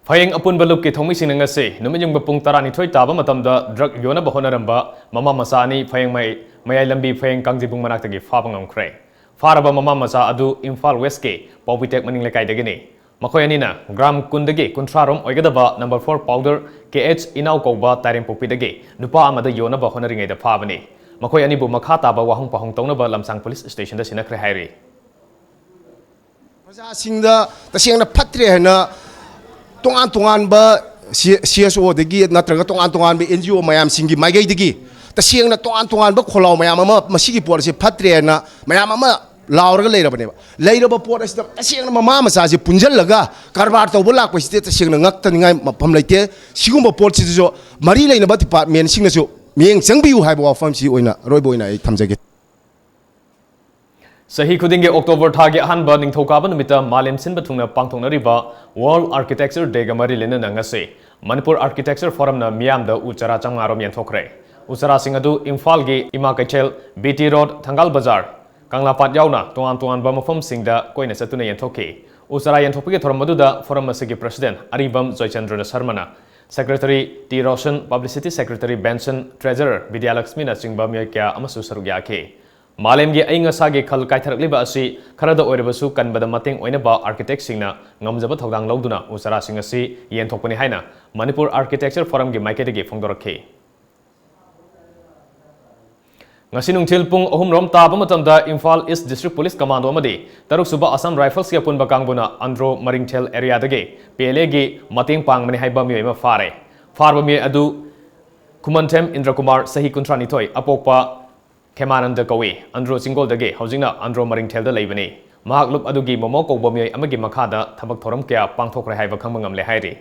ꯐꯌꯦꯡ ꯑꯄꯨꯟꯕ ꯂꯨꯞꯀꯤ ꯊꯧꯃꯤꯁꯤꯡꯅ ꯉꯁꯤ ꯅꯨꯃꯤꯠ ꯌꯨꯡꯕ ꯄꯨꯡ ꯇꯔꯥꯅꯤꯊꯣꯏ ꯇꯥꯕ ꯃꯇꯝꯗ drug ꯌꯣꯟꯅꯕ ꯍꯣꯠꯅꯔꯝꯕ ꯃꯃꯥ ꯃꯆꯥ ꯑꯅꯤ ꯐꯌꯦꯡ ꯃꯌꯥꯏ, ꯃꯌꯥꯏ ꯂꯝꯕꯤ ꯐꯌꯦꯡ ꯀꯥꯡꯖꯩꯕꯨꯡ ꯃꯅꯥꯛꯇꯒꯤ ꯐꯥꯕ ꯉꯝꯈ꯭ꯔꯦ꯫ ꯐꯥꯔꯕ ꯃꯃꯥ ꯃꯆꯥ ꯑꯗꯨ ꯏꯝꯐꯥꯜ ꯋꯦꯁꯀꯤ ꯄꯥꯎꯕꯤꯇꯦꯛ ꯃꯅꯤꯡ ꯂꯩꯀꯥꯏꯗꯒꯤꯅꯤ꯫ ꯃꯈꯣꯏ ꯑꯅꯤꯅ gram ꯀꯨꯟꯗꯒꯤ ꯀꯨꯟꯊ꯭ꯔꯥ ꯔꯣꯝ ꯑꯣꯏꯒꯗꯕ number four powder ꯀꯦ ꯑꯩꯆ ꯏꯅꯥꯎ ꯀꯧꯕ ꯇꯥꯏꯔꯦꯝꯄꯣꯛꯄꯤꯗꯒꯤ ꯅꯨꯄꯥ ꯑꯃꯗ ꯌꯣꯟꯅꯕ ꯍꯣꯠꯅꯔꯤꯉꯩꯗ ꯐꯥꯕꯅꯤ꯫ ꯃꯈꯣꯏ ꯑꯅꯤꯕꯨ ꯃꯈꯥ ꯇꯥꯕ ꯋꯥꯍꯪ ꯄꯥꯎꯍꯪ ꯇꯧꯅꯕ ꯂꯝꯁꯥꯡ ꯄꯨꯂꯤꯁ ꯁ꯭ꯇꯦꯁꯟꯗ ꯁꯤꯟꯅꯈ꯭ꯔꯦ ꯍꯥꯏꯔꯤ꯫ ꯄ꯭ꯔꯖꯥꯁꯤꯡꯗ ꯇꯁꯦꯡꯅ ꯐꯠꯇ꯭ꯔꯦ ꯍꯥꯏꯅ ꯇꯣꯉꯥꯟ ꯇꯣꯉꯥꯟꯕ ꯁꯤ ꯑꯦꯁ ꯑꯣꯗꯒꯤ ꯅꯠꯇ꯭ꯔꯒ ꯇꯣꯉꯥꯟ ꯇꯣꯉꯥꯟꯕ ꯑꯦꯟ ꯖꯤ ꯑꯣ ꯃꯌꯥꯝꯁꯤꯡꯒꯤ ꯃꯥꯏꯀꯩꯗꯒꯤ ꯇꯁꯦꯡꯅ ꯇꯣꯉꯥꯟ ꯇꯣꯉꯥꯟꯕ ꯈꯣꯜꯂꯥꯎ ꯃꯌꯥꯝ ꯑꯃ ꯃꯁꯤꯒꯤ ꯄꯣꯠ ꯑꯁꯤ ꯐꯠꯇ꯭ꯔꯦꯅ ꯃꯌꯥꯝ ꯑꯃ ꯂꯥꯎꯔꯒ ꯂꯩꯔꯕꯅꯦꯕ꯫ ꯂꯩꯔꯕ ꯄꯣꯠ ꯑꯁꯤꯗ ꯇꯁꯦꯡꯅ ꯃꯃꯥ ꯃꯆꯥꯁꯤ ꯄꯨꯟꯁꯤꯜꯂꯒ ꯀꯔꯕꯥꯔ ꯇꯧꯕ ꯂꯥꯛꯄꯁꯤꯗꯤ ꯇꯁꯦꯡꯅ ꯉꯛꯇꯅꯤꯡꯉꯥꯏ ꯃꯐꯝ ꯂꯩꯇꯦ꯫ ꯁꯤꯒꯨꯝꯕ ꯄꯣꯠꯁꯤꯗꯁꯨ ꯃꯔꯤ ꯂꯩꯅꯕ ꯗꯤꯄꯥꯔꯠꯃꯦꯟꯁꯤꯡꯅꯁꯨ ꯃꯤꯠꯌꯦꯡ ꯆꯪꯕꯤꯌꯨ ꯍꯥꯏꯕ ꯋꯥꯐꯝꯁꯤ ꯑꯣꯏꯅ ꯑꯔꯣꯏꯕ ꯑꯣꯏꯅ ꯑꯩ ꯊꯝꯖꯒꯦ꯫ ꯆꯍꯤ ꯈꯨꯗꯤꯡꯒꯤ ꯑꯣꯛꯇꯣꯕꯔ ꯊꯥꯒꯤ ꯑꯍꯥꯟꯕ ꯅꯤꯡꯊꯧꯀꯥꯕ ꯅꯨꯃꯤꯠꯇ ꯃꯥꯂꯦꯝ ꯁꯤꯟꯕ ꯊꯨꯡꯅ ꯄꯥꯡꯊꯣꯛꯅꯔꯤꯕ World Architecture Dayꯒ ꯃꯔꯤ ꯂꯩꯅꯅ ꯉꯁꯤ ꯃꯅꯤꯄꯨꯔ Architecture Forumꯅ ꯃꯤꯌꯥꯝꯗ ꯎ ꯆꯥꯔꯥ ꯆꯥꯝꯃꯉꯥ ꯔꯣꯝ ꯌꯦꯟꯊꯣꯛꯈ꯭ꯔꯦ꯫ ꯎ ꯆꯥꯔꯥꯁꯤꯡ ꯑꯗꯨ ꯏꯝꯐꯥꯜꯒꯤ ꯏꯃꯥ ꯀꯩꯊꯦꯜ, ꯕꯤ ꯇꯤ ꯔꯣꯗ, ꯊꯪꯒꯥꯜ ꯕꯖꯥꯔ, ꯀꯪꯂꯥꯄꯥꯠ ꯌꯥꯎꯅ ꯇꯣꯉꯥꯟ ꯇꯣꯉꯥꯟꯕ ꯃꯐꯝꯁꯤꯡꯗ ꯀꯣꯏꯅ ꯆꯠꯇꯨꯅ ꯌꯦꯟꯊꯣꯛꯈꯤ꯫ ꯎ ꯆꯥꯔꯥ ꯌꯦꯟꯊꯣꯛꯄꯒꯤ ꯊꯧꯔꯝ ꯑꯗꯨꯗ Forum ꯑꯁꯤꯒꯤ President ꯑꯔꯤꯕꯝ Joychandra ꯁꯔꯃꯅ, Secretary T Roshan, Publicity Secretary ꯕꯦꯟꯁꯟ, Treasurer ꯕꯤꯗ꯭ꯌꯥꯂꯛꯁꯃꯤꯅꯆꯤꯡꯕ ꯃꯤꯑꯣꯏ ꯀꯌꯥ ꯑꯃꯁꯨ ꯁꯔꯨꯛ ꯌꯥꯈꯤ꯫ ꯃꯥꯂꯦꯝꯒꯤ ꯑꯏꯪ ꯑꯁꯥꯒꯤ ꯈꯜ ꯀꯥꯏꯊꯔꯛꯂꯤꯕ ꯑꯁꯤ ꯈꯔꯗ ꯑꯣꯏꯔꯕꯁꯨ ꯀꯟꯕꯗ ꯃꯇꯦꯡ ꯑꯣꯏꯅꯕ architectꯁꯤꯡꯅ ꯉꯝꯖꯕ ꯊꯧꯗꯥꯡ ꯂꯧꯗꯨꯅ ꯎ ꯆꯥꯔꯥꯁꯤꯡ ꯑꯁꯤ ꯌꯦꯟꯊꯣꯛꯄꯅꯤ ꯍꯥꯏꯅ ꯃꯅꯤꯄꯨꯔ Architecture Forumꯒꯤ ꯃꯥꯏꯀꯩꯗꯒꯤ ꯐꯣꯡꯗꯣꯔꯛꯈꯤ꯫ ꯉꯁꯤ ꯅꯨꯡꯊꯤꯜ ꯄꯨꯡ ꯑꯍꯨꯝ ꯔꯣꯝ ꯇꯥꯕ ꯃꯇꯝꯗ Imphal East District Police Commando ꯑꯃꯗꯤ ꯇꯔꯨꯛ ꯁꯨꯕ Assam Riflesꯀꯤ ꯑꯄꯨꯟꯕ ꯀꯥꯡꯕꯨꯅ ꯑꯟꯗ꯭ꯔꯣ ꯃꯔꯤꯡꯊꯦꯜ areaꯗꯒꯤ P L Aꯒꯤ ꯃꯇꯦꯡ ꯄꯥꯡꯕꯅꯤ ꯍꯥꯏꯕ ꯃꯤꯑꯣꯏ ꯑꯃ ꯐꯥꯔꯦ꯫ ꯐꯥꯔꯕ ꯃꯤꯑꯣꯏ ꯑꯗꯨ ꯈꯨꯃꯟꯊꯦꯝ ꯏꯟꯗ꯭ꯔꯀꯨꯃꯥꯔ, ꯆꯍꯤ ꯀꯨꯟꯊ꯭ꯔꯥ ꯅꯤꯊꯣꯏ, ꯑꯄꯣꯛꯄ ꯈꯦꯃꯥꯅꯟꯗ ꯀꯧꯏ꯫ ꯑꯟꯗ꯭ꯔꯣ ꯆꯤꯡꯒꯣꯜꯗꯒꯤ ꯍꯧꯖꯤꯛꯅ ꯑꯟꯗ꯭ꯔꯣ ꯃꯔꯤꯡꯊꯦꯜꯗ ꯂꯩꯕꯅꯤ꯫ ꯃꯍꯥꯛ ꯂꯨꯞ ꯑꯗꯨꯒꯤ ꯃꯣꯃꯣ ꯀꯧꯕ ꯃꯤꯑꯣꯏ ꯑꯃꯒꯤ ꯃꯈꯥꯗ ꯊꯕꯛ ꯊꯧꯔꯝ ꯀꯌꯥ ꯄꯥꯡꯊꯣꯛꯈ꯭ꯔꯦ ꯍꯥꯏꯕ ꯈꯪꯕ ꯉꯝꯂꯦ ꯍꯥꯏꯔꯤ꯫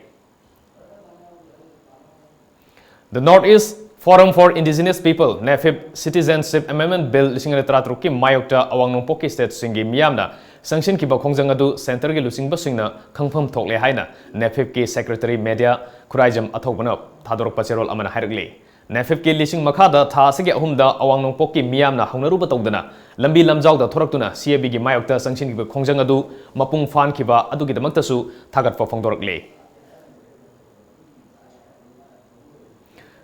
The North East Forum for Indigenous People, NEFIP, Citizenship Amendment Bill ꯂꯤꯁꯤꯡ ꯑꯅꯤ ꯇꯔꯥꯇꯔꯨꯛꯀꯤ ꯃꯥꯌꯣꯛꯇ ꯑꯋꯥꯡ ꯅꯣꯡꯄꯣꯛꯀꯤ stateꯁꯤꯡꯒꯤ ꯃꯤꯌꯥꯝꯅ ꯁꯪꯁꯤꯟꯈꯤꯕ ꯈꯣꯡꯖꯪ ꯑꯗꯨ centreꯒꯤ ꯂꯨꯆꯤꯡꯕꯁꯤꯡꯅ ꯈꯪꯐꯝ ꯊꯣꯛꯂꯦ ꯍꯥꯏꯅ NEFIPꯀꯤ Secretary Media ꯈꯨꯔꯥꯏꯖꯝ ꯑꯊꯧꯕꯅ ꯊꯥꯗꯣꯔꯛꯄ ꯆꯦꯔꯣꯜ ꯑꯃꯅ ꯍꯥꯏꯔꯛꯂꯤ꯫ NEFIPꯀꯤ ꯂꯤꯁꯤꯡ ꯃꯈꯥꯗ ꯊꯥ ꯑꯁꯤꯒꯤ ꯑꯍꯨꯝꯗ ꯑꯋꯥꯡ ꯅꯣꯡꯄꯣꯛꯀꯤ ꯃꯤꯌꯥꯝꯅ ꯍꯧꯅꯔꯨꯕ ꯇꯧꯗꯅ ꯂꯝꯕꯤ ꯂꯝꯖꯥꯎꯗ ꯊꯣꯔꯛꯇꯨꯅ CABꯒꯤ ꯃꯥꯌꯣꯛꯇ ꯆꯪꯁꯤꯟꯈꯤꯕ ꯈꯣꯡꯖꯪ ꯑꯗꯨ ꯃꯄꯨꯡ ꯐꯥꯍꯟꯈꯤꯕ ꯑꯗꯨꯒꯤꯗꯃꯛꯇꯁꯨ ꯊꯥꯒꯠꯄ ꯐꯣꯡꯗꯣꯔꯛꯂꯤ꯫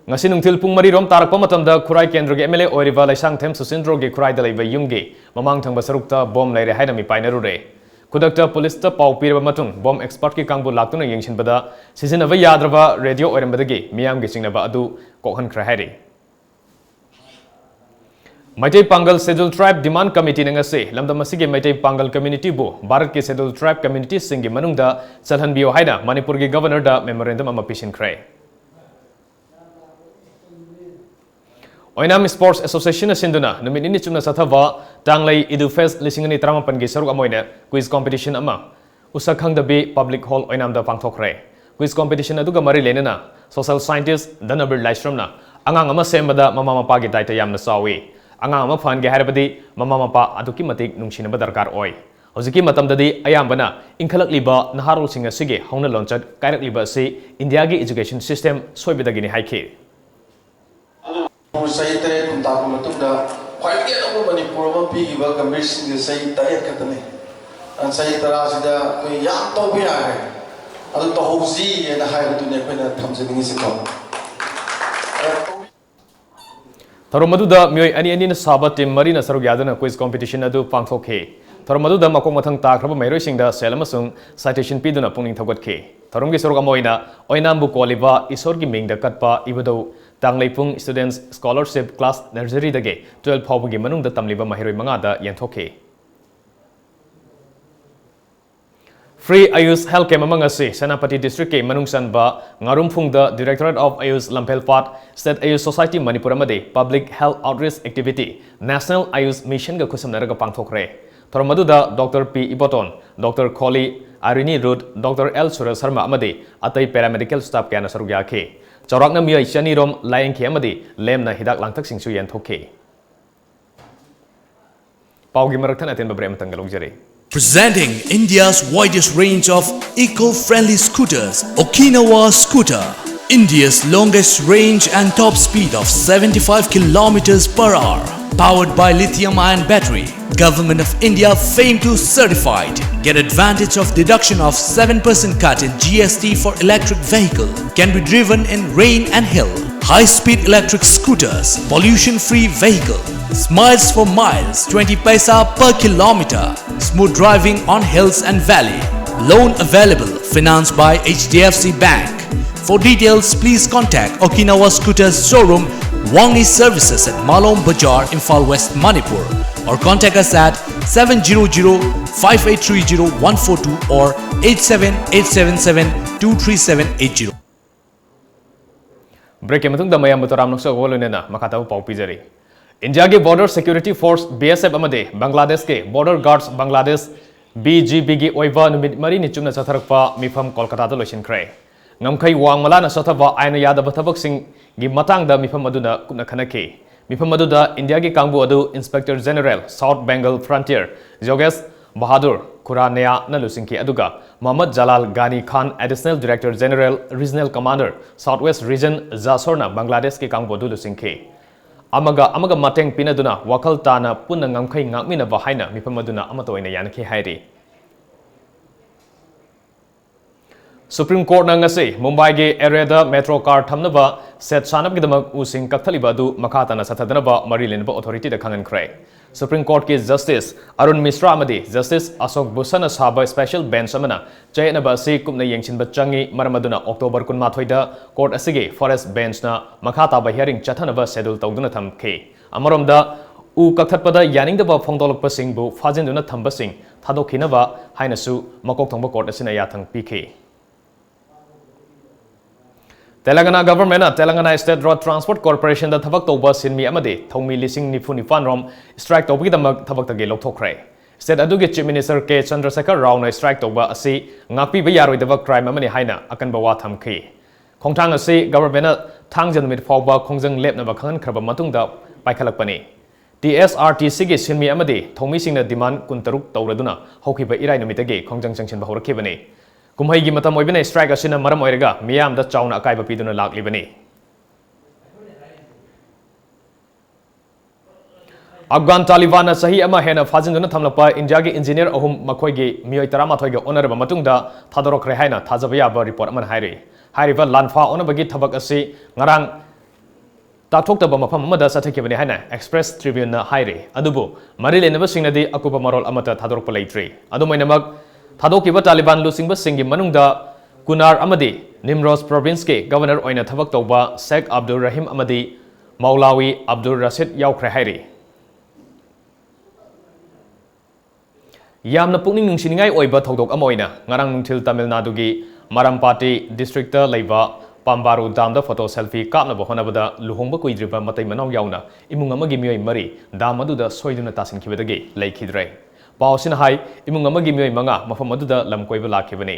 ꯉꯁꯤ ꯅꯨꯡꯊꯤꯜ ꯄꯨꯡ ꯃꯔꯤ ꯔꯣꯝ ꯇꯥꯔꯛꯄ ꯃꯇꯝꯗ ꯈꯨꯔꯥꯏ ꯀꯦꯟꯗ꯭ꯔꯒꯤ MLA ꯑꯣꯏꯔꯤꯕ ꯂꯩꯁꯥꯡꯊꯦꯝ ꯁꯨꯁꯤꯟꯗ꯭ꯔꯣꯒꯤ ꯈꯨꯔꯥꯏꯗ ꯂꯩꯕ ꯌꯨꯝꯒꯤ ꯃꯃꯥꯡ ꯊꯪꯕ ꯁꯔꯨꯛꯇ ꯕꯣꯝ ꯂꯩꯔꯦ ꯍꯥꯏꯅ ꯃꯤꯄꯥꯏꯅꯔꯨꯔꯦ꯫ ꯈꯨꯗꯛꯇ ꯄꯨꯂꯤꯁꯇ ꯄꯥꯎ ꯄꯤꯔꯕ ꯃꯇꯨꯡ ꯕꯣꯝ expertꯀꯤ ꯀꯥꯡꯕꯨ ꯂꯥꯛꯇꯨꯅ ꯌꯦꯡꯁꯤꯟꯕꯗ ꯁꯤꯖꯤꯟꯅꯕ ꯌꯥꯗ꯭ꯔꯕ radio ꯑꯣꯏꯔꯝꯕꯗꯒꯤ ꯃꯤꯌꯥꯝꯒꯤ ꯆꯤꯡꯅꯕ ꯑꯗꯨ ꯀꯣꯛꯍꯟꯈ꯭ꯔꯦ ꯍꯥꯏꯔꯤ꯫ ꯃꯩꯇꯩ ꯄꯥꯡꯒꯜ Scheduled Tribe Demand Committeeꯅ ꯉꯁꯤ ꯂꯝꯗꯝ ꯑꯁꯤꯒꯤ ꯃꯩꯇꯩ ꯄꯥꯡꯒꯜ communityꯕꯨ ꯚꯥꯔꯠꯀꯤ Scheduled Tribe communityꯁꯤꯡꯒꯤ ꯃꯅꯨꯡꯗ ꯆꯜꯍꯟꯕꯤꯌꯨ ꯍꯥꯏꯅ ꯃꯅꯤꯄꯨꯔꯒꯤ Governorꯗ memorandum ꯑꯃ ꯄꯤꯁꯤꯟꯈ꯭ꯔꯦ꯫ ꯑꯣꯏꯅꯥꯝ Sports Associationꯅ ꯁꯤꯟꯗꯨꯅ ꯅꯨꯃꯤꯠ ꯅꯤꯅꯤ ꯆꯨꯞꯅ ꯆꯠꯊꯕ ꯇꯥꯡꯂꯩ Edu Fest ꯂꯤꯁꯤꯡ ꯑꯅꯤ ꯇꯔꯥꯃꯥꯄꯟꯒꯤ ꯁꯔꯨꯛ ꯑꯃ ꯑꯣꯏꯅ quiz competition ꯑꯃ ꯎꯁꯛ ꯈꯪꯗꯕꯤ Public Hall ꯑꯣꯏꯅꯥꯝꯗ ꯄꯥꯡꯊꯣꯛꯈ꯭ꯔꯦ꯫ Quiz competition ꯑꯗꯨꯒ ꯃꯔꯤ ꯂꯩꯅꯅ social scientist ꯙꯅꯕꯤꯔ ꯂꯥꯏꯁ꯭ꯔꯝꯅ ꯑꯉꯥꯡ ꯑꯃ ꯁꯦꯝꯕꯗ ꯃꯃꯥ ꯃꯄꯥꯒꯤ ꯗꯥꯏꯇ ꯌꯥꯝꯅ ꯆꯥꯎꯏ꯫ ꯑꯉꯥꯡ ꯑꯃ ꯐꯍꯟꯒꯦ ꯍꯥꯏꯔꯕꯗꯤ ꯃꯃꯥ ꯃꯄꯥ ꯑꯗꯨꯛꯀꯤ ꯃꯇꯤꯛ ꯅꯨꯡꯁꯤꯅꯕ ꯗꯔꯀꯥꯔ ꯑꯣꯏ꯫ ꯍꯧꯖꯤꯛꯀꯤ ꯃꯇꯝꯗꯗꯤ ꯑꯌꯥꯝꯕꯅ ꯏꯟꯈꯠꯂꯛꯂꯤꯕ ꯅꯍꯥꯔꯣꯜꯁꯤꯡ ꯑꯁꯤꯒꯤ ꯍꯧꯅ ꯂꯣꯟꯆꯠ ꯀꯥꯏꯔꯛꯂꯤꯕ ꯑꯁꯤ ꯏꯟꯗꯤꯌꯥꯒꯤ education system ꯁꯣꯏꯕꯗꯒꯤꯅꯤ ꯍꯥꯏꯈꯤ꯫ ꯆꯍꯤ ꯇꯔꯦꯠ ꯀꯨꯟ ꯇꯥꯛꯄ ꯃꯇꯨꯡꯗ ꯈ꯭ꯋꯥꯏꯗꯒꯤ ꯑꯅꯧꯕ ꯃꯅꯤꯄꯨꯔ ꯑꯃ ꯄꯤꯈꯤꯕ ꯒꯝꯚꯤꯔ ꯁꯤꯡꯁꯦ ꯆꯍꯤ ꯇꯔꯦꯠ ꯈꯛꯇꯅꯤ꯫ ꯑ, ꯆꯍꯤ ꯇꯔꯥꯁꯤꯗ ꯑꯩꯈꯣꯏ ꯌꯥꯝ ꯇꯧꯕ ꯌꯥꯔꯦ, ꯑꯗꯨ ꯇꯧꯍꯧꯁꯤ ꯍꯥꯏꯅ ꯍꯥꯏꯕꯗꯨꯅꯤ ꯑꯩꯈꯣꯏꯅ ꯊꯝꯖꯅꯤꯡꯉꯤꯁꯤꯀꯣ꯫ ꯊꯧꯔꯝ ꯑꯗꯨꯗ ꯃꯤꯑꯣꯏ ꯑꯅꯤ ꯑꯅꯤꯅ ꯁꯥꯕ team ꯃꯔꯤꯅ ꯁꯔꯨꯛ ꯌꯥꯗꯨꯅ quiz competition ꯑꯗꯨ ꯄꯥꯡꯊꯣꯛꯈꯤ꯫ ꯊꯧꯔꯝ ꯑꯗꯨꯗ ꯃꯀꯣꯛ ꯃꯊꯪ ꯇꯥꯈ꯭ꯔꯕ ꯃꯍꯩꯔꯣꯏꯁꯤꯡꯗ ꯁꯦꯜ ꯑꯃꯁꯨꯡ citation ꯄꯤꯗꯨꯅ ꯄꯨꯛꯅꯤꯡ ꯊꯧꯒꯠꯈꯤ꯫ ꯊꯧꯔꯝꯒꯤ ꯁꯔꯨꯛ ꯑꯃ ꯑꯣꯏꯅ ꯑꯣꯏꯅꯥꯝꯕꯨ ꯀꯣꯜꯂꯤꯕ ꯏꯁꯣꯔꯒꯤ ꯃꯤꯡꯗ ꯀꯠꯄ ꯏꯕꯨꯙꯧ ꯇꯥꯡꯂꯩꯄꯨꯡ Students Scholarship Class Nurseryꯗꯒꯤ twelve ꯐꯥꯎꯕꯒꯤ ꯃꯅꯨꯡꯗ ꯇꯝꯂꯤꯕ ꯃꯍꯩꯔꯣꯏ ꯃꯉꯥꯗ ꯌꯦꯟꯊꯣꯛꯈꯤ꯫ Free Ayush Health Camp ꯑꯃ ꯉꯁꯤ ꯁꯦꯅꯥꯄꯇꯤ districtꯀꯤ ꯃꯅꯨꯡ ꯆꯟꯕ ꯉꯥꯔꯨꯝꯐꯨꯡꯗ Directorate of Ayush ꯂꯝꯐꯦꯜꯄꯥꯠ, State Ayush Society Manipur ꯑꯃꯗꯤ Public Health Outreach Activity National Ayush Missionꯒ ꯈꯨꯠꯁꯝꯅꯔꯒ ꯄꯥꯡꯊꯣꯛꯈ꯭ꯔꯦ꯫ ꯊꯧꯔꯝ ꯑꯗꯨꯗ Doctor P Iboton, Doctor Kholi, Irene Ruth, Doctor L Suraj Sharma ꯑꯃꯗꯤ ꯑꯇꯩ paraMedical staff ꯀꯌꯥꯅ ꯁꯔꯨꯛ ꯌꯥꯈꯤ꯫ ꯆꯥꯎꯔꯥꯛꯅ ꯃꯤꯑꯣꯏ ꯆꯅꯤꯔꯣꯝ ꯂꯥꯌꯦꯡꯈꯤ ꯑꯃꯗꯤ ꯂꯦꯝꯅ ꯍꯤꯗꯥꯛ ꯂꯥꯡꯊꯛꯁꯤꯡꯁꯨ ꯌꯦꯟꯊꯣꯛꯈꯤ꯫ ꯄꯥꯎꯒꯤ ꯃꯔꯛ ꯊꯠꯅ ꯑꯇꯦꯟꯕ break ꯑꯃꯇꯪꯒ ꯂꯧꯖꯔꯤ꯫ Presenting India's widest range of eco-friendly scooters, Okinawa Scooter, India's longest range and top speed of seventy-five kilometers per hour, powered by lithium-ion battery. Government of India fame to certified. Get advantage of deduction of seven percent cut in G S T for electric vehicle. Can be driven in rain and hill. High-speed electric scooters, pollution-free vehicle. Smiles for miles, twenty paisa per kilometer. Smooth driving on hills and valley. Loan available, financed by H D F C Bank. For details, please contact Okinawa Scooters showroom, Wangi Services at Malom Bazar, Imphal West, Manipur, or contact us at seven zero zero five eight three zero one four two or eight seven eight seven seven two three seven eight zero. ꯕ꯭ꯔꯦꯛꯀꯤ ꯃꯇꯨꯡꯗ ꯃꯌꯥꯝꯕꯨ ꯇꯔꯥꯝꯅ ꯁꯛꯑꯣ ꯂꯣꯏꯅꯅ ꯃꯈꯥ ꯇꯥꯕ ꯄꯥꯎ ꯄꯤꯖꯔꯤ꯫ ꯏꯟꯗꯤꯌꯥꯒꯤ Border Security Force, B S F, ꯑꯃꯗꯤ ꯕꯪꯒ꯭ꯂꯥꯗꯦꯁꯀꯤ Border Guards, Bangladesh, B G Bꯒꯤ ꯑꯣꯏꯕ ꯅꯨꯃꯤꯠ ꯃꯔꯤꯅꯤ ꯆꯨꯞꯅ ꯆꯠꯊꯔꯛꯄ ꯃꯤꯐꯝ ꯀꯣꯜꯀꯇꯥꯗ ꯂꯣꯏꯁꯤꯟꯈ꯭ꯔꯦ꯫ ꯉꯝꯈꯩ ꯋꯥꯡꯃ ꯂꯥꯟꯅ ꯆꯠꯊꯕ ꯑꯥꯏꯟꯅ ꯌꯥꯗꯕ ꯊꯕꯛꯁꯤꯡꯒꯤ ꯃꯇꯥꯡꯗ ꯃꯤꯐꯝ ꯑꯗꯨꯅ ꯀꯨꯞꯅ ꯈꯟꯅꯈꯤ꯫ ꯃꯤꯐꯝ ꯑꯗꯨꯗ ꯏꯟꯗꯤꯌꯥꯒꯤ ꯀꯥꯡꯕꯨ ꯑꯗꯨ Inspector General, South Bengal Frontier, ꯖꯣꯒꯦꯁ Bahadur ꯈꯨꯔꯥꯅꯤꯌꯥꯅ ꯂꯨꯆꯤꯡꯈꯤ, ꯑꯗꯨꯒ ꯃꯣꯍꯝꯃꯗ ꯖꯂꯥꯜ ꯒꯥꯅꯤ ꯈꯥꯟ, Additional Director General, Regional Commander, South West Region, ꯖꯥꯁꯣꯔꯅ ꯕꯪꯒ꯭ꯂꯥꯗꯦꯁꯀꯤ ꯀꯥꯡꯕꯨ ꯑꯗꯨ ꯂꯨꯆꯤꯡꯈꯤ꯫ ꯑꯃꯒ ꯑꯃꯒ ꯃꯇꯦꯡ ꯄꯤꯅꯗꯨꯅ ꯋꯥꯈꯜ ꯇꯥꯅ ꯄꯨꯟꯅ ꯉꯝꯈꯩ ꯉꯥꯛꯃꯤꯟꯅꯕ ꯍꯥꯏꯅ ꯃꯤꯐꯝ ꯑꯗꯨꯅ ꯑꯃꯠꯇ ꯑꯣꯏꯅ ꯌꯥꯅꯈꯤ ꯍꯥꯏꯔꯤ꯫ Supreme Courtꯅ ꯉꯁꯤ ꯃꯨꯝꯕꯥꯏꯒꯤ ꯑꯦꯔꯤꯌꯥꯗ ꯃꯦꯇ꯭ꯔꯣ ꯀꯥꯔ ꯊꯝꯅꯕ ꯁꯦꯠ ꯁꯥꯅꯕꯒꯤꯗꯃꯛ ꯎꯁꯤꯡ ꯀꯛꯊꯠꯂꯤꯕ ꯑꯗꯨ ꯃꯈꯥ ꯇꯥꯅ ꯆꯠꯊꯗꯅꯕ ꯃꯔꯤ ꯂꯩꯅꯕ ꯑꯣꯊꯣꯔꯤꯇꯤꯗ ꯈꯪꯍꯟꯈ꯭ꯔꯦ꯫ Supreme Courtꯀꯤ Justice ꯑꯔꯨꯟ ꯃꯤꯁ꯭ꯔꯥ ꯑꯃꯗꯤ Justice ꯑꯁꯣꯛ ꯚꯨꯁꯟꯅ ꯁꯥꯕ special bench ꯑꯃꯅ ꯆꯌꯦꯠꯅꯕ ꯑꯁꯤ ꯀꯨꯞꯅ ꯌꯦꯡꯁꯤꯟꯕ ꯆꯪꯏ, ꯃꯔꯝ ꯑꯗꯨꯅ October ꯀꯨꯟꯃꯥꯊꯣꯏꯗ court ꯑꯁꯤꯒꯤ first benchꯅ ꯃꯈꯥ ꯇꯥꯕ hearing ꯆꯠꯊꯅꯕ schedule ꯇꯧꯗꯨꯅ ꯊꯝꯈꯤ꯫ ꯑꯃꯔꯣꯝꯗ, ꯎ ꯀꯛꯊꯠꯄꯗ ꯌꯥꯅꯤꯡꯗꯕ ꯐꯣꯡꯗꯣꯛꯂꯛꯄꯁꯤꯡꯕꯨ ꯐꯥꯖꯤꯟꯗꯨꯅ ꯊꯝꯕꯁꯤꯡ ꯊꯥꯗꯣꯛꯈꯤꯅꯕ ꯍꯥꯏꯅꯁꯨ ꯃꯀꯣꯛ ꯊꯣꯡꯕ court ꯑꯁꯤꯅ ꯌꯥꯊꯪ ꯄꯤꯈꯤ꯫ Telangana governmentꯅ Telangana State Road Transport Corporationꯗ ꯊꯕꯛ ꯇꯧꯕ ꯁꯤꯟꯃꯤ ꯑꯃꯗꯤ ꯊꯧꯃꯤ ꯂꯤꯁꯤꯡ ꯅꯤꯐꯨ ꯅꯤꯄꯥꯟ ꯔꯣꯝ strike ꯇꯧꯕꯒꯤꯗꯃꯛ ꯊꯕꯛꯇꯒꯤ ꯂꯧꯊꯣꯛꯈ꯭ꯔꯦ꯫ State ꯑꯗꯨꯒꯤ Chief Minister ꯀꯦ ꯆꯟꯗ꯭ꯔꯁꯦꯈꯔ ꯔꯥꯎꯅ strike ꯇꯧꯕ ꯑꯁꯤ ꯉꯥꯛꯄꯤꯕ ꯌꯥꯔꯣꯏꯗꯕ crime ꯑꯃꯅꯤ ꯍꯥꯏꯅ ꯑꯀꯟꯕ ꯋꯥ ꯊꯝꯈꯤ꯫ ꯈꯣꯡꯊꯥꯡ ꯑꯁꯤ governmentꯅ ꯊꯥꯡꯖ ꯅꯨꯃꯤꯠ ꯐꯥꯎꯕ ꯈꯣꯡꯖꯪ ꯂꯦꯞꯅꯕ ꯈꯪꯍꯟꯈ꯭ꯔꯕ ꯃꯇꯨꯡꯗ ꯄꯥꯏꯈꯠꯂꯛꯄꯅꯤ꯫ T S R T Cꯒꯤ ꯁꯤꯟꯃꯤ ꯑꯃꯗꯤ ꯊꯧꯃꯤꯁꯤꯡꯅ demand ꯀꯨꯟꯇꯔꯨꯛ ꯇꯧꯔꯗꯨꯅ ꯍꯧꯈꯤꯕ ꯏꯔꯥꯏ ꯅꯨꯃꯤꯠꯇꯒꯤ ꯈꯣꯡꯖꯪ ꯆꯪꯁꯤꯟꯕ ꯍꯧꯔꯛꯈꯤꯕꯅꯤ꯫ ꯀꯨꯝꯍꯩꯒꯤ ꯃꯇꯝ ꯑꯣꯏꯕꯅ strike ꯑꯁꯤꯅ ꯃꯔꯝ ꯑꯣꯏꯔꯒ ꯃꯤꯌꯥꯝꯗ ꯆꯥꯎꯅ ꯑꯀꯥꯏꯕ ꯄꯤꯗꯨꯅ ꯂꯥꯛꯂꯤꯕꯅꯤ꯫ ꯑꯐꯒꯥꯟ ꯇꯥꯂꯤꯕꯥꯟꯅ ꯆꯍꯤ ꯑꯃ ꯍꯦꯟꯅ ꯐꯥꯖꯤꯟꯗꯨꯅ ꯊꯝꯂꯛꯄ ꯏꯟꯗꯤꯌꯥꯒꯤ engineer ꯑꯍꯨꯝ ꯃꯈꯣꯏꯒꯤ ꯃꯤꯑꯣꯏ ꯇꯔꯥꯃꯥꯊꯣꯏꯒ ꯑꯣꯟꯅꯔꯕ ꯃꯇꯨꯡꯗ ꯊꯥꯗꯣꯔꯛꯈ꯭ꯔꯦ ꯍꯥꯏꯅ ꯊꯥꯖꯕ ꯌꯥꯕ report ꯑꯃꯅ ꯍꯥꯏꯔꯤ꯫ ꯍꯥꯏꯔꯤꯕ ꯂꯥꯟꯐꯥ ꯑꯣꯟꯅꯕꯒꯤ ꯊꯕꯛ ꯑꯁꯤ ꯉꯔꯥꯡ ꯇꯥꯛꯊꯣꯛꯇꯕ ꯃꯐꯝ ꯑꯃꯗ ꯆꯠꯊꯈꯤꯕꯅꯤ ꯍꯥꯏꯅ Express Tribuneꯅ ꯍꯥꯏꯔꯤ꯫ ꯑꯗꯨꯕꯨ ꯃꯔꯤ ꯂꯩꯅꯕꯁꯤꯡꯅꯗꯤ ꯑꯀꯨꯞꯄ ꯃꯔꯣꯜ ꯑꯃꯠꯇ ꯊꯥꯗꯣꯔꯛꯄ ꯂꯩꯇ꯭ꯔꯤ꯫ ꯑꯗꯨꯝ ꯑꯣꯏꯅꯃꯛ, ꯊꯥꯗꯣꯛꯈꯤꯕ ꯇꯥꯂꯤꯕꯥꯟ ꯂꯨꯆꯤꯡꯕꯁꯤꯡꯒꯤ ꯃꯅꯨꯡꯗ ꯀꯨꯅꯥꯔ ꯑꯃꯗꯤ ꯅꯤꯝꯔꯣꯖ provinceꯀꯤ governor ꯑꯣꯏꯅ ꯊꯕꯛ ꯇꯧꯕ ꯁꯦꯈ ꯑꯕꯗꯨꯜ ꯔꯍꯤꯝ ꯑꯃꯗꯤ ꯃꯧꯂꯥꯋꯤ ꯑꯕꯗꯨꯜ ꯔꯁꯤꯗ ꯌꯥꯎꯈ꯭ꯔꯦ ꯍꯥꯏꯔꯤ꯫ ꯌꯥꯝꯅ ꯄꯨꯛꯅꯤꯡ ꯅꯨꯡꯁꯤꯅꯤꯡꯉꯥꯏ ꯑꯣꯏꯕ ꯊꯧꯗꯣꯛ ꯑꯃ ꯑꯣꯏꯅ ꯉꯔꯥꯡ ꯅꯨꯡꯊꯤꯜ ꯇꯥꯃꯤꯜ ꯅꯥꯗꯨꯒꯤ ꯃꯔꯝꯄꯥꯇꯤ districtꯇ ꯂꯩꯕ ꯄꯥꯝꯕꯥꯔꯨ ꯗꯥꯝꯗ ꯐꯣꯇꯣ ꯁꯦꯜꯐꯤ ꯀꯥꯞꯅꯕ ꯍꯣꯠꯅꯕꯗ ꯂꯨꯍꯣꯡꯕ ꯀꯨꯏꯗ꯭ꯔꯤꯕ ꯃꯇꯩ ꯃꯅꯥꯎ ꯌꯥꯎꯅ ꯏꯃꯨꯡ ꯑꯃꯒꯤ ꯃꯤꯑꯣꯏ ꯃꯔꯤ ꯗꯥꯝ ꯑꯗꯨꯗ ꯁꯣꯏꯗꯨꯅ ꯇꯥꯁꯤꯟꯈꯤꯕꯗꯒꯤ ꯂꯩꯈꯤꯗ꯭ꯔꯦ꯫ ꯄꯥꯎ ꯑꯁꯤꯅ ꯍꯥꯏ, ꯏꯃꯨꯡ ꯑꯃꯒꯤ ꯃꯤꯑꯣꯏ ꯃꯉꯥ ꯃꯐꯝ ꯑꯗꯨꯗ ꯂꯝ ꯀꯣꯏꯕ ꯂꯥꯛꯈꯤꯕꯅꯤ꯫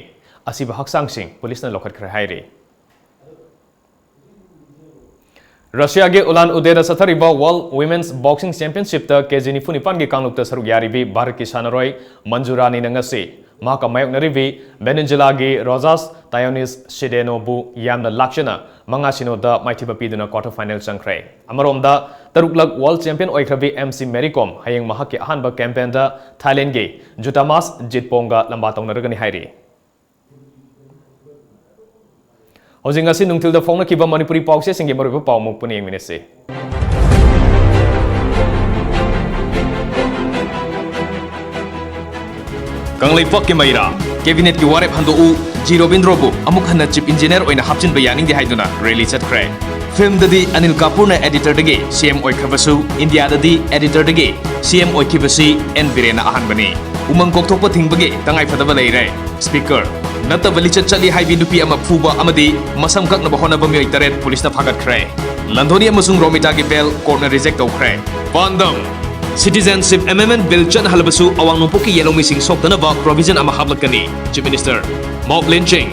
ꯑꯁꯤꯕ ꯍꯛꯆꯥꯡꯁꯤꯡ ꯄꯨꯂꯤꯁꯅ ꯂꯧꯈꯠꯈ꯭ꯔꯦ ꯍꯥꯏꯔꯤ꯫ ꯔꯁꯤꯌꯥꯒꯤ ꯎꯂꯥꯟ ꯎꯗꯦꯗ ꯆꯠꯊꯔꯤꯕ World Women's Boxing Championshipꯇ ꯀꯦ ꯖꯤ ꯅꯤꯐꯨ ꯅꯤꯄꯥꯟꯒꯤ ꯀꯥꯡꯂꯨꯞꯇ ꯁꯔꯨꯛ ꯌꯥꯔꯤꯕꯤ ꯚꯥꯔꯠꯀꯤ ꯁꯥꯟꯅꯔꯣꯏ ꯃꯟꯖꯨ ꯔꯥꯅꯤꯅ ꯉꯁꯤ ꯃꯍꯥꯛꯀ ꯃꯥꯌꯣꯛꯅꯔꯤꯕꯤ ꯚꯦꯅꯦꯖꯨꯂꯥꯒꯤ ꯔꯣꯖꯥꯁ ꯇꯥꯌꯣꯅꯤꯁ ꯁꯤꯗꯦꯅꯣꯕꯨ ꯌꯥꯝꯅ ꯂꯥꯛꯆꯅ ꯃꯉꯥ ꯁꯤꯅꯣꯗ ꯃꯥꯏꯊꯤꯕ ꯄꯤꯗꯨꯅ quarter final ꯆꯪꯈ꯭ꯔꯦ꯫ ꯑꯃꯔꯣꯝꯗ, ꯇꯔꯨꯛꯂꯛ world champion ꯑꯣꯏꯈ꯭ꯔꯕꯤ ꯑꯦꯝ ꯁꯤ ꯃꯦꯔꯤ ꯀꯣꯝ ꯍꯌꯦꯡ ꯃꯍꯥꯛꯀꯤ ꯑꯍꯥꯟꯕ campaignꯗ ꯊꯥꯏꯂꯦꯟꯒꯤ ꯖꯨꯇꯥꯃꯥꯁ ꯖꯤꯠꯄꯣꯡꯒ ꯂꯝꯕꯥ ꯇꯧꯅꯔꯒꯅꯤ ꯍꯥꯏꯔꯤ꯫ ꯍꯧꯖꯤꯛ ꯉꯁꯤ ꯅꯨꯡꯊꯤꯜꯗ ꯐꯣꯡꯅꯈꯤꯕ ꯃꯅꯤꯄꯨꯔꯤ ꯄꯥꯎꯆꯦꯁꯤꯡꯒꯤ ꯃꯔꯨꯑꯣꯏꯕ ꯄꯥꯎ ꯑꯃꯨꯛ ꯄꯨꯟꯅ ꯌꯦꯡꯃꯤꯟꯅꯁꯤ꯫ ꯀꯪꯂꯩꯄꯥꯛꯀꯤ ꯃꯩꯔꯥ, cabinetꯀꯤ ꯋꯥꯔꯦꯞ ꯍꯟꯗꯣꯛꯎ, ꯖꯤ ꯔꯣꯕꯤꯟꯗ꯭ꯔꯣꯕꯨ ꯑꯃꯨꯛ ꯍꯟꯅ chief engineer ꯑꯣꯏꯅ ꯍꯥꯞꯆꯤꯟꯕ ꯌꯥꯅꯤꯡꯗꯦ ꯍꯥꯏꯗꯨꯅ rally ꯆꯠꯈ꯭ꯔꯦ꯫ Filmꯗꯗꯤ Anil ꯀꯥꯄꯨꯔꯅ editorꯗꯒꯤ C M ꯑꯣꯏꯈ꯭ꯔꯕꯁꯨ, Indiaꯗꯗꯤ editorꯗꯒꯤ C M ꯑꯣꯏꯈꯤꯕꯁꯤ N ꯕꯤꯔꯦꯟꯅ ꯑꯍꯥꯟꯕꯅꯤ꯫ ꯎꯃꯪ ꯀꯣꯛꯊꯣꯛꯄ ꯊꯤꯡꯕꯒꯤ ꯇꯉꯥꯏꯐꯗꯕ ꯂꯩꯔꯦ꯫ Speaker ꯅꯠꯇꯕ ꯂꯤꯆꯠ ꯆꯠꯂꯤ ꯍꯥꯏꯕꯤ ꯅꯨꯄꯤ ꯑꯃ ꯐꯨꯕ ꯑꯃꯗꯤ ꯃꯁꯝ ꯀꯛꯅꯕ ꯍꯣꯠꯅꯕ ꯃꯤꯑꯣꯏ ꯇꯔꯦꯠ ꯄꯨꯂꯤꯁꯅ ꯐꯥꯒꯠꯈ꯭ꯔꯦ꯫ ꯂꯟꯙꯣꯅꯤ ꯑꯃꯁꯨꯡ ꯔꯣꯃꯤꯇꯥꯒꯤ bail courtꯅ reject ꯇꯧꯈ꯭ꯔꯦ꯫ ꯄꯥꯟꯗꯝ, Citizenship Amendment Bill ꯆꯠꯅꯍꯜꯂꯕꯁꯨ ꯑꯋꯥꯡ ꯅꯣꯡꯄꯣꯛꯀꯤ ꯌꯦꯜꯍꯧꯃꯤꯁꯤꯡ ꯁꯣꯛꯇꯅꯕ provision ꯑꯃ ꯍꯥꯞꯂꯛꯀꯅꯤ꯫ Chief Minister ꯃꯥꯎꯞ ꯂꯦꯟꯆꯤꯡ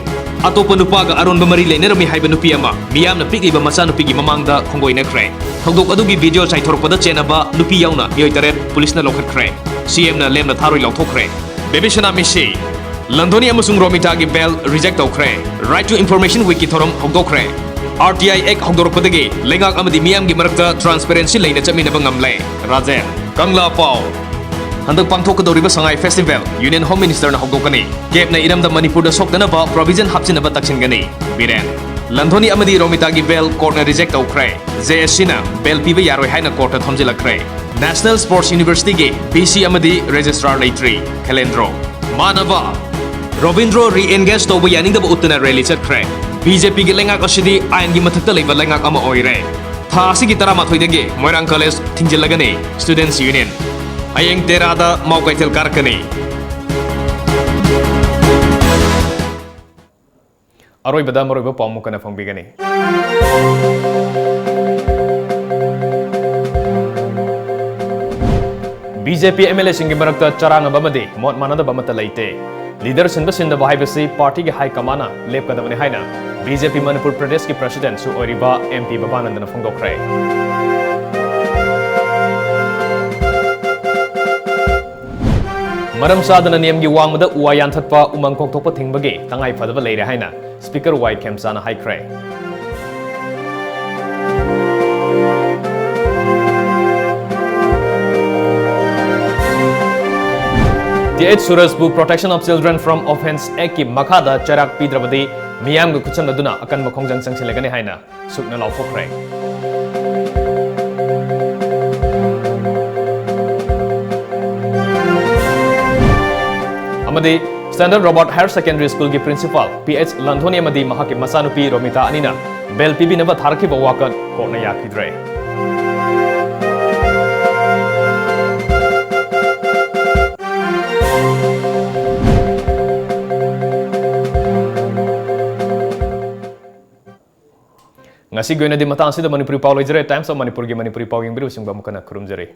ꯑꯇꯣꯞꯄ ꯅꯨꯄꯥꯒ ꯑꯔꯣꯟꯕ ꯃꯔꯤ ꯂꯩꯅꯔꯝꯃꯤ ꯍꯥꯏꯕ ꯅꯨꯄꯤ ꯑꯃ ꯃꯤꯌꯥꯝꯅ ꯄꯤꯛꯂꯤꯕ ꯃꯆꯥꯅꯨꯄꯤꯒꯤ ꯃꯃꯥꯡꯗ ꯈꯣꯡꯒꯣꯏꯅꯈ꯭ꯔꯦ꯫ ꯊꯧꯗꯣꯛ ꯑꯗꯨꯒꯤ video ꯆꯥꯏꯊꯣꯔꯛꯄꯗ ꯆꯦꯟꯅꯕ ꯅꯨꯄꯤ ꯌꯥꯎꯅ ꯃꯤꯑꯣꯏ ꯇꯔꯦꯠ ꯄꯨꯂꯤꯁꯅ ꯂꯧꯈꯠꯈ꯭ꯔꯦ꯫ C Mꯅ ꯂꯦꯝꯅ ꯊꯥꯔꯣꯏ ꯂꯥꯎꯊꯣꯛꯈ꯭ꯔꯦ꯫ ꯕꯦꯕꯤ ꯁꯅꯥ ꯃꯤꯁꯤ, ꯂꯟꯙꯣꯅꯤ ꯑꯃꯁꯨꯡ ꯔꯣꯃꯤꯇꯥꯒꯤ bail reject ꯇꯧꯈ꯭ꯔꯦ꯫ Right to Information Weekꯀꯤ ꯊꯧꯔꯝ ꯍꯧꯗꯣꯛꯈ꯭ꯔꯦ꯫ R T I Act ꯍꯧꯗꯣꯔꯛꯄꯗꯒꯤ ꯂꯩꯉꯥꯛ ꯑꯃꯗꯤ ꯃꯤꯌꯥꯝꯒꯤ ꯃꯔꯛꯇ transparency ꯂꯩꯅ ꯆꯠꯃꯤꯟꯅꯕ ꯉꯝꯂꯦ꯫ ꯔꯥꯖꯦꯟ꯫ ꯀꯪꯂꯥ ꯄꯥꯎ꯫ ꯍꯟꯗꯛ ꯄꯥꯡꯊꯣꯛꯀꯗꯧꯔꯤꯕ ꯁꯉꯥꯏ Festival Union Home Ministerꯅ ꯍꯧꯗꯣꯛꯀꯅꯤ꯫ CABꯅ ꯏꯔꯝꯗꯝ ꯃꯅꯤꯄꯨꯔꯗ ꯁꯣꯛꯇꯅꯕ provision ꯍꯥꯞꯆꯤꯟꯅꯕ ꯇꯛꯁꯤꯟꯒꯅꯤ꯫ ꯕꯤꯔꯦꯟ꯫ ꯂꯟꯙꯣꯅꯤ ꯑꯃꯗꯤ ꯔꯣꯃꯤꯇꯥꯒꯤ bail courtꯅ reject ꯇꯧꯈ꯭ꯔꯦ꯫ JACꯅ bail ꯄꯤꯕ ꯌꯥꯔꯣꯏ ꯍꯥꯏꯅ courtꯇ ꯊꯣꯝꯖꯤꯜꯂꯛꯈ꯭ꯔꯦ꯫ National Sports Universityꯒꯤ VC ꯑꯃꯗꯤ registrar ꯂꯩꯇ꯭ꯔꯤ꯫ ꯈꯦꯂꯦꯟꯗ꯭ꯔꯣ꯫ ꯃꯥꯟꯅꯕ꯫ ꯔꯣꯕꯤꯟꯗ꯭ꯔꯣ re-engage ꯇꯧꯕ ꯌꯥꯅꯤꯡꯗꯕ ꯎꯠꯇꯨꯅ rally ꯆꯠꯈ꯭ꯔꯦ꯫ BJPꯒꯤ ꯂꯩꯉꯥꯛ ꯑꯁꯤꯗꯤ ꯑꯥꯏꯟꯒꯤ ꯃꯊꯛꯇ ꯂꯩꯕ ꯂꯩꯉꯥꯛ ꯑꯃ ꯑꯣꯏꯔꯦ꯫ ꯊꯥ ꯑꯁꯤꯒꯤ ꯇꯔꯥꯃꯥꯊꯣꯏꯗꯒꯤ ꯃꯣꯏꯔꯥꯡ College ꯊꯤꯡꯖꯤꯜꯂꯒꯅꯤ꯫ Students Union꯫ ꯍꯌꯦꯡ ꯇꯦꯔꯥꯗ ꯃꯥꯎ ꯀꯩꯊꯦꯜ ꯀꯥꯔꯛꯀꯅꯤ꯫ ꯑꯔꯣꯏꯕꯗ ꯃꯔꯨꯑꯣꯏꯕ ꯄꯥꯎ ꯑꯃꯨꯛ ꯍꯟꯅ ꯐꯪꯕꯤꯒꯅꯤ꯫ B J P M L ꯑꯦꯁꯤꯡꯒꯤ ꯃꯔꯛꯇ ꯆꯔꯥꯡꯅꯕ ꯑꯃꯗꯤ ꯃꯣꯠ ꯃꯥꯟꯅꯗꯕ ꯑꯃꯠꯇ ꯂꯩꯇꯦ꯫ ꯂꯤꯗꯔ ꯁꯤꯟꯕ ꯁꯤꯟꯗꯕ ꯍꯥꯏꯕꯁꯤ ꯄꯥꯔꯇꯤꯒꯤ ꯍꯥꯏ ꯀꯃꯥꯟꯅ ꯂꯦꯞꯀꯗꯕꯅꯤ ꯍꯥꯏꯅ ꯕꯤ ꯖꯦ ꯄꯤ ꯃꯅꯤꯄꯨꯔ ꯄ꯭ꯔꯗꯦꯁꯀꯤ ꯄ꯭ꯔꯁꯤꯗꯦꯟꯠꯁꯨ ꯑꯣꯏꯔꯤꯕ ꯑꯦꯝ ꯄꯤ ꯕꯕꯥꯅꯟꯗꯅ ꯐꯣꯡꯗꯣꯛꯈ꯭ꯔꯦ꯫ ꯃꯔꯝ ꯆꯥꯗꯅ ꯅꯦꯝꯒꯤ ꯋꯥꯡꯃꯗ ꯎ ꯋꯥ ꯌꯥꯟꯊꯠꯄ, ꯎꯃꯪ ꯀꯣꯛꯊꯣꯛꯄ ꯊꯤꯡꯕꯒꯤ ꯇꯉꯥꯏ ꯐꯗꯕ ꯂꯩꯔꯦ ꯍꯥꯏꯅ ꯁ꯭ꯄꯤꯀꯔ ꯋꯥꯏ ꯈꯦꯝꯆꯥꯅ ꯍꯥꯏꯈ꯭ꯔꯦ꯫ ꯇꯤ ꯑꯩꯆ ꯁꯨꯔꯖꯄꯨ Protection of Children from Offence Act ꯀꯤ ꯃꯈꯥꯗ ꯆꯩꯔꯥꯛ ꯄꯤꯗ꯭ꯔꯕꯗꯤ ꯃꯤꯌꯥꯝꯒ ꯈꯨꯠꯁꯝꯅꯗꯨꯅ ꯑꯀꯟꯕ ꯈꯣꯡꯖꯪ ꯆꯪꯁꯤꯜꯂꯒꯅꯤ ꯍꯥꯏꯅ ꯁꯨꯛꯅ ꯂꯥꯎꯊꯣꯛꯈ꯭ꯔꯦ꯫ ꯑꯃꯗꯤ Standard Robert Higher Secondary School ꯒꯤ principal ꯄꯤ ꯑꯩꯆ ꯂꯟꯊꯣꯅꯤ ꯑꯃꯗꯤ ꯃꯍꯥꯛꯀꯤ ꯃꯆꯥꯅꯨꯄꯤ ꯔꯣꯃꯤꯇꯥ ꯑꯅꯤꯅ bail ꯄꯤꯕꯤꯅꯕ ꯊꯥꯔꯛꯈꯤꯕ ꯋꯥꯀꯠ court ꯅ ꯌꯥꯈꯤꯗ꯭ꯔꯦ꯫ ꯉꯁꯤꯒꯤ ꯑꯣꯏꯅꯗꯤ ꯃꯇꯥꯡ ꯑꯁꯤꯗ ꯃꯅꯤꯄꯨꯔꯤ ꯄꯥꯎ ꯂꯣꯏꯖꯔꯦ꯫ Times of Manipur ꯒꯤ ꯃꯅꯤꯄꯨꯔꯤ ꯄꯥꯎ ꯌꯦꯡꯕꯤꯔꯤꯕꯁꯤꯡꯕꯨ ꯑꯃꯨꯛ ꯍꯟꯅ ꯈꯨꯔꯨꯝꯖꯔꯤ꯫